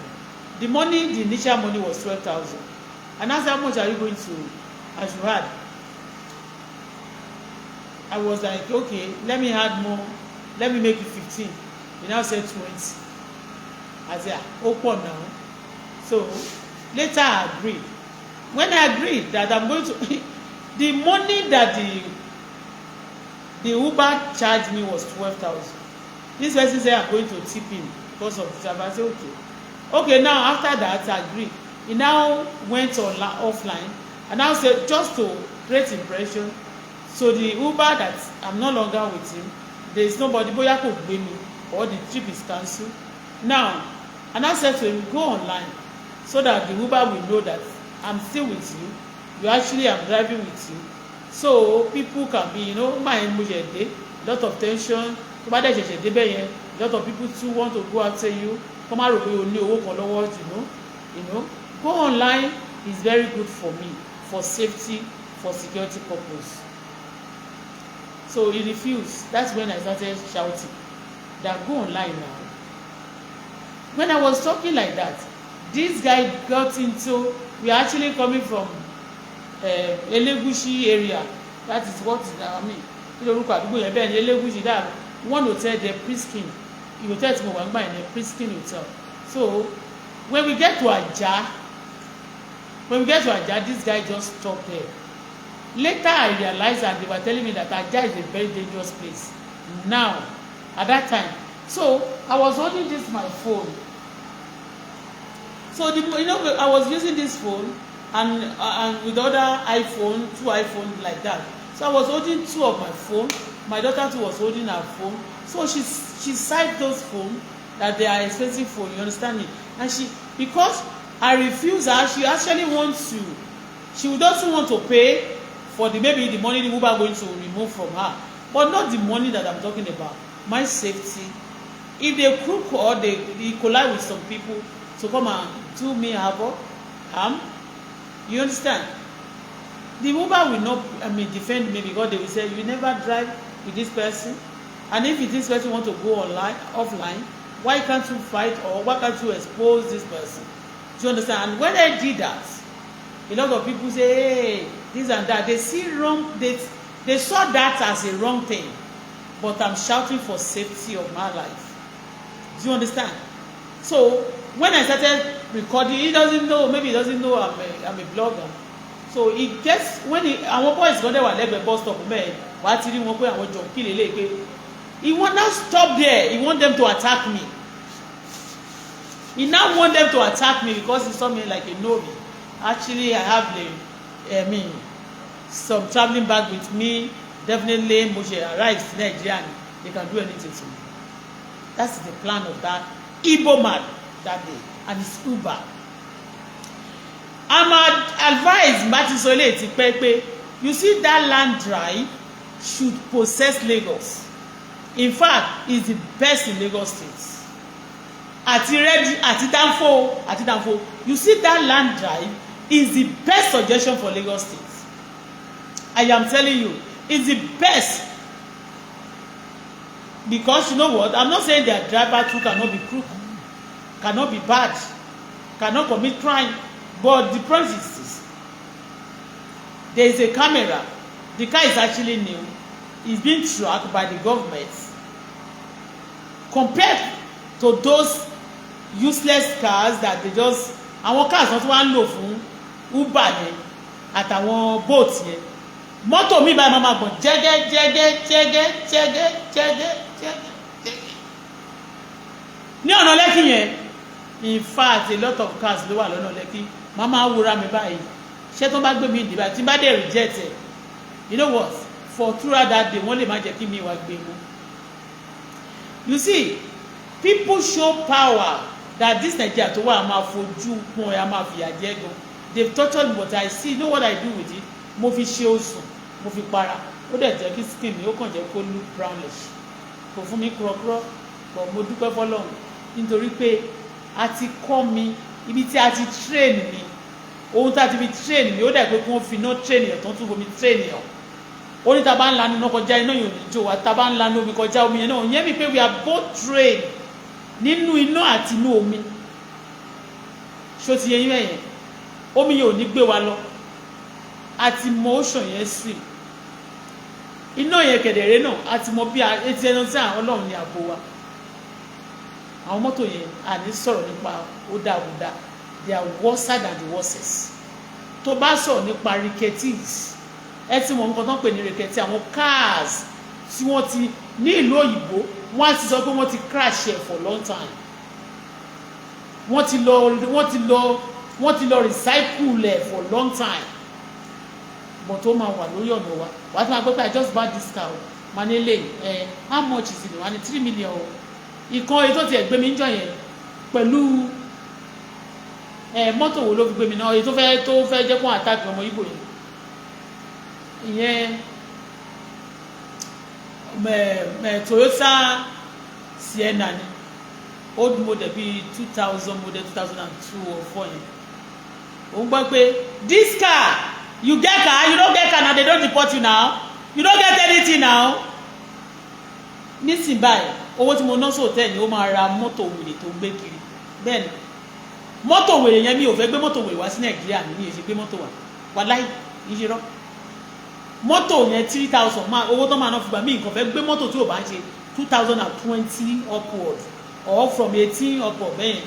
The money, the initial money was 12,000, and I said, how much are you going to I should add? I was like, okay, let me add more, let me make it 15. He now said 20. I said, ah, ó pọ̀ now. So later I agreed. When I agreed that I'm going to, the money that the Uber charged me was 12,000. This person said I'm going to tip him because of the travel. I say okay. Now after that I agree. He now went on offline and now said, just to create impression so the Uber, that I'm no longer with him. There is nobody, bóyá kò gbé mi or the trip is cancelled now. And I said to him, go online so that the Uber will know that I'm still with you. You actually, I'm driving with you, so people can be máa ń mo ṣe dé, lot of tension. Tó bá dẹ̀ ṣẹ̀ṣẹ̀ débẹ̀ yẹn, lot of people too want to go after you, kó má rò pé o ní owó kan lọ́wọ́. Go online is very good for me, for safety, for security purpose. So he refused. That's when I started shouting that go online now. When I was talking like that, this guy got into, we are actually coming from Elegushi area. That is what I mean, kí lorúkọ àdúgbò yẹn? Bẹ́ẹ̀ ni, Elegushi. That one hotel there, Priskin hotel tí mo wà ń gbà yẹn ní Priskin Hotel. So when we get to Ajah, when we get to Ajah, this guy just stop there. Later I realized that they were telling me that Ajah is a very dangerous place now, at that time. So I was holding this my phone. So the you know I was using this phone and with other iPhone, two iPhone like that. So I was holding two of my phone. My daughter too was holding her phone. So she cite those phone that they are expensive phone, you understand me? And she, because I refuse her, she actually wants to, she doesn't want to pay for the maybe the money the Uber going to remove from her, but not the money that I'm talking about. My safety. If they crook or they collide with some people to come and do me havoc, harm, you understand, the Uber will not, I mean, defend me, because they will say, "You never drive with this person, and if this person want to go online, offline, why can't you fight or why can't you expose this person?" Do you understand? And when I did that, a lot of people say, "Hey, this and that." They see wrong, they saw that as a wrong thing, but I'm shouting for safety of my life. Do you understand? So when I started recording, he doesn't know, maybe he doesn't know I'm a blogger. So he gets when he, àwọn boys kan dẹ̀ wà lẹ́gbẹ̀ẹ́ bus stop mẹ́ẹ̀, wàá ti rí wọn pé àwọn jọ kí lélẹ̀ pé he wan now stop there. He want them to attack me. He now want them to attack me because he saw me like a nobi. Actually, I have the, I mean, some travelling bag with me. Definitely mo ṣe arrive sí Nigeria ni they can do anything to me. That's the plan of that Igbo man that day and his Uber. I'm advise Martin Sole ti pẹ́ pé, you see, that land drive should possess Lagos. In fact, it's the best in Lagos State. Àti ready, àti danfo, àti danfo. You see, that land drive is the best suggestion for Lagos State. I am telling you, it's the best, because you know what? I'm not saying their driver too cannot be crook, cannot be bad, cannot commit crime, but the point is this: there is a camera. The car is actually new. It's being tracked by the government, compared to those useless cars that they just, àwọn cars wọn tí wọ́n á lò fún Uber yẹn àtàwọn boat yẹn. Mọ́tò mi báyìí máa ma gbọ̀n jẹ́gẹ́ jẹ́gẹ́ jẹ́gẹ́ jẹ́gẹ́ jẹ́gẹ́ jẹ́gẹ́ jẹ́gẹ́ ní ọ̀nà Lẹ́kì yẹn. In fact, a lot of cars ló wà lọ́nà Lẹ́kì. Máa máa wúra mi báyìí, ṣé tó bá gbé mi ìdìbò tí n bá dé reject ẹ̀, you know what, for throughout that day, wọ́n lè má jẹ́ kí mi wá gbé mú. You see, people show power that this Nigeria tó wà, máa fojú pọ́n ẹ, a máa fìyà jẹ gan. They tortured me, but I see, you know what I do with it? Mo fi ṣe oṣù, mo fi para, ó dẹ̀ jẹ́ kí skin mi ó kàn jẹ́ kó look brownish, kò fún mi kúrọ́kúrọ́, but mo dúpẹ́ fọlọ́run nítorí pé a ti kọ́ mi ibi tí a ti train mi, ohun tá a ti fi train mi, ó dẹ̀ pé kí wọ́n fi iná train yàn tó ń tún fomi train yàn. Ó ní tá a bá ń lanu iná kọjá, iná yóò ní jó wa. Tá a bá ń lanu omi kọjá, omi yẹn náà yẹn mi pé we are both trained nínú iná àti inú omi. Ṣó ti yẹ yín ẹ̀yẹn? Omi yẹn ò ní gbé wa lọ, àti mọ ocean yẹn swim, iná yẹn kẹ̀dẹ̀rẹ́ náà àti mọ bí etí ẹnu tí àwọn Ọlọ́run ní àbò wa. Àwọn mọ́tò yẹn, àní sọ̀rọ̀ nípa ó dáa, they are worse than the worstest. Tó bá sọ̀rọ̀ nípa ricketies, ẹ ti mọ̀ nǹkan tó ń pè ní rickety, àwọn cars tí wọ́n ti ní ìlú òyìnbó, wọ́n á ti sọ pé wọ́n ti crash ẹ̀ for long time, wọ́n ti lọ recycle ẹ̀ for long time, but ó máa wà lórí ọ̀nà wa. Wàá tún máa gbọ́ pé, "I just bought this car o." Máa ní lè ẹ, "How much is it?" Wọ́n á ní 3 million o. Ìkan èyí tó tiẹ̀ gbé mi ń jọ yẹn pẹ̀lú ẹ, mọ́tò wo ló fi gbé mi náà, èyí tó fẹ́ jẹ́ kó attack ọmọ Ìgbò yẹn, ìyẹn mẹ Toyota Sienna ni, old model, bíi 2000 model, 2002 or 4 yẹn. Òun gbọ́ pé, "This car, you get car, you no get car now, they don deport you now, you no get anything now." Nísìnyí báyìí, owó tí mo ná sóòtẹ́ ni ó máa ra mọ́tò wèrè tó ń gbé kiri. Bẹ́ẹ̀ ni, mọ́tò wèrè yẹn, mi ò fẹ́ gbé mọ́tò wèrè wá sí Nàìjíríà. Mi ní èsì gbé mọ́tò wá, wàláì kì í ṣe rọ́. Mọ́tò yẹn, 3,000 máa owó tó máa ná fún gbà mí. Nǹkan fẹ́ gbé mọ́tò tí ò bá ń ṣe 2020 upward or from 18 upward bẹ́ẹ̀,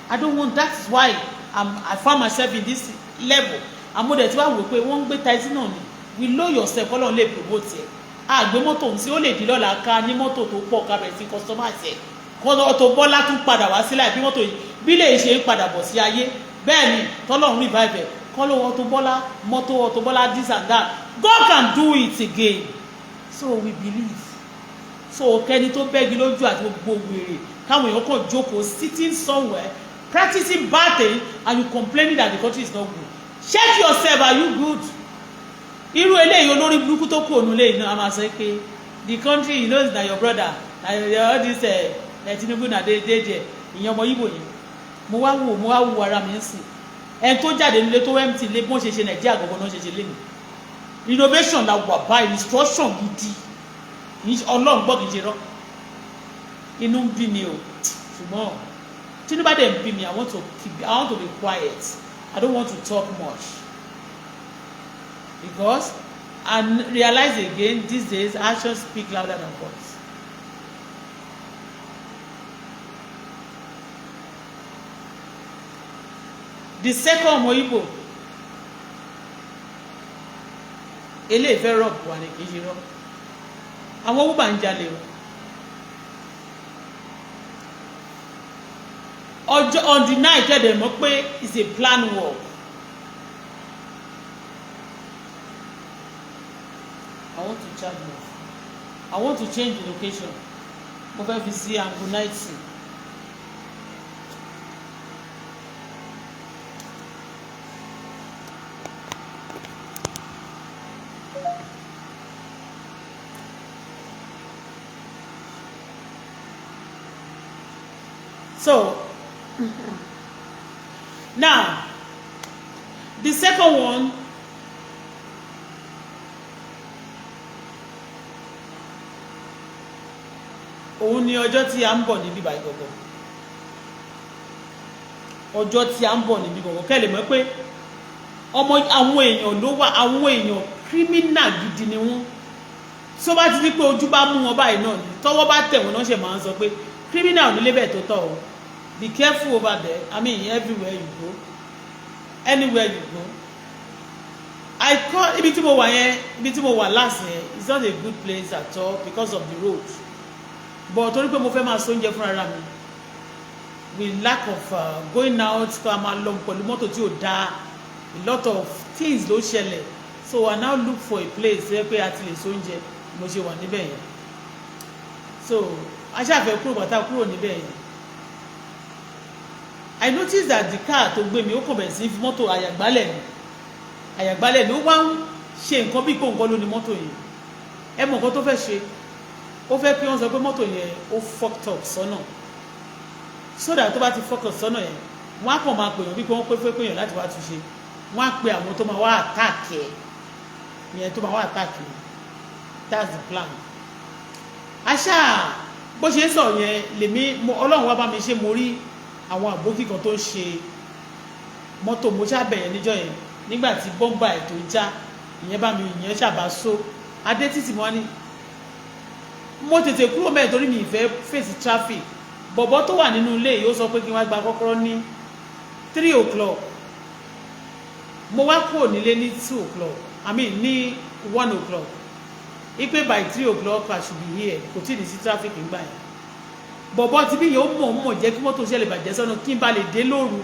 I don't want. That is why I found myself in this level. Àmúdẹ̀ tí wàá wò pé wọ́n ń gbé taxi náà ni, we know yourself, kọ́lọ́n lè promote ẹ̀. Àgbé mọ́tò ń sí, ó lè di lọ́la ká ní mọ́tò tó pọ̀, ká bẹ̀rẹ̀ sí customize ẹ̀, kọ́ Auto Bola tún padà wá sílẹ̀ bí mọ́tò yìí bí lè ṣe ń padà bọ̀ sí ayé. Bẹ́ẹ̀ ni tọ́lọ́run revive ẹ̀, kọ́ ló Auto Bola, mọ́tò Auto Bola, this and that. God can do it again, so we believe. So kẹ́ni tó bẹ́gi lójú àti gbogbo wèrè káwọn èèyàn kàn jókòó, sitting somewhere practicing bad thing and you complaining that the country is not good. Check yourself, are you good? Irú eléyìí, olórí burúkú tó kù ònú léyìí náà, a máa sọ pé the country, you know, is na your brother. All this Tinubu na dey dey there. Ìyẹn ọmọ Ìgbò yẹn, mo wá wo ara mi ń sìn. Ẹni tó jáde nílé tó empty lé, bí wọ́n ṣe ṣe Nàìjíríà gbogbo náà ṣe ṣe lé mi. Innovation la wà báyìí, instruction gidi. Ọlọ́run gbọ́, kì í ṣe rọ́. Inú ń bí mi o, ṣùgbọ́n tinubu dẹ̀ ń bí mi. I want to be quiet. I don't want to talk much because I realize again, these days actions speak louder than voice. The second ọmọ Igbo eléyìí fẹ́ rob wa ni, kì í ṣe rob. Àwọn Uber ń jalè o. Ọjọ́ on the night, ẹ̀ mọ̀ pé it's a plan work. I want to charge my phone. I want to change the location. Mo fẹ́ fi sí angle 90. So now, the second one, òun ni ọjọ́ tí a ń bọ̀ níbí báyìí gbọ̀ngàn. Ọjọ́ tí a ń bọ̀ níbí gbọ̀ngàn, kẹ́ lè mọ̀ pé ọmọ àwọn èèyàn ló wà. Àwọn èèyàn criminal gidi ni wọ́n. Tí ó bá ti ní pé ojú bá mú wọn báyìí náà ni tọ́wọ́ bá tẹ̀ wọ́n náà ṣe máa ń sọ pé criminal ò ní lébẹ̀ tó tọ̀ o. Be careful over there. I mean, everywhere you go, anywhere you go. I call ibi tí mo wà yẹn, ibi tí mo wà last yẹn, it's not a good place at all because of the road, but torí pé mo fẹ́ máa ṣe oúnjẹ fúnra mi, with lack of going out, ká máa lọ pẹ̀lú mọ́tò tí ò dáa, a lot of things ló ṣẹlẹ̀. So I now look for a place ṣe pé a ti lè ṣe oúnjẹ. Mo ṣe wà níbẹ̀ yẹn. So aṣáfẹ́ kúrò bàtà kúrò níbẹ̀ yẹn, I noticed that the car tó gbé mi, ó kàn bẹ̀rẹ̀ sí fi mọ́tò àyàgbálẹ̀ ni, àyàgbálẹ̀ ni. Ó wá ń ṣe nǹkan bí kò nǹkan ló ní mọ́tò yẹn. Ẹ mọ̀ nǹkan tó fẹ́ ṣe? Ó fẹ́ kí wọ́n sọ pé mọ́tò yẹn ó fucked up sọ́nà, so that tó bá ti fuck up sọ́nà yẹn, wọ́n á kàn máa pèèyàn bí pé wọ́n pé fẹ́ pèèyàn láti wá túnṣe. Wọ́n á pe àwọn tó máa wá attack ẹ̀ yẹn, tó máa wá attack ẹ̀. That's the plan. Aṣá bó ṣe ń sọ yẹn lèmi, Ọlọ́run wá bá mi ṣe, mo rí àwọn àbókì kan tó ń ṣe mọ́tò. Mo ṣàbẹ̀yẹn níjọ́ yẹn nígbà tí bọ́m̀bà ẹ̀ tó já ìyẹn bá mi, ìyẹn ṣàbá so adé títì. Mo wá ní mo tètè kúrò mẹ́ẹ̀ torí mi ìfẹ́ face traffic. Bọ̀bọ̀ tó wà nínú ilé yìí, ó sọ pé kí n wá gba kọ́kọ́rọ́ ní 3 o'clock. Mo wá kúrò nílé ní 2 o'clock, I mean ní 1 o'clock, ipe by 3 o'clock I should be here. Kò tí ì ní sí traffic ńgbà yẹn. Bọ̀bọ̀ tí bí yẹn, ó mọ̀ mọ̀ jẹ́ kí mọ́tò ṣẹlẹ̀ bàjẹ́ sọ́nà kí n bá lè dé lóru.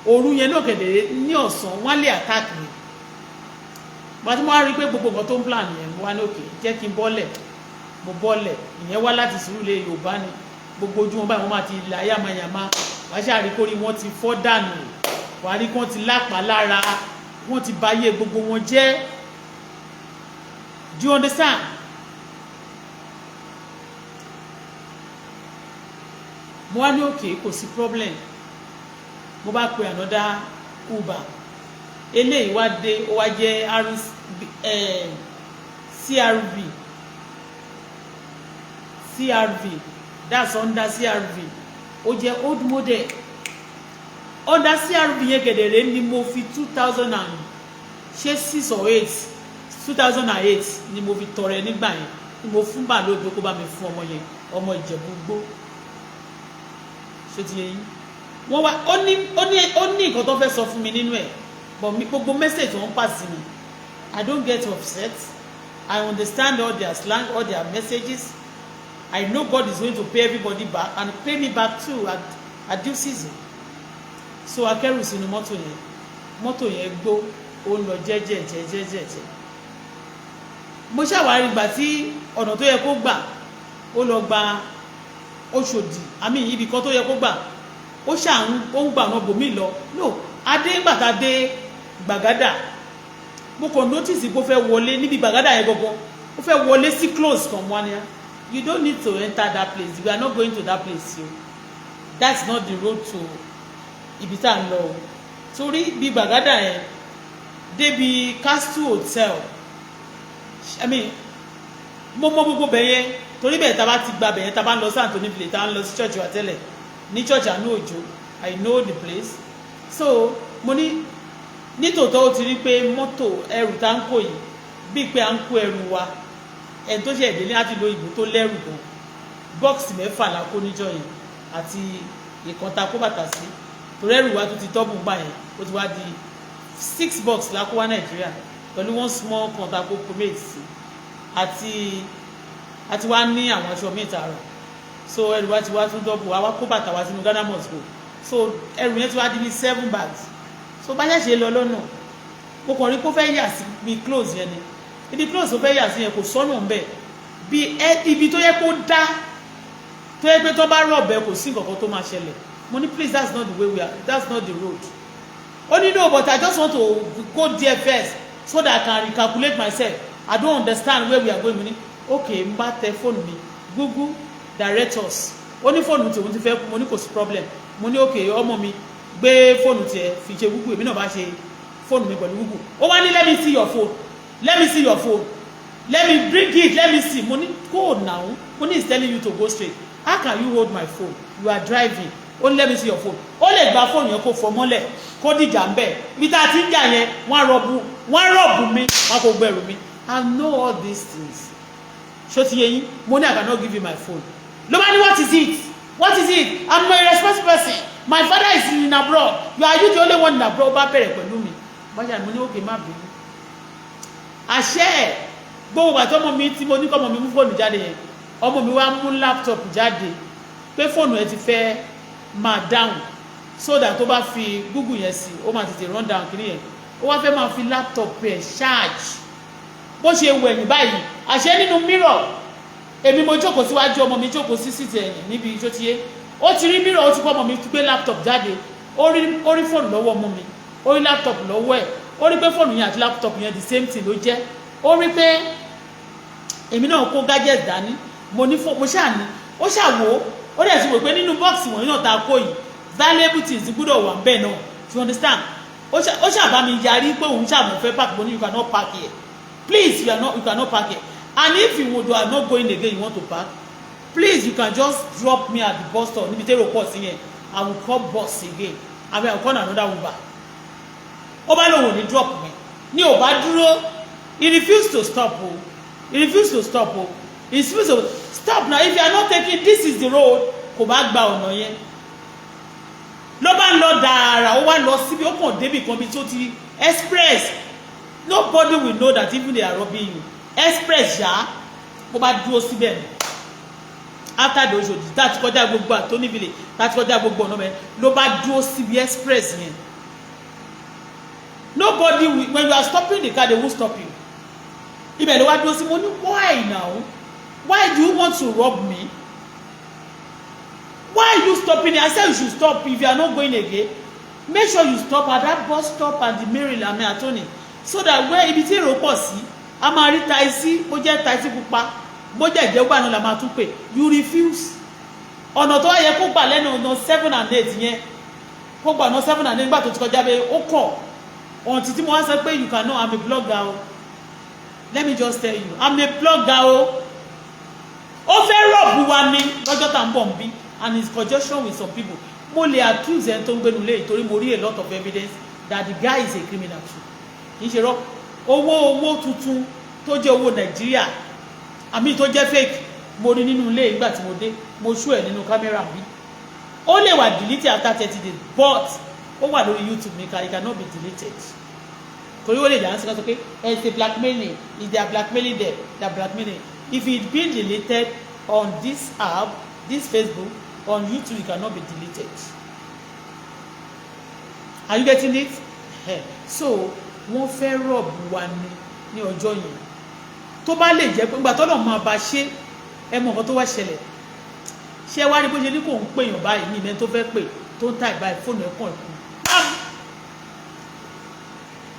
Òru yẹn náà kẹ̀dẹ̀ ní ọ̀sán, wọ́n lè attack mi. Bàtí mo wá rí i pé gbogbo nǹkan tó ń plan yẹn, mo wá ní òkè jẹ́ kí n bọ́lẹ̀. Mo bọ́lẹ̀. Ìyẹn wá láti Sùúrùlérè, Yorùbá ni. Gbogbo ojú wọn báyìí, wọ́n máa ti là yàmàyàmà. Wàá ṣàrí kórí wọn ti fọ́ dànù, wàá rí kí wọ́n ti lápá lára, wọ́n ti bayé gbogbo wọn jẹ́. Do you understand? Mo wá ní òkè, kò sí problem. Mo bá pe another Uber. Eléyìí wá dé, ó wá jẹ́ CRV, CRV, that's Honda CRV. Ó jẹ́ old model Honda CRV yẹn. Gẹ̀dẹ̀rẹ̀ ni mo fi two thousand and ṣé six or eight, 2008 ni mo fi tọrẹ nígbà yẹn, ni mo fún bàálù pé kó bá mi fún ọmọ yẹn, ọmọ Ìjẹ̀bú gbó. Ṣé ti yẹ yín? Wọ́n wá ó ní nǹkan tó fẹ́ sọ fún mi nínú ẹ̀, but mi gbogbo message wọ́n pass mi, I don't get upset. I understand all their slang, all their messages. I know God is going to pay everybody back and pay me back too at due season. So akẹ́rù sínú mọ́tò yẹn. Mọ́tò yẹn gbó, ó ń lọ jẹ́jẹ́ jẹ́jẹ́ jẹ́jẹ́. Mo ṣàwárí ìgbà tí ọ̀nà tó yẹ kó gbà, ó lọ gba Òṣòdì àmì ibì kan tó yẹ kó gbà, ó ṣà ń ó ń gbà ọ̀nà bòmí lọ. No adé ńgbà tá dé Gbàgádà, mo kàn notice pé ó fẹ́ wọlé níbi Gbàgádà yẹn gangan. Ó fẹ́ wọlé sí close kan. Mo wá ní You don't need to enter that place. We are not going to that place o. That's not the road to ibi tá à ń lọ o." Torí bí Gbàgádà yẹn débi Castle Hotel, I mean, mo mọ gbogbo bẹ̀ yẹn, torí bẹ́ẹ̀ tá a bá ti gba bẹ̀ yẹn, tá a bá ń lọ sí Anthony Village, tá a ń lọ sí church wa tẹ́lẹ̀, ní church Àánú Òjò, I know the place. So mo ní nítòótọ́, ó ti rí pé mọ́tò ẹrù tá ń kó yìí, bíi pé à ń kó ẹrù wa, ẹni tó ṣe ìdílé láti lo ìbò tó lẹ́rù gan. Bọ́ọ̀sì mẹ́fà la kó níjọ́ yẹn àti ìkan ta kó bàtà sí, torí ẹrù wa tó ti tọ́bù gbà yẹn, ó ti wá di six box la kó wá Nàìjíríà pẹ̀lú one small kan ta kó pomade sí, àti wá ní àwọn aṣọ míì tààrà. So ẹrù wa ti wá tún dọ́bù, àwa kó bàtà wá sínú Ghana must go. So ẹrù yẹn ti wá di bí seven bags. So bá ṣẹ̀ṣẹ̀ lọ lọ́nà, mo kàn rí pé ó fẹ́ yà sí bí close yẹn ni. Ibi close tó fẹ́ yà sí yẹn, kò sọ́nà ń bẹ̀, bí ibi tó yẹ kó dá, tó yẹ pé tó bá rọ̀bẹ, kò sí nǹkan kan tó máa ṣẹlẹ̀. Mo ní, "Please, that's not the way we are, that's not the road." Ó ní, "No, but I just want to go there first so that I can recalculate myself. I don't understand where we are going." Mo ní, "Okay." N bá tẹ fóònù mi, "Google, direct us." Ó ní fóònù tí òun ti fẹ́ kú. Mo ní kò sí problem. Mo ní, "Okay, ọmọ mi, gbé fóònù tiẹ̀ fi ṣe Google." Èmi náà bá ṣe fóònù mi pẹ̀lú Google. Ó wá ní, "Let me see your phone, let me see your phone, let me bring it, let me see." Mo ní, "Go now." Mo ní, "It's telling you to go straight. How can you hold my phone? You are driving." Ó ní, "Let me see your phone." Ó lè gba fóònù yẹn, kó fọ mọ́lẹ̀, kó dìjà ń bẹ̀. Ibi tá a ti ń jà yẹn, wọ́n á rob, wọ́n á rob mi, wọ́n á kó gbẹrù mi. I know all these things. Ṣó ti yé yín? Mo ní, "I cannot give you my phone." Ló bá ní, "What is it? What is it? I'm a responsible person. My father is in abroad. You are you the only one in abroad?" Ó bá bẹ̀rẹ̀ pẹ̀lú mi báyà. Mo ní, "Okay, má bínú." Àṣẹ ẹ̀, gbogbo àti ọmọ mi tí mo ní kọ́ ọmọ mi mú fóònù jáde yẹn, ọmọ mi wá mú laptop jáde pé fóònù ẹ ti fẹ́ máa down, so that tó bá fi Google yẹn sí, ó máa tètè run down kìíní yẹn. Ó wá fẹ́ máa fi laptop ẹ̀ charge. Bó ṣe wẹ̀yìn báyìí, àṣẹ nínú mirror, èmi mo jókòó síwájú, ọmọ mi jókòó sí seat ẹ̀yìn níbi tó ti yé. Ó ti rí mirror, ó ti kọ́ ọmọ mi gbé laptop jáde. Ó rí fóònù lọ́wọ́ ọmọ mi, ó rí laptop lọ́wọ́ ẹ̀. Ó rí pé fóònù yẹn àti laptop yẹn, the same thing ló jẹ́. Ó rí pé èmi náà kó gadget dání. Mo ní fó, mo ṣáà ní, ó ṣàwò, ó dẹ̀ ti wò pé nínú bọ́ọ̀sì wọ̀nyí náà tá a kó yìí, valuable things gbúdọ̀ wà bẹ́ẹ̀ náà. You understand? Ó ṣàbá mi yarí pé òun ṣàmù fẹ́ park. Mo ní, "You cannot park here, please. You are not, you cannot park here. And if you would, are not going again, you want to park, please, you can just drop me at the bus stop níbi tẹ́rọ pọ̀ sí yẹn. I will call bus again. I mean, I will call another Uber." Ó bá lóun ò ní drop mi ní, ò bá dúró. He refused to stop o. He refused to stop o. He refused to stop. Now, if you are not taking, this is the road. Kò bá gba ọ̀nà yẹn, ló bá ń lọ dààrà. Ó wá lọ síbi, ó kàn débì kan bí tó ti express. Nobody will know that even they are robbing you. Express ṣá, bó bá dúró síbẹ̀ ni after the Oṣòdì, tá a ti kọjá gbogbo Àtọ́ní Village, tá a ti kọjá gbogbo ọ̀nà mẹ́, ló bá dúró síbi express yẹn. Nobody will, when you are stopping the car, they won't stop you. Ibẹ̀ ló wá dúró sí. Mo ní, "Why now? Why do you want to rob me? Why are you stopping?" I said, "You should stop. If you are not going again, make sure you stop at that bus stop and the Maryland Attorney, so that where ibi tí èrò pọ̀ sí, a máa rí taxi, bó jẹ́ taxi pupa, bó jẹ́ ìjẹ́gbà náà la máa tún pè. You refuse." Ọ̀nà tó wá yẹ kó gbà lẹ́nu ọ̀nà 7 and 8 yẹn, kó gbà ọ̀nà 7 and 8, nígbà tó ti kọjá bẹ́ẹ̀, ó kọ̀. Ọ̀n títí mo wá sọ pé, "You cannot." I'm a blogger o. Let me just tell you, I'm a blogger o. Ó fẹ́ rob wa ní lọ́jọ́ tá à ń bọ̀ ń bí, and in conjunction with some people. Mo lè accuse ẹni tó ń gbénu lé, torí mo rí a lot of evidence that the guy is a criminal too. Kì í ṣe rọ owó tuntun tó jẹ́ owó Nàìjíríà àmì tó jẹ́ fake, mo rí nínú ilé ìgbà tí mo dé. Mo ṣú ẹ̀ nínú kámẹ́rà mi. Ó lè wà deleted after 30 days, but ó wà lórí YouTube mi, it cannot be deleted, torí ó lè yà á sí ká sọ pé ẹ ṣe blackmailing. If they are blackmailing them, they are blackmailing. If it been deleted on this app, this Facebook, on YouTube it cannot be deleted. Are you getting it? So wọ́n fẹ́ rob wa ní ní ọjọ́ yẹn. Tó bá lè jẹ́ pé ńgbà tọ́lọ̀ máa bá ṣe, ẹ mọ nǹkan tó wá ṣẹlẹ̀. Ṣé wá rí bó ṣe ní kò ń pèèyàn báyìí, ní ìmẹ́ tó fẹ́ pè, tó ń tà báyìí, fóònù ẹ̀ kàn kú.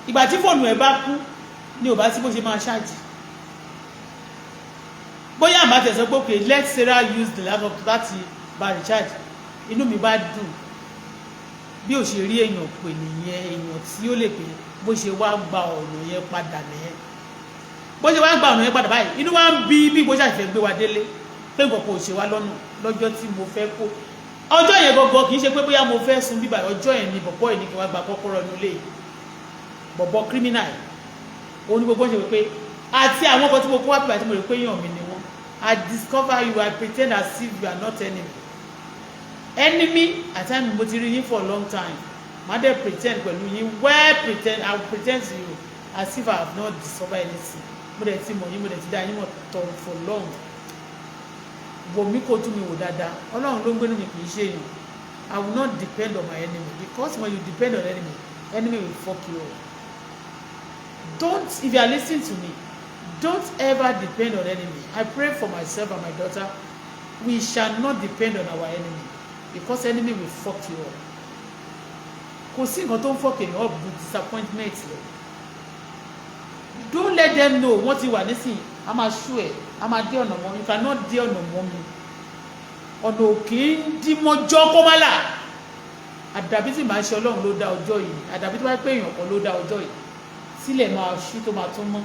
Ìgbà tí fóònù ẹ̀ bá kú ní ò bá sí bó ṣe máa ṣáàjì. Bóyá àmà tẹ̀sán pé, okay, let Sarah use the laptop láti bá recharge. Inú mi bá dùn. Bí ò ṣe rí èèyàn pè nìyẹn, èèyàn tí ó lè pè. Bó ṣe wá gba ọ̀nà yẹn padà nìyẹn. Bó ṣe wá gba ọ̀nà yẹn padà báyìí, inú wa ń bí bí bó ṣàṣẹ gbé wa délé, pé nǹkan kò ṣe wá lọ́nà. Lọ́jọ́ tí mo fẹ́ kó, ọjọ́ yẹn gangan, kì í ṣe pé bóyá mo fẹ́ sun bíbà. Ọjọ́ yẹn ni bọ̀bọ́ yìí ní kí wọ́n gba kọ́kọ́rọ́ inú ilé. Bọ̀bọ́ criminal yìí, òun ni gbogbo ṣe pé àti àwọn kan tí mo kó wá bíbà tí mo rò pé èèyàn mi ni wọ́n. I discover you, I pretend as if you are not enemy. Enemy at time, mo ti rí yín for a long time. Ma dẹ̀ pretend pẹ̀lú yín, well pretend. I will pretend to you as if I have not discovered anything. Mo dẹ̀ ti mọ̀ yín, mo dẹ̀ ti dá yín mọ̀ tọ̀ for long. Wò mí, kó tún mi wò dáadáa. Ọlọ́run ló ń gbénu mi, kì í ṣe èèyàn. I will not depend on my enemy, because when you depend on enemy, enemy will fuck you up. Don't, if you are listening to me, don't ever depend on enemy. I pray for myself and my daughter, we shall not depend on our enemy, because enemy will fuck you up. Kò sí nǹkan tó ń fuck èèyàn up with disappointment lọ. Don't let them know. Wọ́n ti wà nísìnyí, a máa ṣú ẹ̀, a máa dé ọ̀nà mọ́. You cannot dé ọ̀nà mọ́ mi. Ọ̀nà òkè ń dí mọ́jọ́ kó má là. Àdàbí tí màá ṣe, Ọlọ́run ló dá ọjọ́ yìí. Àdàbí tó bá pé èèyàn kan ló dá ọjọ́ yìí sílẹ̀, máa ṣú tó máa tún mọ́,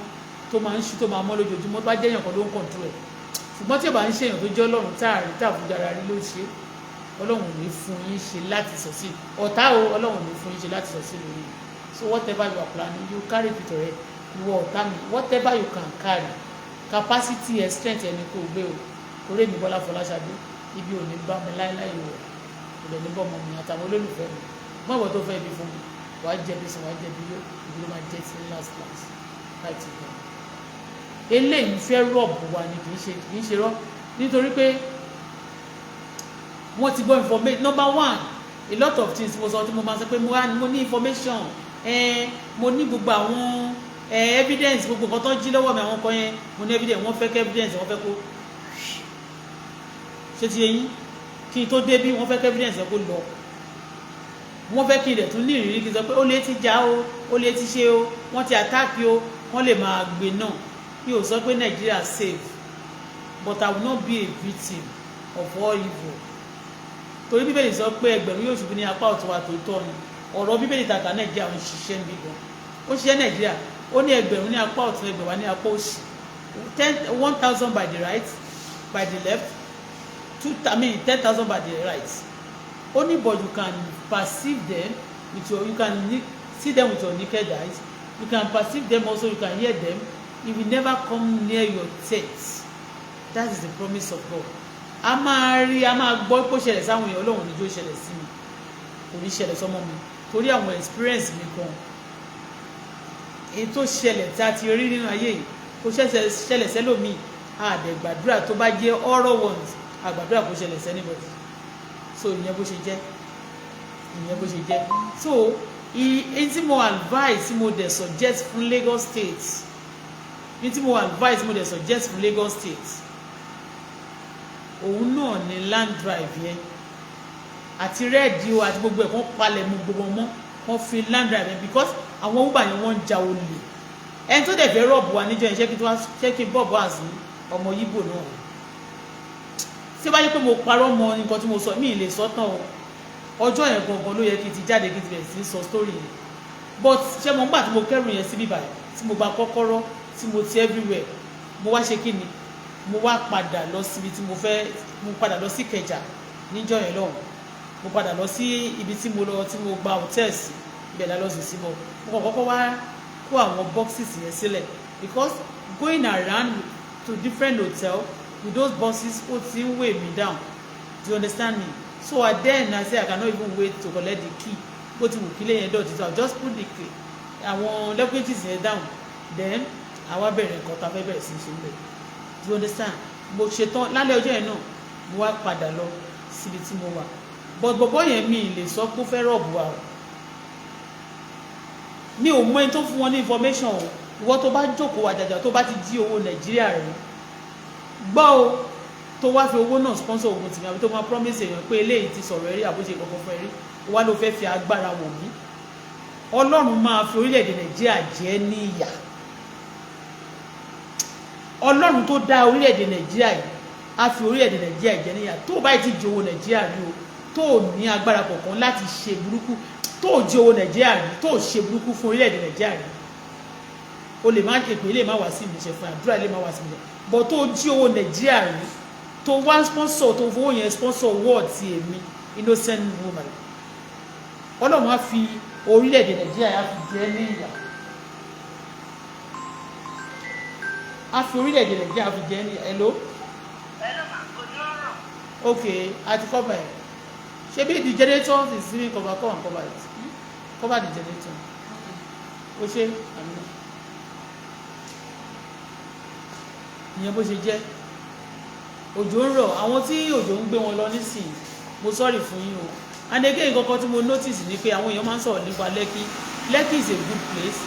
tó máa ń ṣú tó máa mọ́ lójoojúmọ́, tó bá jẹ́ èèyàn kan ló ń control ẹ̀. Ṣùgbọ́n tí ò bá ń ṣe èèyàn tó jẹ́ Ọlọ́run tá a rí, tá a fojú ara rí ló ṣe, Ọlọ́run ò ní fún yín ṣe láti sọ sí ọ̀tá o. Ọlọ́run ò ní fún yín ṣe láti sọ sí lórí. So whatever you are planning, you carry it already. Ìwọ ọ̀tá mi, whatever you can carry, capacity ẹ̀, strength ẹni kò gbé o. Torí èmi, Bọ́lá Fọláṣadé, ibi ò ní bá mi láéláé. Wọ̀ kò dẹ̀ ní bọ́ ọmọ mi àtàwọn olólùfẹ́ mi. Mọ́ ìwọ tó fẹ́ ibi fún mi, wàá jẹbi sùn, wàá jẹbi yó. Ibi ló máa jẹ́ sí last last láti gbà. Eléyìí fẹ́ rob wa ni, kì í ṣe rọ́, nítorí pé wọ́n ti gbọ́ information. Number one, a lot of things mo sọ tí mo máa sọ pé mo ní information, mo ní gbogbo àwọn evidence, gbogbo nǹkan tó ń jí lọ́wọ́ mi, àwọn kan yẹn, mo ní evidence. Wọ́n fẹ́ kẹ́ evidence, wọ́n fẹ́ kó ṣé ti yẹn kí n tó débí. Wọ́n fẹ́ kẹ́ evidence yẹn kó lọ. Wọ́n fẹ́ kí n dẹ̀ tún ní ìrírí, kí n sọ pé ó lè ti já o, ó lè ti ṣe o, wọ́n ti attack o, wọ́n lè máa gbé náà. Mi ò sọ pé Nigeria safe, but I will not be a victim of all evil, torí Bíbélì sọ pé ẹgbẹ̀rún yóò ṣubú ní apá ọ̀tún wa. Tòótọ́ ni ọ̀rọ̀ Bíbélì tàkà. Nàìjíríà ń ṣiṣẹ́ níbí gan, ó ṣiṣẹ́ Nàìjíríà. Ó ní ẹgbẹ̀rún ní apá ọ̀tún, ẹgbẹ̀wá ní apá òsì, 10, 1,000 by the right, by the left, two, I mean, 10,000 by the right. Only, but you can perceive them with your, you can see them with your naked eyes, you can perceive them also, you can hear them. It will never come near your tent. That is the promise of God. A máa rí, a máa gbọ́ pé ó ṣẹlẹ̀ sáwọn èèyàn. Ọlọ́run níjó ṣẹlẹ̀ sí mi, kò ní ṣẹlẹ̀ sọ́mọ mi, torí àwọn experience mi kan, èyí tó ṣẹlẹ̀ tí a ti rí nínú ayé yìí, kò ṣẹ̀ṣẹ̀ ṣẹlẹ̀ sẹ́lòmíì. Àdẹ̀gbàdúrà tó bá jẹ́ horror ones, àgbàdúrà kò ṣẹlẹ̀ sí anybody. So ìyẹn bó ṣe jẹ́, ìyẹn bó ṣe jẹ́. So èyí tí mo advise, tí mo dẹ̀ suggest fún Lagos State, ní tí mo advise, mo dẹ̀ suggest fún Lagos State, òun náà ni land drive yẹn àti rédíò àti gbogbo ẹ̀, kàn palẹ̀ mọ́ gbogbo mọ́, wọ́n fi land drive yẹn, because àwọn Uber yẹn, wọ́n ń ja olè. Ẹni tó dẹ̀ fẹ́ rob wa níjọ́ yẹn, ṣé kí ṣé kí bọ́ọ̀bù àzí ọmọ Yíbò náà, tí ó bá yẹ pé mo parọ́ mọ́ nǹkan tí mo sọ, mí ì lè sọ tán o. Ọjọ́ yẹn gangan ló yẹ kí n ti jáde, kí n ti bẹ̀rẹ̀ sí sọ story yẹn. But ṣé mo ń gbà tí mo kẹ́rù yẹn síbí báyìí, tí mo gba kọ́kọ́rọ́, tí mo ti everywhere, mo wá ṣe kí ni, mo wá padà lọ síbi tí mo fẹ́. Mo padà lọ sí Ìkẹjà níjọ́ yẹn lọ́hùn. Mo padà lọ sí ibi tí mo lọ, tí mo gba hòtẹ́ẹ̀lì sí. Ibẹ̀ la lọ sùn sí. Bọ̀ mo kàn kọ́kọ́ wá kó àwọn boxes yẹn sílẹ̀, because going around to different hotel with those boxes, ó ti ń weigh me down. Do you understand me? So I then, I say I cannot even wait to collect the key. Bó ti wù kí lẹ́yìn dọ̀tí, so I just put the key, àwọn luggages yẹn down, then àwa bẹ̀rẹ̀ nǹkan tá a fẹ́ bẹ̀rẹ̀ sí ṣe ń bẹ̀. Do you understand? Mo ṣetán lálẹ́ ọjọ́ yẹn náà, mo wá padà lọ síbi tí mo wà. But bọ̀bọ̀ yẹn, mi lè sọ pé ó fẹ́ rob wa o. Mi ò mọ ẹni tó fún wọn ní information o. Ìwọ tó bá jókòó àjàjà, tó bá ti jí owó Nàìjíríà rẹ gbọ́ o, tó wá fi owó náà sponsor ogun tìmí, àbí tó máa promise èèyàn pé eléyìí ti sọ̀rọ̀ ẹ̀rí, àbóṣe kankan fún ẹ̀rí wá, ló fẹ́ fi agbára wọ̀ mí, Ọlọ́run máa fi orílẹ̀-èdè Nàìjíríà jẹ́ ní ìyà. Ọlọ́run tó dá orílẹ̀-èdè Nàìjíríà yìí á fi orílẹ̀-èdè Nàìjíríà jẹ níyà. Tó o báyìí ti jí owó Nàìjíríà rí o, tó o ní agbára kọ̀ọ̀kan láti ṣe burúkú, tó o jí owó Nàìjíríà rí, tó o ṣe burúkú fún orílẹ̀-èdè Nàìjíríà rí, o lè má èpè lè má wá sí ìmúṣẹ fún, àdúrà lè má wá sí ìmúṣẹ bọ̀. Tó o jí owó Nàìjíríà rí, tó wá sponsor, tó fowó yẹn sponsor wọ́ọ̀ ti èmi, innocent woman, Ọlọ́run á fi orílẹ̀-èdè Nàìjíríà á fi jẹ ní ìyà, á fi orílẹ̀-èdè Nàìjíríà á fi jẹ ní ìyà. Hello? Hello, ma. Ojú ọ̀rọ̀. Okay, a ti cover ẹ̀. Ṣebí the generator is even cover? Come and cover it, cover the generator. O ṣe àmì ìyẹn bó ṣe jẹ́. Òjò ń rọ̀, àwọn tí òjò ń gbé wọn lọ nísìnyí, mo sorry fún yín o. And again, kankan tí mo notice ni pé àwọn èèyàn máa ń sọ̀rọ̀ nípa Lekki. Lekki is a good place,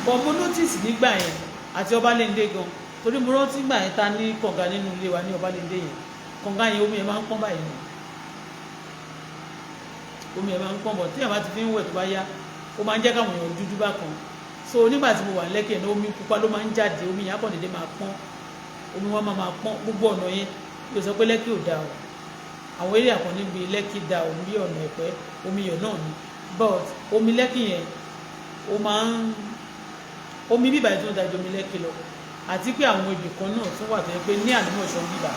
but mo notice nígbà yẹn àti Ọbalẹ́ndé gan, torí mo rántí gbà yẹn ta ní kànga nínú ilé wa ní Ọbalẹ́ndé yẹn. Kànga yẹn, omi yẹn máa ń pọ́n báyìí ni, omi yẹn máa ń pọ́n bọ̀. Tí yẹn bá ti fi ń wẹ̀, tó bá yá, ó máa ń jẹ́ káwọn èèyàn dúdú bákan. So nígbà tí mo wà Lẹ́kì yẹn, omi pupa ló máa ń jáde. Omi yẹn á kàn dédé máa pọ́n, omi wọn máa pọ́n gbogbo ọ̀nà yẹn. Yóò sọ pé Lẹ́kì ò dáa o. Àwọn eré àkàn níbi Lẹ́kì dáa o, bí ọ̀nà Ẹ̀pẹ́, omi yẹn náà ni, but omi Lẹ́kì yẹn, ó máa ń omi bíbà yìí tó ń da ju omi Lẹ́kì lọ. Àti pé àwọn ibì kan náà tún wà tó yẹ pé ní Àlùmọ̀ṣọ́ bíbà,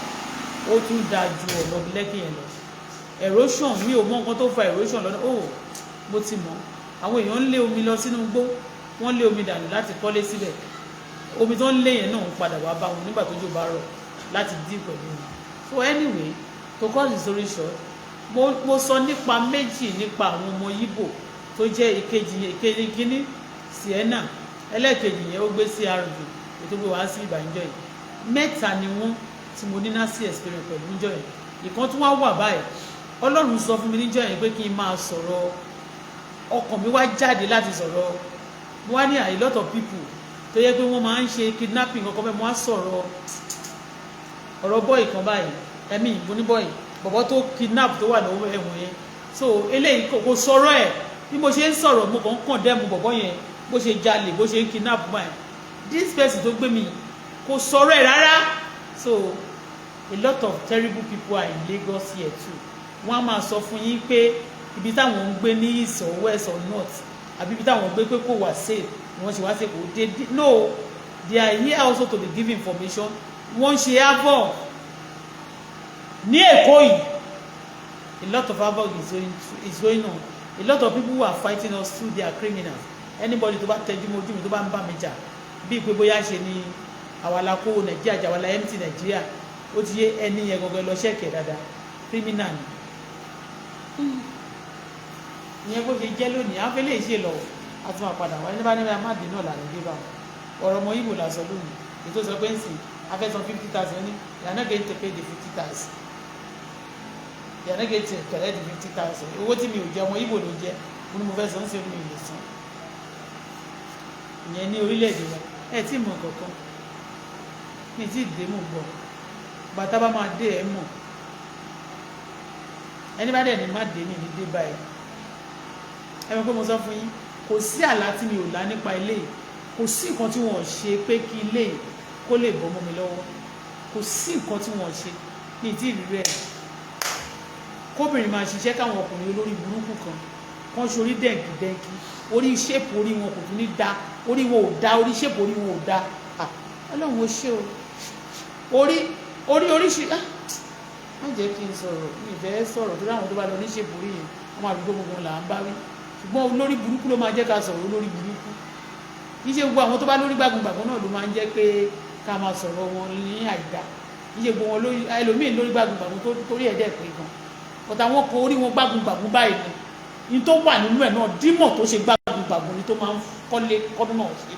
ó tún da ju ọ̀nà Lẹ́kì yẹn lọ. Erosion, mi ò mọ nǹkan tó fa erosion lọ́nà. Ó mo ti mọ̀, àwọn èèyàn ń lé omi lọ sínú igbó, wọ́n lé omi dànù láti kọ́lé síbẹ̀. Omi tó ń lé yẹn náà ń padà wá bá wọn nígbà tójò bá rọ̀ láti dí pẹ̀lú wọn. So anyway, to cut the story short, mo sọ nípa méjì nípa àwọn ọmọ Yíbò tó jẹ́ ìkejì, ìkejì kínní Sienna, ẹlẹ́ẹ̀kejì yẹn ó gbé CRV ètò gbé wá sí ìbànújẹ́ yìí. Mẹ́ta ni wọ́n tí mo ní nasty experience pẹ̀lú níjọ́ yẹn. Ìkan tí wọ́n wà báyìí, Ọlọ́run sọ fún mi níjọ́ yẹn pé kí n máa sọ̀rọ̀, ọkàn mi wá jáde láti sọ̀rọ̀. Mo wá ní a lot of people tó yẹ pé wọ́n máa ń ṣe kidnapping kankan bẹ́ẹ̀. Mo wá sọ̀rọ̀ ọ̀rọ̀ boy kan báyìí, ẹ̀mí mo ní boy bọ̀bọ̀ tó kidnap tó wà lọ́wọ́ ẹ̀wọ̀n yẹn. So eléyìí kò sọ̀rọ̀ ẹ̀. Bí mo ṣe ń sọ̀rọ̀, mo kàn ń condemn bọ̀bọ̀ yẹn, bó ṣe jalè, bó ṣe ń kidnap báyìí. This person tó gbé mi kò sọ̀rọ̀ ẹ̀ rárá. So a lot of terrible people are in Lagos here too. Wọ́n á máa sọ fún yín pé ibi táwọn ń gbé ní east or west or north, àbí ibi táwọn ń gbé pé kò wà safe ni wọ́n ṣe wá safe. Kò dé. No, they are here also to be give information. Wọ́n ń ṣe havoc ní Èkó yìí. A lot of havoc is going on. A lot of people who are fighting us too, they are criminals. Anybody tó bá tẹjú mọ́ ojú mi, tó bá ń bá mi jà bíi pé bóyá ṣe ni àwa la kó Nàìjíríà jà, àwa la empty Nàìjíríà, ó ti yé ẹni yẹn gangan, lọ check dáadáa, criminal ni ìyẹn. Bó ṣe jẹ́ lónìí, àwọn fẹ́lẹ́ ṣe lọ, a tún máa padà wá. Ẹni bá ní bá má dín náà lànà dé bá wọn. Ọ̀rọ̀ ọmọ Ìgbò la sọ lónìí. Ètò sọ pé ń sìn afẹ́sàn 50,000 ní you are not going to pay the 50,000, you are not going to collect the 50,000. Owó tí mi ò jẹ, ọmọ Ìgbò ló jẹ. Mo ní mo fẹ́ san, sí mi ò lè san ìyẹn ní orílẹ̀-èdè wa. Ẹ tí mọ̀ kankan mi tí ì dé, mò ń bọ̀. Bàtà bá máa dé, ẹ mọ̀. Ẹni bá dẹ̀ ní má dé ní dé báyìí. Ẹ mọ̀ pé mo sọ fún yín, kò sí àlá tí mi ò lá nípa ilé yìí. Kò sí nǹkan tí wọ́n ṣe pé kí ilé yìí kó lè bọ́ mọ́ mi lọ́wọ́. Kò sí nǹkan tí wọ́n ṣe ní ìtí ìrírí ẹ̀. Kóbìnrin máa ṣiṣẹ́, káwọn ọkùnrin olórí burúkú kan kan ṣorí dẹ̀ǹkì dẹ̀ǹkì, orí shape orí wọn kò tún ní da, orí wọn ò da, orí shape orí wọn ò da. Ah, Ọlọ́run ó ṣe o. Orí oríṣi, ah, má jẹ́ kí n sọ̀rọ̀, mi ì fẹ́ sọ̀rọ̀ torí àwọn tó bá lọ ní shape orí yẹn, wọ́n máa dúró, gbogbo là ń bá wí. Ṣùgbọ́n olórí burúkú ló máa jẹ́ ká sọ̀rọ̀ olórí burúkú. Kì í ṣe gbogbo àwọn tó bá lórí gbàgbọ́ngbàgbọ́n náà ló máa ń jẹ́ pé ká máa sọ̀rọ̀ wọn ní àìdá. Kì í ṣe gbogbo wọn lórí. Ẹlòmíì lórí gbàgbọ́ngbàgbọ́n tó torí ẹ̀ dẹ̀ pé gan, but àwọn kan orí wọn gbàgbọ́ngbàgbọ́n báyìí ni ní tó wà nínú ẹ̀ náà dímọ̀ tó ṣe gbàgbọ́ngbàgbọ́n ni tó máa ń kọ́lé kọ́dún náà ṣe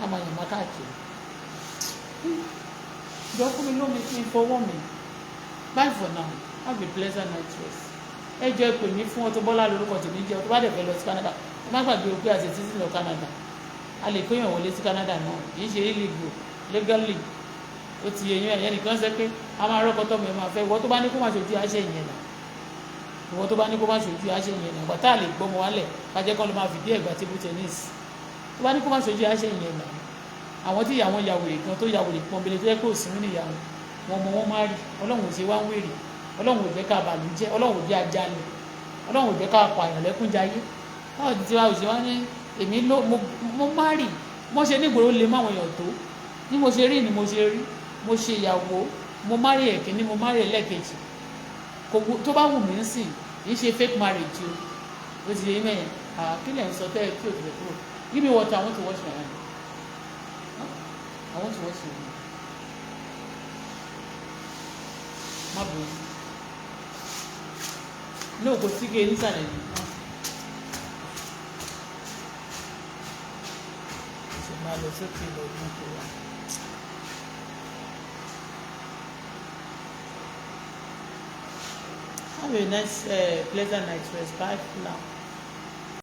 àmàyàmá káàkiri. Jọ, fún mi lómi kí n fọwọ́ mi. Bye for now, have a pleasant night rest. Ẹ jẹ́ pè mí fún Auto Bola lórúkọ tèmi jẹ́. Tó bá dẹ̀ fẹ́ lọ sí Canada, ẹ má gbàgbé o pé àti títí lọ Canada, a lè kéèyàn wọlé sí Canada náà. Kì í ṣe illegal, legally. Ó ti yẹ yín. Ẹ̀yẹ́ nìkan ṣe pé a máa rọ́kọ tọ́mọ ẹ máa fẹ́. Ìwọ tó bá ní kó má ṣojú àṣẹ ìyẹn nà, ìwọ tó bá ní kó má ṣojú àṣẹ ìyẹn nà, ìgbà tá a lè gbọ́mọ wálẹ̀ kájẹ́ kọ́ ló máa fìdí ẹ̀gbà table tennis. Tó bá ní kó má ṣojú àṣẹ ìyẹn nà, Àwọn tí ìyá wọn ya wèrè gan, tó ya wèrè pọ́nbélé, tó yẹ kó òsín ní ìyá wọn, wọn mọ wọn má rí. Ọlọ́run ò ṣe wá ń wèrè, Ọlọ́run ò jẹ́ ká bàlújẹ́, Ọlọ́run ò jẹ́ ajalè, Ọlọ́run ò jẹ́ ká pààyàn lẹ́kúnjayé. Báwo ti wá òṣèwá ní èmi ló mo má rí mo ṣe nígboro lè má àwọn èèyàn tó ní mo ṣe rí ni mo ṣe rí. Mo ṣe ìyàwó, mo má rí ẹ̀kíní, mo má rí ẹlẹ́ẹ̀kejì. Kò tó bá wù mí ń sìn, kì í ṣe fake marriage o. Ó ti yẹ mẹ́yẹn. Kí lẹ̀ ń sọ tẹ́ tí ò tilẹ̀ kúrò? Give me water, I want to wash my hand. Huh? I want to wash my hand. Má bọ̀ ní òkò sí ké nísàlẹ̀ yìí. Ṣe máa lọ sókè lọ́dún tó wà. Have a nice, pleasant night rest. Bye for now.